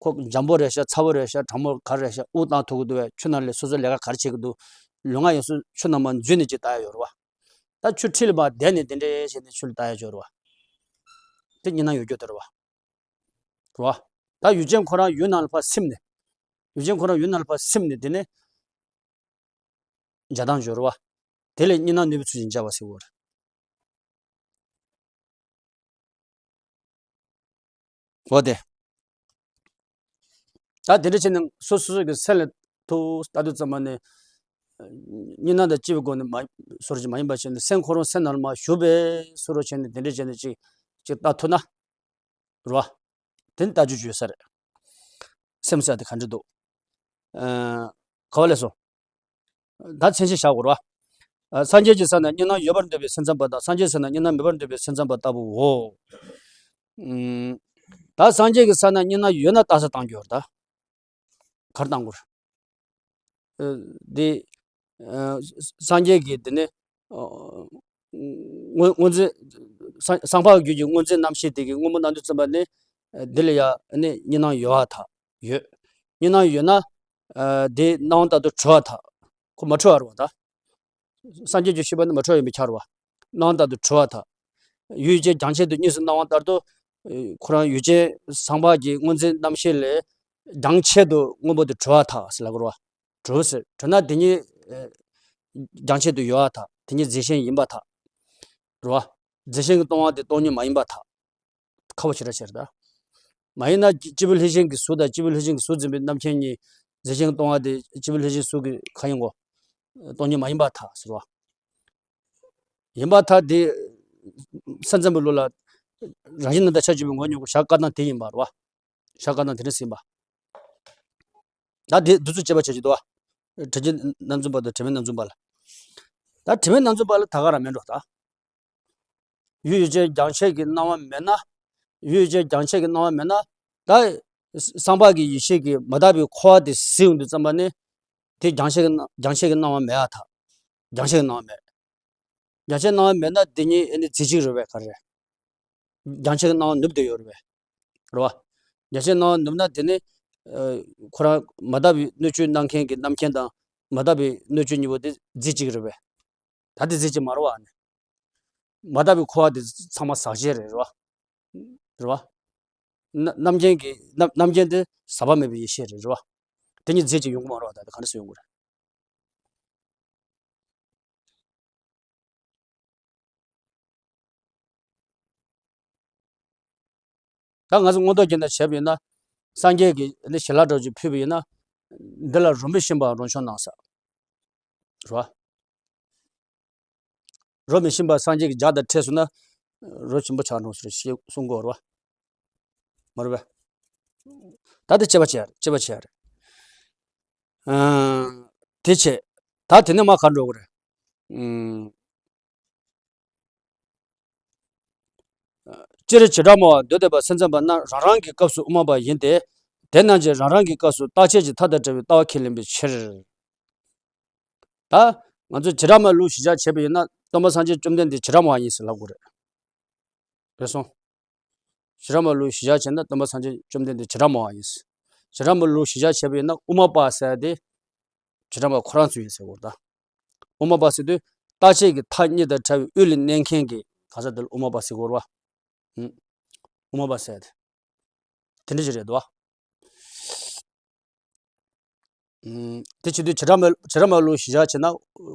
ཁོ་འཇམ་པོ་རེད་ཤག་ཚ་པོ་རེད་ཤག་གྲང་མོ་ག་རེ་རེད་ཤག་དབུགས་བཏང་ཐུབ་ཀྱི་འདུག་བས། ཆུ་ནང་ལ་སོ་སོ་ལས་ཀ་ག་རེ་བྱེད་ཀྱི་འདུག་ལུས་ངག་ཡིད་གསུམ་ཆུ་ནང་མར་འཛུལ་ནས་ཅིག་ལྟ་ཡ་ཡོད་རེད་བ། ད་ཆུ་འཁྲིས་ལ་མར་བསྡད་ནས་དེ་འདྲ་བྱས་ནས་ཆུ་ལ་ལྟ་ཡ་ཡོད་རེད་བ། དེ་གཉིས་སྣང་ཡོད་རྒྱུ་དེ་རེད་བ། རེད་བ། ད་ཡུལ་ཅན་ཁོ་རང་ཡུལ་ནང་ལ་ཕར་སིམ་ནས། ཡུལ་ཅན་ཁོ་རང་ཡུལ་ནང་ལ་ཕར་སིམ་ནས་དེ་ནས་མཇལ་སྟངས་སྦྱོར་བ། དེ་ལས་གཉིས་སྣང་ནུས་པའི་ཚུལ་གྱིས་མཇལ་བ་ཟེར་བ་རེད། འོ་དེ། ད་དེ་འདྲ་བྱས་ནས་སོ་སོ་སོ་གི་སེམས་ལ་ཐུག་ལྟ་དུས་ཙམ་པ་ནས། གཉིས་སྣང་དང་སྐྱེས་པའི་སྒོ་ནས་མ་བཟོ་འདྲ་ཅིག་མ་ཡིན་པ་བྱས་ནས་སེམས་ཁོ་རང་སེམས་ནང་ལ་མར་ཞུགས་པའི་བཟོ་འདྲ་བྱས་ནས་དེ་འདྲ་བྱས་ནས་ཅིག་ཅིག་ལྟ་ཐུབ་ན། རེད་བ། དེ་ནི་ལྟ་རྒྱུ་ཡོད་ས་རེད། སེམས་ཟེར་དེ་ག་འདྲ་འདུག་ཨ། ག་བ་ལས་སོ། ད་མཚན་གཞི་བཞག་དགོས་རེད་བ། ཨ། སངས་རྒྱས་ཀྱི་ས་ན་གཉིས་སྣང་ཡོད་པར་འདོད་པའི་སེམས་ཙམ་པ་དང་སངས་རྒྱས་ས་ན་གཉིས་སྣང་མེད་པར་འདོད་པའི་སེམས་ཙམ་པ་ལྟ་བུའོ། ཨུམ། ད་སངས་རྒྱས་ཀྱི་ས་ན་གཉིས་སྣང་ཡོད་ན་ལྟ་ས་བཏང་རྒྱུ་རེད་ད། ག་རེ་བཏང་དགོས་རེད། ཨ། འདི། ཨ། སངས་རྒྱས་ཀྱི་འདི་ནི། ཨ། སྔོ་སྔོ་འཛིན། སངས་སངས་འཕགས་རྒྱུད་ཀྱི་སྔོ་འཛིན་རྣམ་ཤེས་དེ་གིས་སྔོན་པོ་སྣང་དུས་ཙམ་པ་ནི། ཨ། འདི་ལ་ཡ་ནི་གཉིས་སྣང་ཡོད་པར་ཐལ། ཡོད། གཉིས་སྣང་ཡོད་ན། ཨ། དེ་སྣང་བ་ལྟར་དུ་གྲོལ་བར་ཐལ། ཁོ་མ་གྲོལ་བ་རེད་བ་ད། སངས་རྒྱས་ཀྱི་ཤེས་པ་ནི་མ་གྲོལ་ཡིན་པས་ཁྱབ་པ། སྣང་བ་ལྟར་དུ་གྲོལ་བར་ཐལ། ཡུལ་ཅན་རྒྱང་ཆད་དུ་གཉིས་སུ་སྣང་བ་ལྟར་དུ། ཁོ་རང་ཡུལ་ཅན་སངས་འཕགས་ཀྱི་སྔོ་འཛིན་རྣམ་ཤེས་ལས་རྒྱང་ཆད་དུ་སྔོན་པོ་དེ་གྲོལ་བར་ཐལ་ཟེར་ལབ་དགོས་རེད་བ། གྲོལ་ཟེར། གྲོལ་ན་དེ་ཉིད་རྒྱང་ཆད་དུ་ཡོད་པར་ཐལ། དེ་ཉིད་རྫས་གཞན་ཡིན་པར་ཐལ། རེད་བ། རྫས་གཞན་གྱིས་སྟོང་པ་དེ་སྟོང་ཉིད་མ་ཡིན་པར་ཐལ། ཁག་པོ་ཞེ་དྲག་ཆེ་རེད་ད། མ་ཡིན་ན་སྐྱེས་བུ་ལྷས་བྱིན་གྱི་གཟུགས་དང་སྐྱེས་བུ་ལྷས་བྱིན་གྱི་གཟུགས་འཛིན་པའི་རྣམ་མཁྱེན་གཉིས་རྫས་གཞན་གྱིས་སྟོང་པ་དེ་སྐྱེས་བུ་ལྷས་བྱིན་གཟུགས་ཀྱི་གང་ཡིན་གོ། སྟོང་ཉིད་མ་ཡིན་པར་ཐལ་ཟེར་བ། ཡིན་པར་ཐལ་དེ། སེམས་ཙམ་པའི་ལུགས་ལ། རང་བཞིན་རྣམ་དག་ཆ་བཅུ་པའི་ངོ་བོ་ཉིད་ཀྱི་བཞག་བཀའ་གདམས་དེ་ཡིན་པ་རེད་བ། བཞག་བཀའ་གདམས་དེ་འདྲ་ཟིན་པ། ད་དེ་འདི་ཚོ་དཔྱད་པ་བྱེད་ཀྱི་འདུག་བ། དྲི་ཆུའི་རྣམ་རྫུན་པ་དང་དྲི་མེད་རྣམ་རྫུན་པ་ལ། ད་དྲི་མེད་རྣམ་རྫུན་པ་ལ་ད་ག་རང་མེད་འགྲོ་ད། ཡུལ་ཡུལ་ཅན་རྒྱང་ཆད་ཀྱི་སྣང་བ་མེད་ན། ཡུལ་ཡུལ་ཅན་རྒྱང་ཆད་ཀྱི་སྣང་བ་མེད་ན། ད་སངས་རྒྱས་ཀྱི་ཡེ་ཤེས་ཀྱི་མ་དག་པའི་འཁོར་བ་དེ་ཟིན་ཡོང་དུས་ཙམ་པ་ནི། དེ་རྒྱང་ཆད་ཀྱི་སྣང་རྒྱང་ཆད་ཀྱི་སྣང་བ་མེད་ཨ་ད། རྒྱང་ཆད་ཀྱི་སྣང་བ་མེད། རྒྱང་ཆད་སྣང་བ་མེད་ན་དེ་ཉིད་ཨེ་ནི་རྫས་གཅིག་རེད་པས་ག་རེ། རྒྱང་ཆད་ཀྱི་སྣང་བ་ནུབ་བསྡད་ཡོད་རེད་པས། རེད་བ། རྒྱང་ཆད་སྣང་བ་ནུབ་ན་དེ་ནི། ཨ། ཁོ་རང་མ་དག་པའི་སྣོད་བཅུད་སྣང་མཁན་གྱི་རྣམ་མཁྱེན་དང་མ་དག་པའི་སྣོད་བཅུད་གཉིས་པོ་དེ་རྫས་གཅིག་རེད་པས། ད་དེ་རྫས་གཅིག་མ་རེད་བ་ཨ་ནི། མ་དག་པའི་འཁོར་བ་དེ་ཚང་མ་ཟག་བཅས་རེད་རེད་བ། རེད་བ། རྣ་རྣམ་མཁྱེན་གྱི་རྣམ་རྣམ་མཁྱེན་དེ་ཟག་པ་མེད་པའི་ཡེ་ཤེས་རེད་རེད་བ། དེ་གཉིས་རྫས་གཅིག་ཡོང་གི་མ་རེད་བ། ད་དེ་ག་འདྲ་སེ་ཡོང་གི་རེད། ད་ང་ཚོ་མངོན་རྟོགས་རྒྱན་ལྟར་བྱས་པ་ཡིན་ན། སངས་རྒྱས་ཀྱི་ནི་ཞལ་ལག་འདྲ་ཅིག་ཕུལ་བ་ཡིན་ན། འདི་ལ་རོ་མི་ཤིན་པ་རང་བྱུང་སྣང་ས། རེད་བ། རོ་མི་ཤིན་པ་སངས་རྒྱས་ཀྱི་ལྗགས་དང་འཕྲད་སོང་ན། རོ་ཞིམ་པོ་ཆགས་འགྲོ་ཟེར་ཞེས་གསུང་གི་ཡོད་རེད་བ། མ་རེད་པས། ད་དེ་དཔྱད་པ་བྱས་རེད། དཔྱད་པ་བྱས་རེད། ཨ། དེ་བྱས། ད་དེ་ནས་མར་ག་འགྲོ་དགོས་རེད། ཨུམ། སྤྱིར་བྱེ་བྲག་སྨྲ་བ་མདོ་སྡེ་པ་སེམས་ཙམ་པ་རྣམས་རང་རང་གི་སྐབས་སུ་དབུ་མ་པ་ཡིན་ཏེ། དེ་རྣམས་ཀྱིས་རང་རང་གི་སྐབས་སུ་རྟག་ཆད་ཀྱི་མཐའ་དང་བྲལ་བའི་ལྟ་བ་ཁས་ལེན་པའི་ཕྱིར། ད་ང་ཚོས་བྱེ་བྲག་སྨྲ་བའི་ལུགས་གཞིར་བཞག་བྱས་པ་ཡིན་ན་སྟོན་པ་སངས་རྒྱས་བཅོམ་ལྡན་འདས་བྱེ་བྲག་སྨྲ་བ་ཡིན་ཟེར་ལབ་དགོས་རེད། རེད་སོང་། བྱེ་བྲག་སྨྲ་བའི་ལུགས་གཞིར་བཞག་བྱས་ན་སྟོན་པ་སངས་རྒྱས་བཅོམ་ལྡན་འདས་བྱེ་བྲག་སྨྲ་བ་ཡིན། བྱེ་བྲག་སྨྲ་བའི་ལུགས་གཞིར་བཞག་བྱས་པ་ཡིན་ན་དབུ་མ་པ་ཟེར་ཡ་དེ་བྱེ་བྲག་སྨྲ་བ་ཁོ་རང་ཚོ་ཡིན་ཟེར་བ་རེད་ད། དབུ་མ་པ་ཟེར་དུས་རྟག་ཆད་ཀྱི་མཐའ་གཉིས་དང་བྲལ་བའི་དབུས་ལ་གནས་མཁན་གྱི་གང་ཟག་དེ་ལ་དབུ་མ་པ་ཟེར་གྱི་ཡོད་རེད་བ། ཧུམ། དབུ་མ་པ་ཟེར་ཡ་དེ། དེ་འདྲ་ཞིག་རེད་འདུག་བ། ཨུམ། དེ་བྱེད་དུས་བྱེ་བྲག་སྨྲ་བྱེ་བྲག་སྨྲ་བའི་ལུགས་གཞིར་བཞག་བྱས་ན་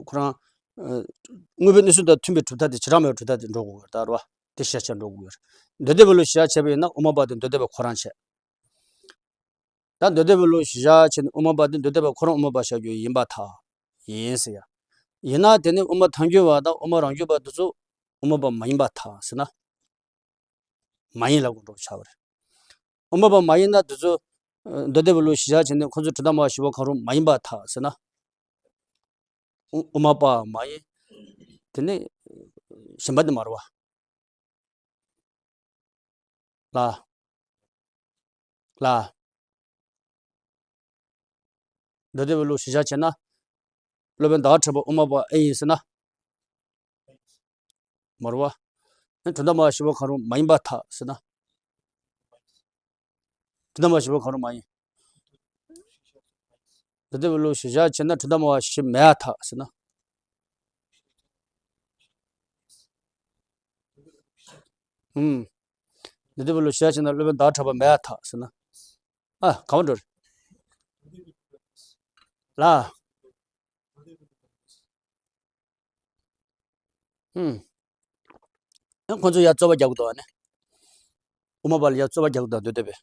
ཁོ་རང་། ཨ། དངོས་པོའི་གནས་ཚུལ་དང་མཐུན་པའི་གྲུབ་མཐའ་དེ་བྱེ་བྲག་སྨྲ་བའི་གྲུབ་མཐའ་དེ་འགྲོ་དགོས་ཀྱི་རེད་ད་རེད་བ། དེ་གཞིར་བཞག་བྱས་འགྲོ་དགོས་ཀྱི་རེད། མདོ་སྡེ་པའི་ལུགས་གཞིར་བཞག་བྱས་པ་ཡིན་ན་དབུ་མ་པ་དེ་མདོ་སྡེ་པ་ཁོ་རང་བྱས། ད་མདོ་སྡེ་པའི་ལུགས་གཞིར་བཞག་བྱས་ནས་དབུ་མ་པ་དེ་མདོ་སྡེ་པ་ཁོ་རང་དབུ་མ་པ་བཞག་རྒྱུ་ཡིན་པར་ཐལ། ཡིན་ཟེར་ཡ། ཡིན་ན་དེ་ནི་དབུ་མ་ཐལ་འགྱུར་བ་དང་དབུ་མ་རང་རྒྱུད་པ་དེ་ཚོ་དབུ་མ་པ་མ་ཡིན་པར་ཐལ་ཟེར་ན། མ་ཡིན་ལབ་དགོས་འགྲོ་ཆགས་པ་རེད། དབུ་མ་པ་མ་ཡིན་ན་དེ་ཚོ། ཨ། མདོ་སྡེ་པའི་ལུགས་གཞིར་བཞག་བྱས་ནས་ཁོ་ཚོ་དྲི་ཟ་མ་ཞི་བ་གང་རུང་མ་ཡིན་པར་ཐལ་ཟེར་ན། དབུ་དབུ་མ་པ་མ་ཡིན། དེ་ནི་གཞན་པ་དེ་མ་རེད་བ། ལ། ལ། མདོ་སྡེ་པའི་ལུགས་གཞིར་བཞག་བྱས་ན། སློབ་དཔོན་ཟླ་བ་གྲགས་པ་དབུ་མ་པ་ཨེ་ཡིན་ཟེར་ན། མ་རེད་བ། ཨེ་དོན་དམ་པ་ཞི་བ་གང་རུང་མ་ཡིན་པར་ཐལ་ཟེར་ན། དོན་དམ་པ་ཞི་བ་གང་རུང་མ་ཡིན། མདོ་སྡེ་པའི་ལུགས་གཞིར་བཞག་བྱས་ན་དོན་དམ་པ་ཞི་མེད་པར་ཐལ་ཟེར་ན། ཨུམ། མདོ་སྡེ་པའི་ལུགས་གཞིར་བཞག་བྱས་ན་སློབ་དཔོན་ཟླ་བ་གྲགས་པ་མེད་པར་ཐལ་ཟེར་ན། ཨ། ག་པར་འགྲོ་རེད། ལ། ཨུམ། ཨ། ཁོང་ཚོ་ཡར་རྩོད་པ་རྒྱག་གི་འདུག་ཨ་ནི། དབུ་མ་པ་ལ་ཡར་རྩོད་པ་རྒྱག་གི་འདུག་མདོ་སྡེ་པས།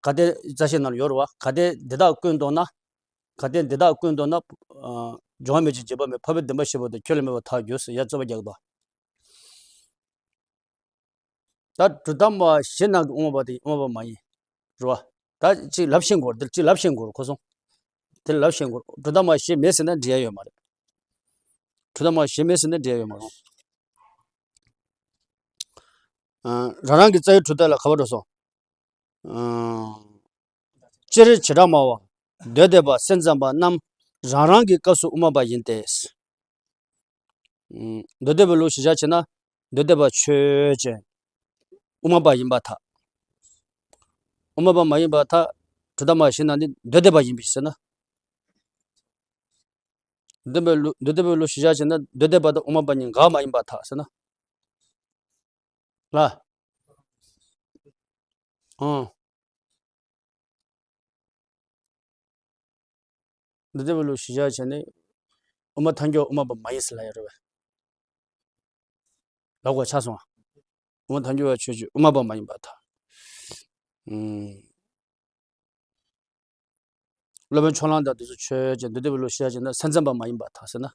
གལ་ཏེ་རྩ་ཤེ་ནང་ལ་ཡོད་རེད་བ། གལ་ཏེ་འདི་དག་ཀུན་བསྡོམས་ན། གལ་ཏེ་འདི་དག་ཀུན་བསྡོམས་ན། ཨ། འབྱུང་བ་མེད་ཅིང་འབྱེད་པ་མེད། འཕགས་པའི་བདེན་པ་བཞི་པོ་དེ་ཁྱོད་ལས་མེད་པར་ཐལ་འགྱུར་ཟེར་ཡར་རྩོད་པ་རྒྱག་གི་འདུག་ད་གྲུབ་མཐའ་སྨྲ་བ་བཞི་ནང་གི་དབུ་མ་པ་དེ་དབུ་མ་པ་མ་ཡིན། རེད་བ། ད་ཅིག་ལབ་ཤེས་དགོས་རེད། འདིར་ཅིག་ལབ་ཤེས་དགོས་རེད་ཁོ་ཚོ། དེ་ལབ་ཤེས་དགོས་རེད། གྲུབ་མཐའ་སྨྲ་བ་བཞི་མེད་ཟེར་ན་འགྲིག་ཡ་ཡོད་མ་རེད། གྲུབ་མཐའ་སྨྲ་བ་བཞི་མེད་ཟེར་ན་འགྲིག་ཡ་ཡོད་མ་རེད། ཨ། རང་རང་གི་རྩ་བའི་གྲུབ་མཐའ་ལ་ག་པར་འགྲོ་སོང་། ཨ། སྤྱིར་བྱེ་བྲག་སྨྲ་བ་མདོ་སྡེ་པ་སེམས་ཙམ་པ་རྣམས་རང་རང་གི་སྐབས་སུ་དབུ་མ་པ་ཡིན་ཏེ། ཨུམ། མདོ་སྡེ་པའི་ལུགས་གཞིར་བཞག་བྱས་ན་མདོ་སྡེ་པ་ཆོས་ཅན། དབུ་མ་པ་ཡིན་པར་ཐལ། དབུ་མ་པ་མ་ཡིན་པར་ཐལ། གྲུབ་མཐའ་སྨྲ་བ་བཞི་ནང་ནས་མདོ་སྡེ་པ་ཡིན་པས་ཟེར་ན། མདོ་སྡེ་པའི་ལུགས་མདོ་སྡེ་པའི་ལུགས་གཞིར་བཞག་བྱས་ན་མདོ་སྡེ་པ་དང་དབུ་མ་པ་གཉིས་འགལ་བ་མ་ཡིན་པར་ཐལ་ཟེར་ན། ལ། ཨང་། མདོ་སྡེ་པའི་ལུགས་གཞིར་བཞག་བྱས་ནས་དབུ་མ་ཐལ་འགྱུར་བ་དབུ་མ་པ་མ་ཡིན་ཟེར་ལབ་ཡ་རེད་པས། ལབ་དགོས་ཆགས་སོང་ང་། དབུ་མ་ཐལ་འགྱུར་བ་ཆོས་ཅན། དབུ་མ་པ་མ་ཡིན་པར་ཐལ། ཨུམ། སློབ་དཔོན་ཕྱོགས་གླང་དང་དེ་ཚོ་ཆོས་ཅན། མདོ་སྡེ་པའི་ལུགས་གཞིར་བཞག་བྱས་ན་སེམས་ཙམ་པ་མ་ཡིན་པར་ཐལ་ཟེར་ན།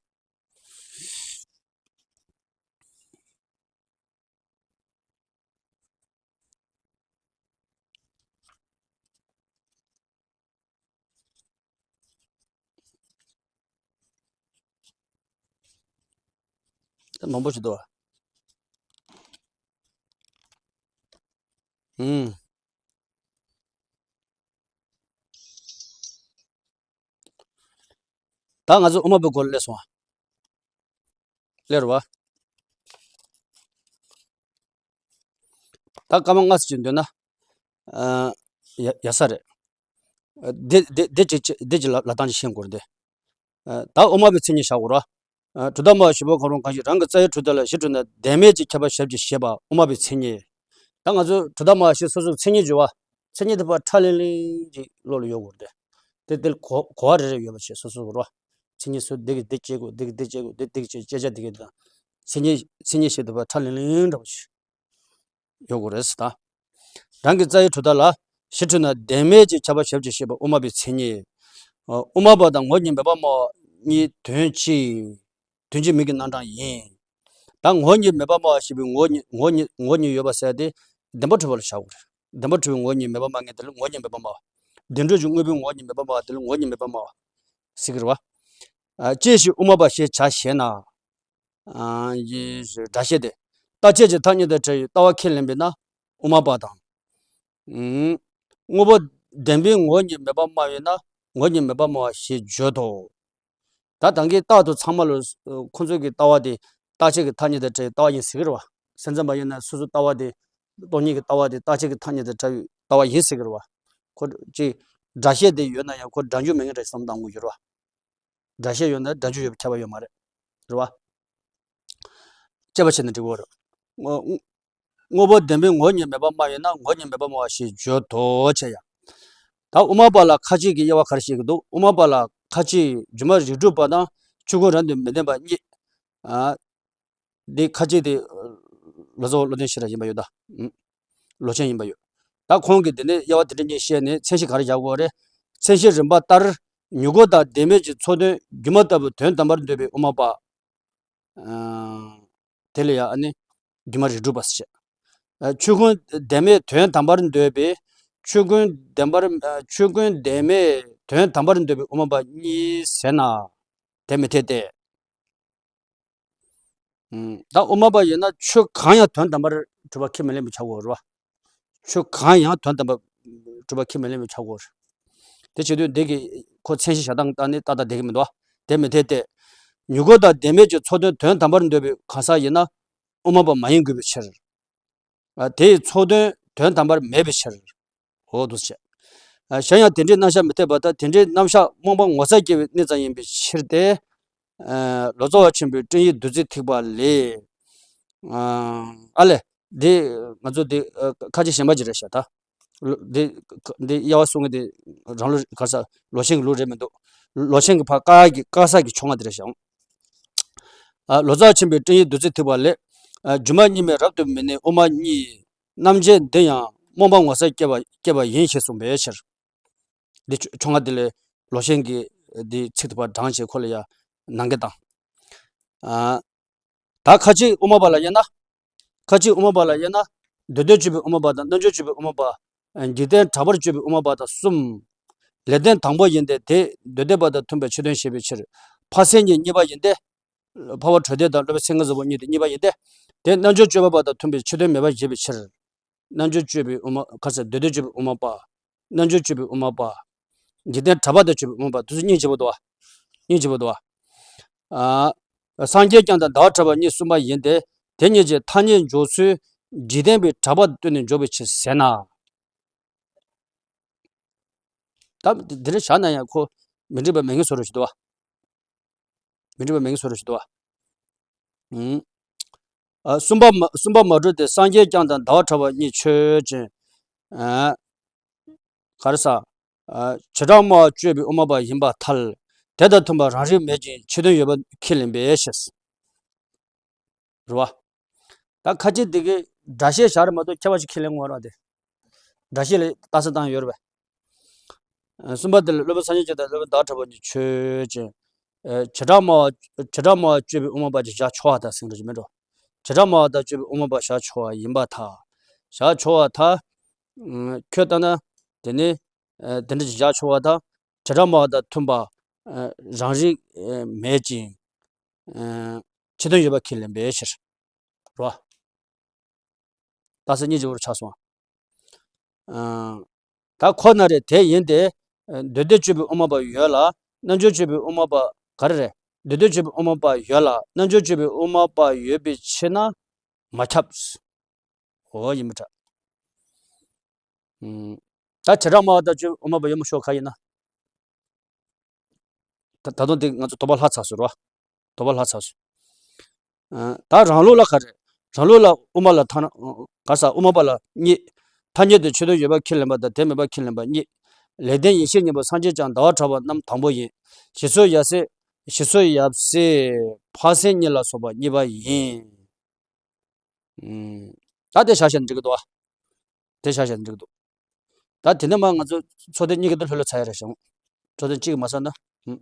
ད་མང་པོ་ཞིག་འདུག་བ། ཨུམ། ད་ང་ཚོ་དབུ་མ་པའི་སྐོར་སླེབས་སོང་བ། སླེབས་རེད་བ། ད་སྐར་མ་ལྔ་ཙམ་ཅིག་འདོན་ན། ཨ། ཡ་ཡ་ས་རེད། ཨ། འདི་འདི་འདི་ཅིག་འདི་ཅིག་ལབ་ལབ་སྟངས་ཅིག་ཤེས་དགོས་རེད་དེ། ཨ། ད་དབུ་མ་པའི་མཚན་ཉིད་བཞག་དགོས་རེད་བ། ཨ། གྲུབ་མཐའ་སྨྲ་བ་བཞི་པོ་གང་རུང་གང་ཞིག་རང་གི་རྩ་བའི་གྲུབ་མཐའ་ལ་གཞི་གྲུབ་ན་བདེན་མེད་ཀྱི་ཁྱབ་པ་ཞབས་ཀྱིས་བཞེད་པ་དབུ་མ་པའི་མཚན་ཉིད། ད་ང་ཚོ་གྲུབ་མཐའ་སྨྲ་བ་བཞི་སོ་སོའི་མཚན་ཉིད་བརྗོད་པ། མཚན་ཉིད་དེ་ཕར་ཁྲ་ལིང་ལིང་ཅིག་བློ་ལ་ཡོད་དགོས་རེད་དེ། དེ་དེ་གོ་གོ་བ་རེ་རེ་ཡོད་པ་བྱས་སོ་སོ་རེད་བ། མཚན་ཉིད་སུ་འདི་གིས་འདི་བྱེད་དགོས། འདི་གིས་འདི་བྱེད་དགོས། འདི་འདི་གིས་བྱེད་བྱེད་བྱ་འདི་གིས་དང་། མཚན་ཉིད་མཚན་ཉིད་ཞིག་དེ་ཕར་ཁྲ་ལིང་ལིང་འདྲ་བ་ཞིག་ཡོད་དགོས་རེད་ཟེར་ད། རང་གི་རྩ་བའི་གྲུབ་མཐའ་ལ་གཞི་གྲུབ་ན་བདེན་མེད་ཀྱི་ཁྱབ་པ་ཞབས་ཀྱིས་བཞེད་པ་དབུ་མ་པའི་མཚན་ཉིད། ཨ། དབུ་མ་པ་དང་ངོ་བོ་ཉིད་མེད་པར་སྨྲ་བ་གཉིས་དོན་གཅིག་དོན་གཅིག་མིང་གི་རྣམ་གྲངས་ཡིན། ད་ངོ་བོ་ཉིད་མེད་པར་སྨྲ་བ་ཞེས་པའི་ངོ་བོ་ཉིད་ངོ་བོ་ཉིད་ངོ་བོ་ཉིད་ཡོད་པ་ཟེར་ཏེ་བདེན་པར་གྲུབ་པ་ལ་བཞག་དགོས་རེད། བདེན་པར་གྲུབ་པའི་ངོ་བོ་ཉིད་མེད་པར་སྨྲ་མཁན་དེ་ལ་ངོ་བོ་ཉིད་མེད་པར་སྨྲ་བ། བདེན་གྲུབ་ཀྱི་དངོས་པོའི་ངོ་བོ་ཉིད་མེད་པར་སྨྲ་བ་དེ་ལ་ངོ་བོ་ཉིད་མེད་པར་སྨྲ་བ་ཟེར་གྱི་རེད་བ། ཨ། ཅི་ཞིག་དབུ་མ་པ་ཞེས་བྱ་ཞེ་ན། ཨ། ཡི་སྒྲ་བཤད་དེ། རྟག་ཆད་ཀྱི་ཐ་སྙད་དང་བྲལ་བའི་ལྟ་བ་ཁས་ལེན་པས་ན་དབུ་མ་པ་དང་། ཨུམ། དངོས་པོ་བདེན་པའི་ངོ་བོ་ཉིད་མེད་པར་སྨྲ་བས་ན་ངོ་བོ་ཉིད་མེད་པར་སྨྲ་བ་ཞེས་བརྗོད་དོ། ད་ད་གིན་རྟག་ཏུ་ཚང་མ་ལ་ཁོང་ཚོའི་གི་ལྟ་བ་དེ་རྟག་ཆད་ཀྱི་ཐ་སྙད་དང་བྲལ་བའི་ལྟ་བ་ཡིན་ཟེར་གྱི་རེད་བ། སེམས་ཙམ་པ་ཡིན་ན་སོ་སོའི་ལྟ་བ་དེ་སྟོང་ཉིད་ཀྱི་ལྟ་བ་དེ་རྟག་ཆད་ཀྱི་ཐ་སྙད་དང་བྲལ་བའི་ལྟ་བ་ཡིན་ཟེར་གྱི་རེད་བ། ཁོ་ཅིག་སྒྲ་བཤད་དེ་ཡོད་ན་ཡང་ཁོ་སྒྲ་འཇུག་མེད་མཁན་འདྲ་ཞིག་བསམ་བཏང་དགོས་ཀྱི་རེད་བ། སྒྲ་བཤད་ཡོད་ན་སྒྲ་འཇུག་ཡོད་པའི་ཁྱབ་པ་ཡོད་མ་རེད། རེད་བ། དཔྱད་པ་བྱས་ན་འགྲིག་གི་རེད། དངོས་དངོས་པོ་བདེན་པའི་ངོ་བོ་ཉིད་མེད་པར་སྨྲ་བས་ན་ངོ་བོ་ཉིད་མེད་པར་སྨྲ་བ་ཞེས་བརྗོད་དོ་བྱས་ཡ། ད་དབུ་མ་པ་ལ་ཁ་ཅིག་གི་དབྱེ་བ་ག་རེ་བཤད་ཀྱི་འདུག་དབུ་མ་པ་ལ་ཁ་ཅིག་སྒྱུ་མ་རིགས་གྲུབ་པ་དང་ཆོས་ཀུན་རང་དུ་མི་བདེན་པ་གཉིས། ཨ། འདི་ཁ་ཅིག་དེ་ལོ་ཙཱ་བ་བློ་ལྡན་ཤེས་རབ་ཡིན་པ་ཡོད་ད། ཨུམ། ལོ་ཆེན་ཡིན་པ་ཡོད། ད་ཁོང་གིས་འདི་ནས་དབྱེ་བ་དེ་འདྲ་གཉིས་བཤད་ནས་མཚན་གཞི་ག་རེ་བཞག་དགོས་རེད། མཚན་གཞི་རིམ་པ་ལྟར་མྱུ་གུ་དང་བདེན་མེད་ཀྱི་ཚོགས་དོན་སྒྱུ་མ་ལྟ་བུའི་དོན་དམ་པར་འདོད་པའི་དབུ་མ་པ། ཨ། དེ་ལ་ཡང་ཨ་ནི་སྒྱུ་མ་རིགས་གྲུབ་པ་ཟེར། ཨ། ཆོས་ཀུན་བདེན་མེད་དོན་དམ་པར་འདོད་པའི། ཆོས་ཀུན་བདེན་པར། ཨ། ཆོས་ཀུན་བདེན་མེད་དོན་དམ་པར་འདོད་པའི་དབུ་མ་པ་གཉིས་ཟེར་ན། དེ་མི་འཐད་དེ། ཨུམ། ད་དབུ་མ་པ་ཡིན་ན་ཆོས་གང་ཡང་དོན་དམ་པར་གྲུབ་པ་ཁས་མི་ལེན་པའི་ཆ་གོ་རེད་བ། ཆོས་གང་ཡང་དོན་དམ་པར་གྲུབ་པ་ཁས་མི་ལེན་པའི་ཆ་གོ་རེད། དེ་བྱེད་དུས་འདི་གི་ཁོ་མཚན་གཞི་བཞག་སྟངས་ལྟ་ནི་ཏག་ཏག་བསྡད་ཀྱི་མི་འདུག་བ། དེ་མི་འཐད་དེ། མྱུ་གུ་དང་བདེན་མེད་ཀྱི་ཚོགས་དོན་དོན་དམ་པར་འདོད་པའི་གང་ཟག་ཡིན་ན་དབུ་མ་པ་མ་ཡིན་དགོས་པའི་ཕྱིར། ཨ། དེའི་ཚོགས་དོན་དོན་དམ་པར་མེད་པའི་ཕྱིར། འོ་འདུག་སེ་བྱས། ཨ། གཞན་ཡང་དེ་འདྲའི་རྣམ་གཞག་མི་འཐད་པར་ཐལ། དེ་འདྲའི་རྣམ་གཞག་རྨོངས་པ་ངོ་ཚ་སྐྱེ་བའི་གནས་ཙམ་ཡིན་པའི་ཕྱིར་ཏེ། ཨ། ལོ་ཙཱ་བ་ཆེན་པོའི་སྤྲིང་ཡིག་བདུད་རྩི་ཐིགས་པ་ལས། ཨ། ཨ་ལས། འདི་ང་ཚོ་འདི། ཨ། ཁ་ཆེ་གཞན་པ་ཅིག་རེད་ཤག་ད། ལོ། འདི། འདི་དབྱེ་བ་གསུང་གི་འདི་རང་ལུགས་ག་ས་ལོ་ཆེན་གྱི་ལུགས་རེད་མི་འདུག་ལོ་ཆེན་གྱི་ཕར་བཀག་ཡག་གི་བཀག་ས་གི་ཆོ་ལྔ་འདི་རེད་ཤག་ཨ། ལོ་ཙཱ་ཆེན་པོའི་སྤྲིང་ཡིག་བདུད་རྩི་ཐིགས་པ་ལས། ཨ། སྒྱུ་མ་གཉིས་མེད་རབ་ཏུ་མི་གནས་དབུ་མ་གཉིས། རྣམ་འབྱེད་འདི་ཡང་རྨོངས་པ་ངོ་ཚ་སྐྱེ་བ་སྐྱེ་བ་ཡིན་ཞེས་གསུངས་པའི་ཕྱིར། འདི་ཆོ་ཆོ་ལྔ་འདི་ལས་ལོ་ཆེན་གྱི་འདི་ཚིག་དེ་ཕར་བགྲངས་བྱས་ཁོ་ལ་ཡང་ནང་འགལ་དང་། ཨ། ད་ཁ་ཅིག་དབུ་མ་པ་ལ་དབྱེ་ན། ཁ་ཅིག་དབུ་མ་པ་ལ་དབྱེ་ན། འདོད་ལྡན་སྤྱོད་པའི་དབུ་མ་པ་དང་རྣལ་འབྱོར་སྤྱོད་པའི་དབུ་མ་པ། འཇིག་རྟེན་གྲགས་པར་སྤྱོད་པའི་དབུ་མ་པ་དང་གསུམ། ལེགས་ལྡན་དང་པོ་ཡིན་ཏེ། དེས་འདོད་ལྡན་པ་དང་མཐུན་པའི་ཕྱི་དོན་བཞེད་པའི་ཕྱིར། འཕགས་སེང་གཉིས་གཉིས་པ་ཡིན་ཏེ། འཕགས་པ་གྲོལ་སྡེ་དང་སློབ་དཔོན་སེང་གེ་གཟིགས་པ་གཉིས་ཏེ་གཉིས་པ་ཡིན་ཏེ། དེས་རྣལ་འབྱོར་སྤྱོད་པ་པ་དང་མཐུན་པའི་ཕྱི་དོན་མེད་པར་བཞེད་པའི་ཕྱིར། རྣལ་འབྱོར་སྤྱོད་པའི་དབུ་མ། ཁ་ས་འདོད་ལྡན་སྤྱོད་པའི་དབུ་མ་པ། རྣལ་འབྱོར་སྤྱོད་པའི་དབུ་མ་པ། འཇིག་རྟེན་གྲགས་པ་དང་སྤྱོད་པའི་དབུ་མ་པ། དེ་ཚོ་སྙིང་རྗེ་པོ་འདུག་བ། སྙིང་རྗེ་པོ་འདུག་བ། ཨ། སངས་རྒྱས་བསྐྱངས་དང་ཟླ་བ་གྲགས་པ་གཉིས་གསུམ་པ་ཡིན་ཏེ། དེ་གཉིས་ཀྱི་ཐ་སྙད་འཇོག་ཚུལ་འཇིག་རྟེན་པའི་གྲགས་པ་བཏོན་ནས་འཇོག་པའི་ཕྱིར་ཟེར་ན། ད་འདི་འདྲ་བཞག་ན་ཡང་ཁོ་མི་འགྲིག་པ་མེད་མཁན་བཟོ་འདྲ་ཞིག་འདུག་བ། མི་འགྲིག་པ་མེད་མཁན་བཟོ་འདྲ་ཞིག་འདུག་བ། ཨུམ། ཨ། གསུམ་པ་མ་གསུམ་པ་མ་གྲུབ་སྟེ། སངས་རྒྱས་བསྐྱངས་དང་ཟླ་བ་གྲགས་པ་གཉིས་ཆོས་ཅན། ཨ། ག་རེ་ཟ། ཨ། བྱེ་བྲག་སྨྲ་བ་སྤྱོད་པའི་དབུ་མ་པ་ཡིན་པར་ཐལ། དེ་དང་མཐུན་པར་རང་རིག་མེད་ཅིང་ཕྱི་དོན་ཡོད་པར་ཁས་ལེན་པའི་ཕྱིར། རེད་བ། ད་ཁ་ཅིག་འདི་གི་སྒྲ་བཤད་བཞག་རེད་མ་གཏོགས་ཁྱད་པར་ཅིག་ཁས་ལེན་དགོས་རེད་བ། དེ་སྒྲ་བཤད་ལ་ལྟ་ས་བཏང་ཡོད་རེད་བས། ཨ། གསུམ་པ་དེ་ལ་སློབ་དཔོན་སངས་རྒྱས་བསྐྱངས་དང་སློབ་དཔོན་ཟླ་བ་གྲགས་པ་གཉིས་ཆོས་ཅན། ཨ། བྱེ་བྲག་སྨྲ་བ་བྱེ་བྲག་སྨྲ་བ་སྤྱོད་པའི་དབུ་མ་པ་ཅིག་བཞག་ཆོག་པ་དང་ཟེར་གྱི་མེད་འགྲོ། བྱེ་བྲག་སྨྲ་བ་དང་སྤྱོད་པའི་དབུ་མ་པ་བཞག་ཆོག་པ་ཡིན་པར་ཐལ། བཞག་ཆོག་པར་ཐལ། ཨ། ཁྱོད་ལྟར་ན་དེ་ནི། ཨ། དེ་འདྲ་ཅིག་བཞག་ཆོག་པར་ཐལ། བྱེ་བྲག་སྨྲ་བ་དང་མཐུན་པ། ཨ། རང་རིག་ཨ། མེད་ཅིང་། ཨ། ཕྱི་དོན་ཡོད་པ་ཁས་ལེན་པའི་ཕྱིར་རོ། རྟགས་གསལ་གཉིས་ཀྱི་དབུར་ཆགས་སོང་། ཨ། ད་ཁོ་ན་རེ་དེ་ཡིན་ཏེ། འདོད་ལྡན་དཔྱོད་པའི་དབུ་མ་པ་ཡོད་ལ་རྣལ་འབྱོར་དཔྱོད་པའི་དབུ་མ་པ་ག་རེ་རེད། འདོད་ལྡན་དཔྱོད་པའི་དབུ་མ་པ་ཡོད་ལ་རྣལ་འབྱོར་དཔྱོད་པའི་དབུ་མ་པ་ཡོད་པའི་ཕྱིར་ན་མ་ཁྱབ། འོ་ཡིན་པ་འདྲ། ཨུམ། ད་བྱེ་བྲག་སྨྲ་བ་དང་དཔྱོད་དབུ་མ་པ་ཡོད་མ་ཤོག་ག་ཡིན་ན། ད་ད་དུང་དེ་ང་ཚོ་དོགས་པ་ལྷག་ཚར་སོང་རོ། དོགས་པ་ལྷག་ཚར་སོང་། ཨ། ད་རང་ལུགས་ལ་ག་རེ། རང་ལུགས་ལ་དབུ་མ་ལ་ཐ་ན་ག་ས་དབུ་མ་པ་ལ་གཉིས། ཐ་སྙད་དུ་ཕྱི་དོན་ཡོད་པ་ཁས་ལེན་པ་དང་དེ་མེད་པ་ཁས་ལེན་པ་གཉིས། ལེགས་ལྡན་ཡེ་ཤེས་གཉིས་པོ་སངས་རྒྱས་བསྐྱངས་ཟླ་བ་གྲགས་པ་རྣམས་དང་པོ་ཡིན། ཞེས་སོགས་ཡབ་སྲས། ཞེས་སོགས་ཡབ་སྲས་འཕགས་སེང་གཉིས་ལ་སོགས་པ་གཉིས་པ་ཡིན། ཨུམ། ད་དེ་བཞག་བཞག་ན་འགྲིག་གི་འདུག་ཨ། དེ་བཞག་བཞག་ན་འགྲིག་གི་འདུག་ད་དེ་ནས་མ་ང་ཚོ་ཚོ་དེབ་གཉིས་ཀྱི་འདི་ལྷོད་ལྷོད་ཚར་ཡ་རེད་ཤག་ཚོ་དེབ་གཅིག་གི་མ་ཚར་ན། ཨུམ།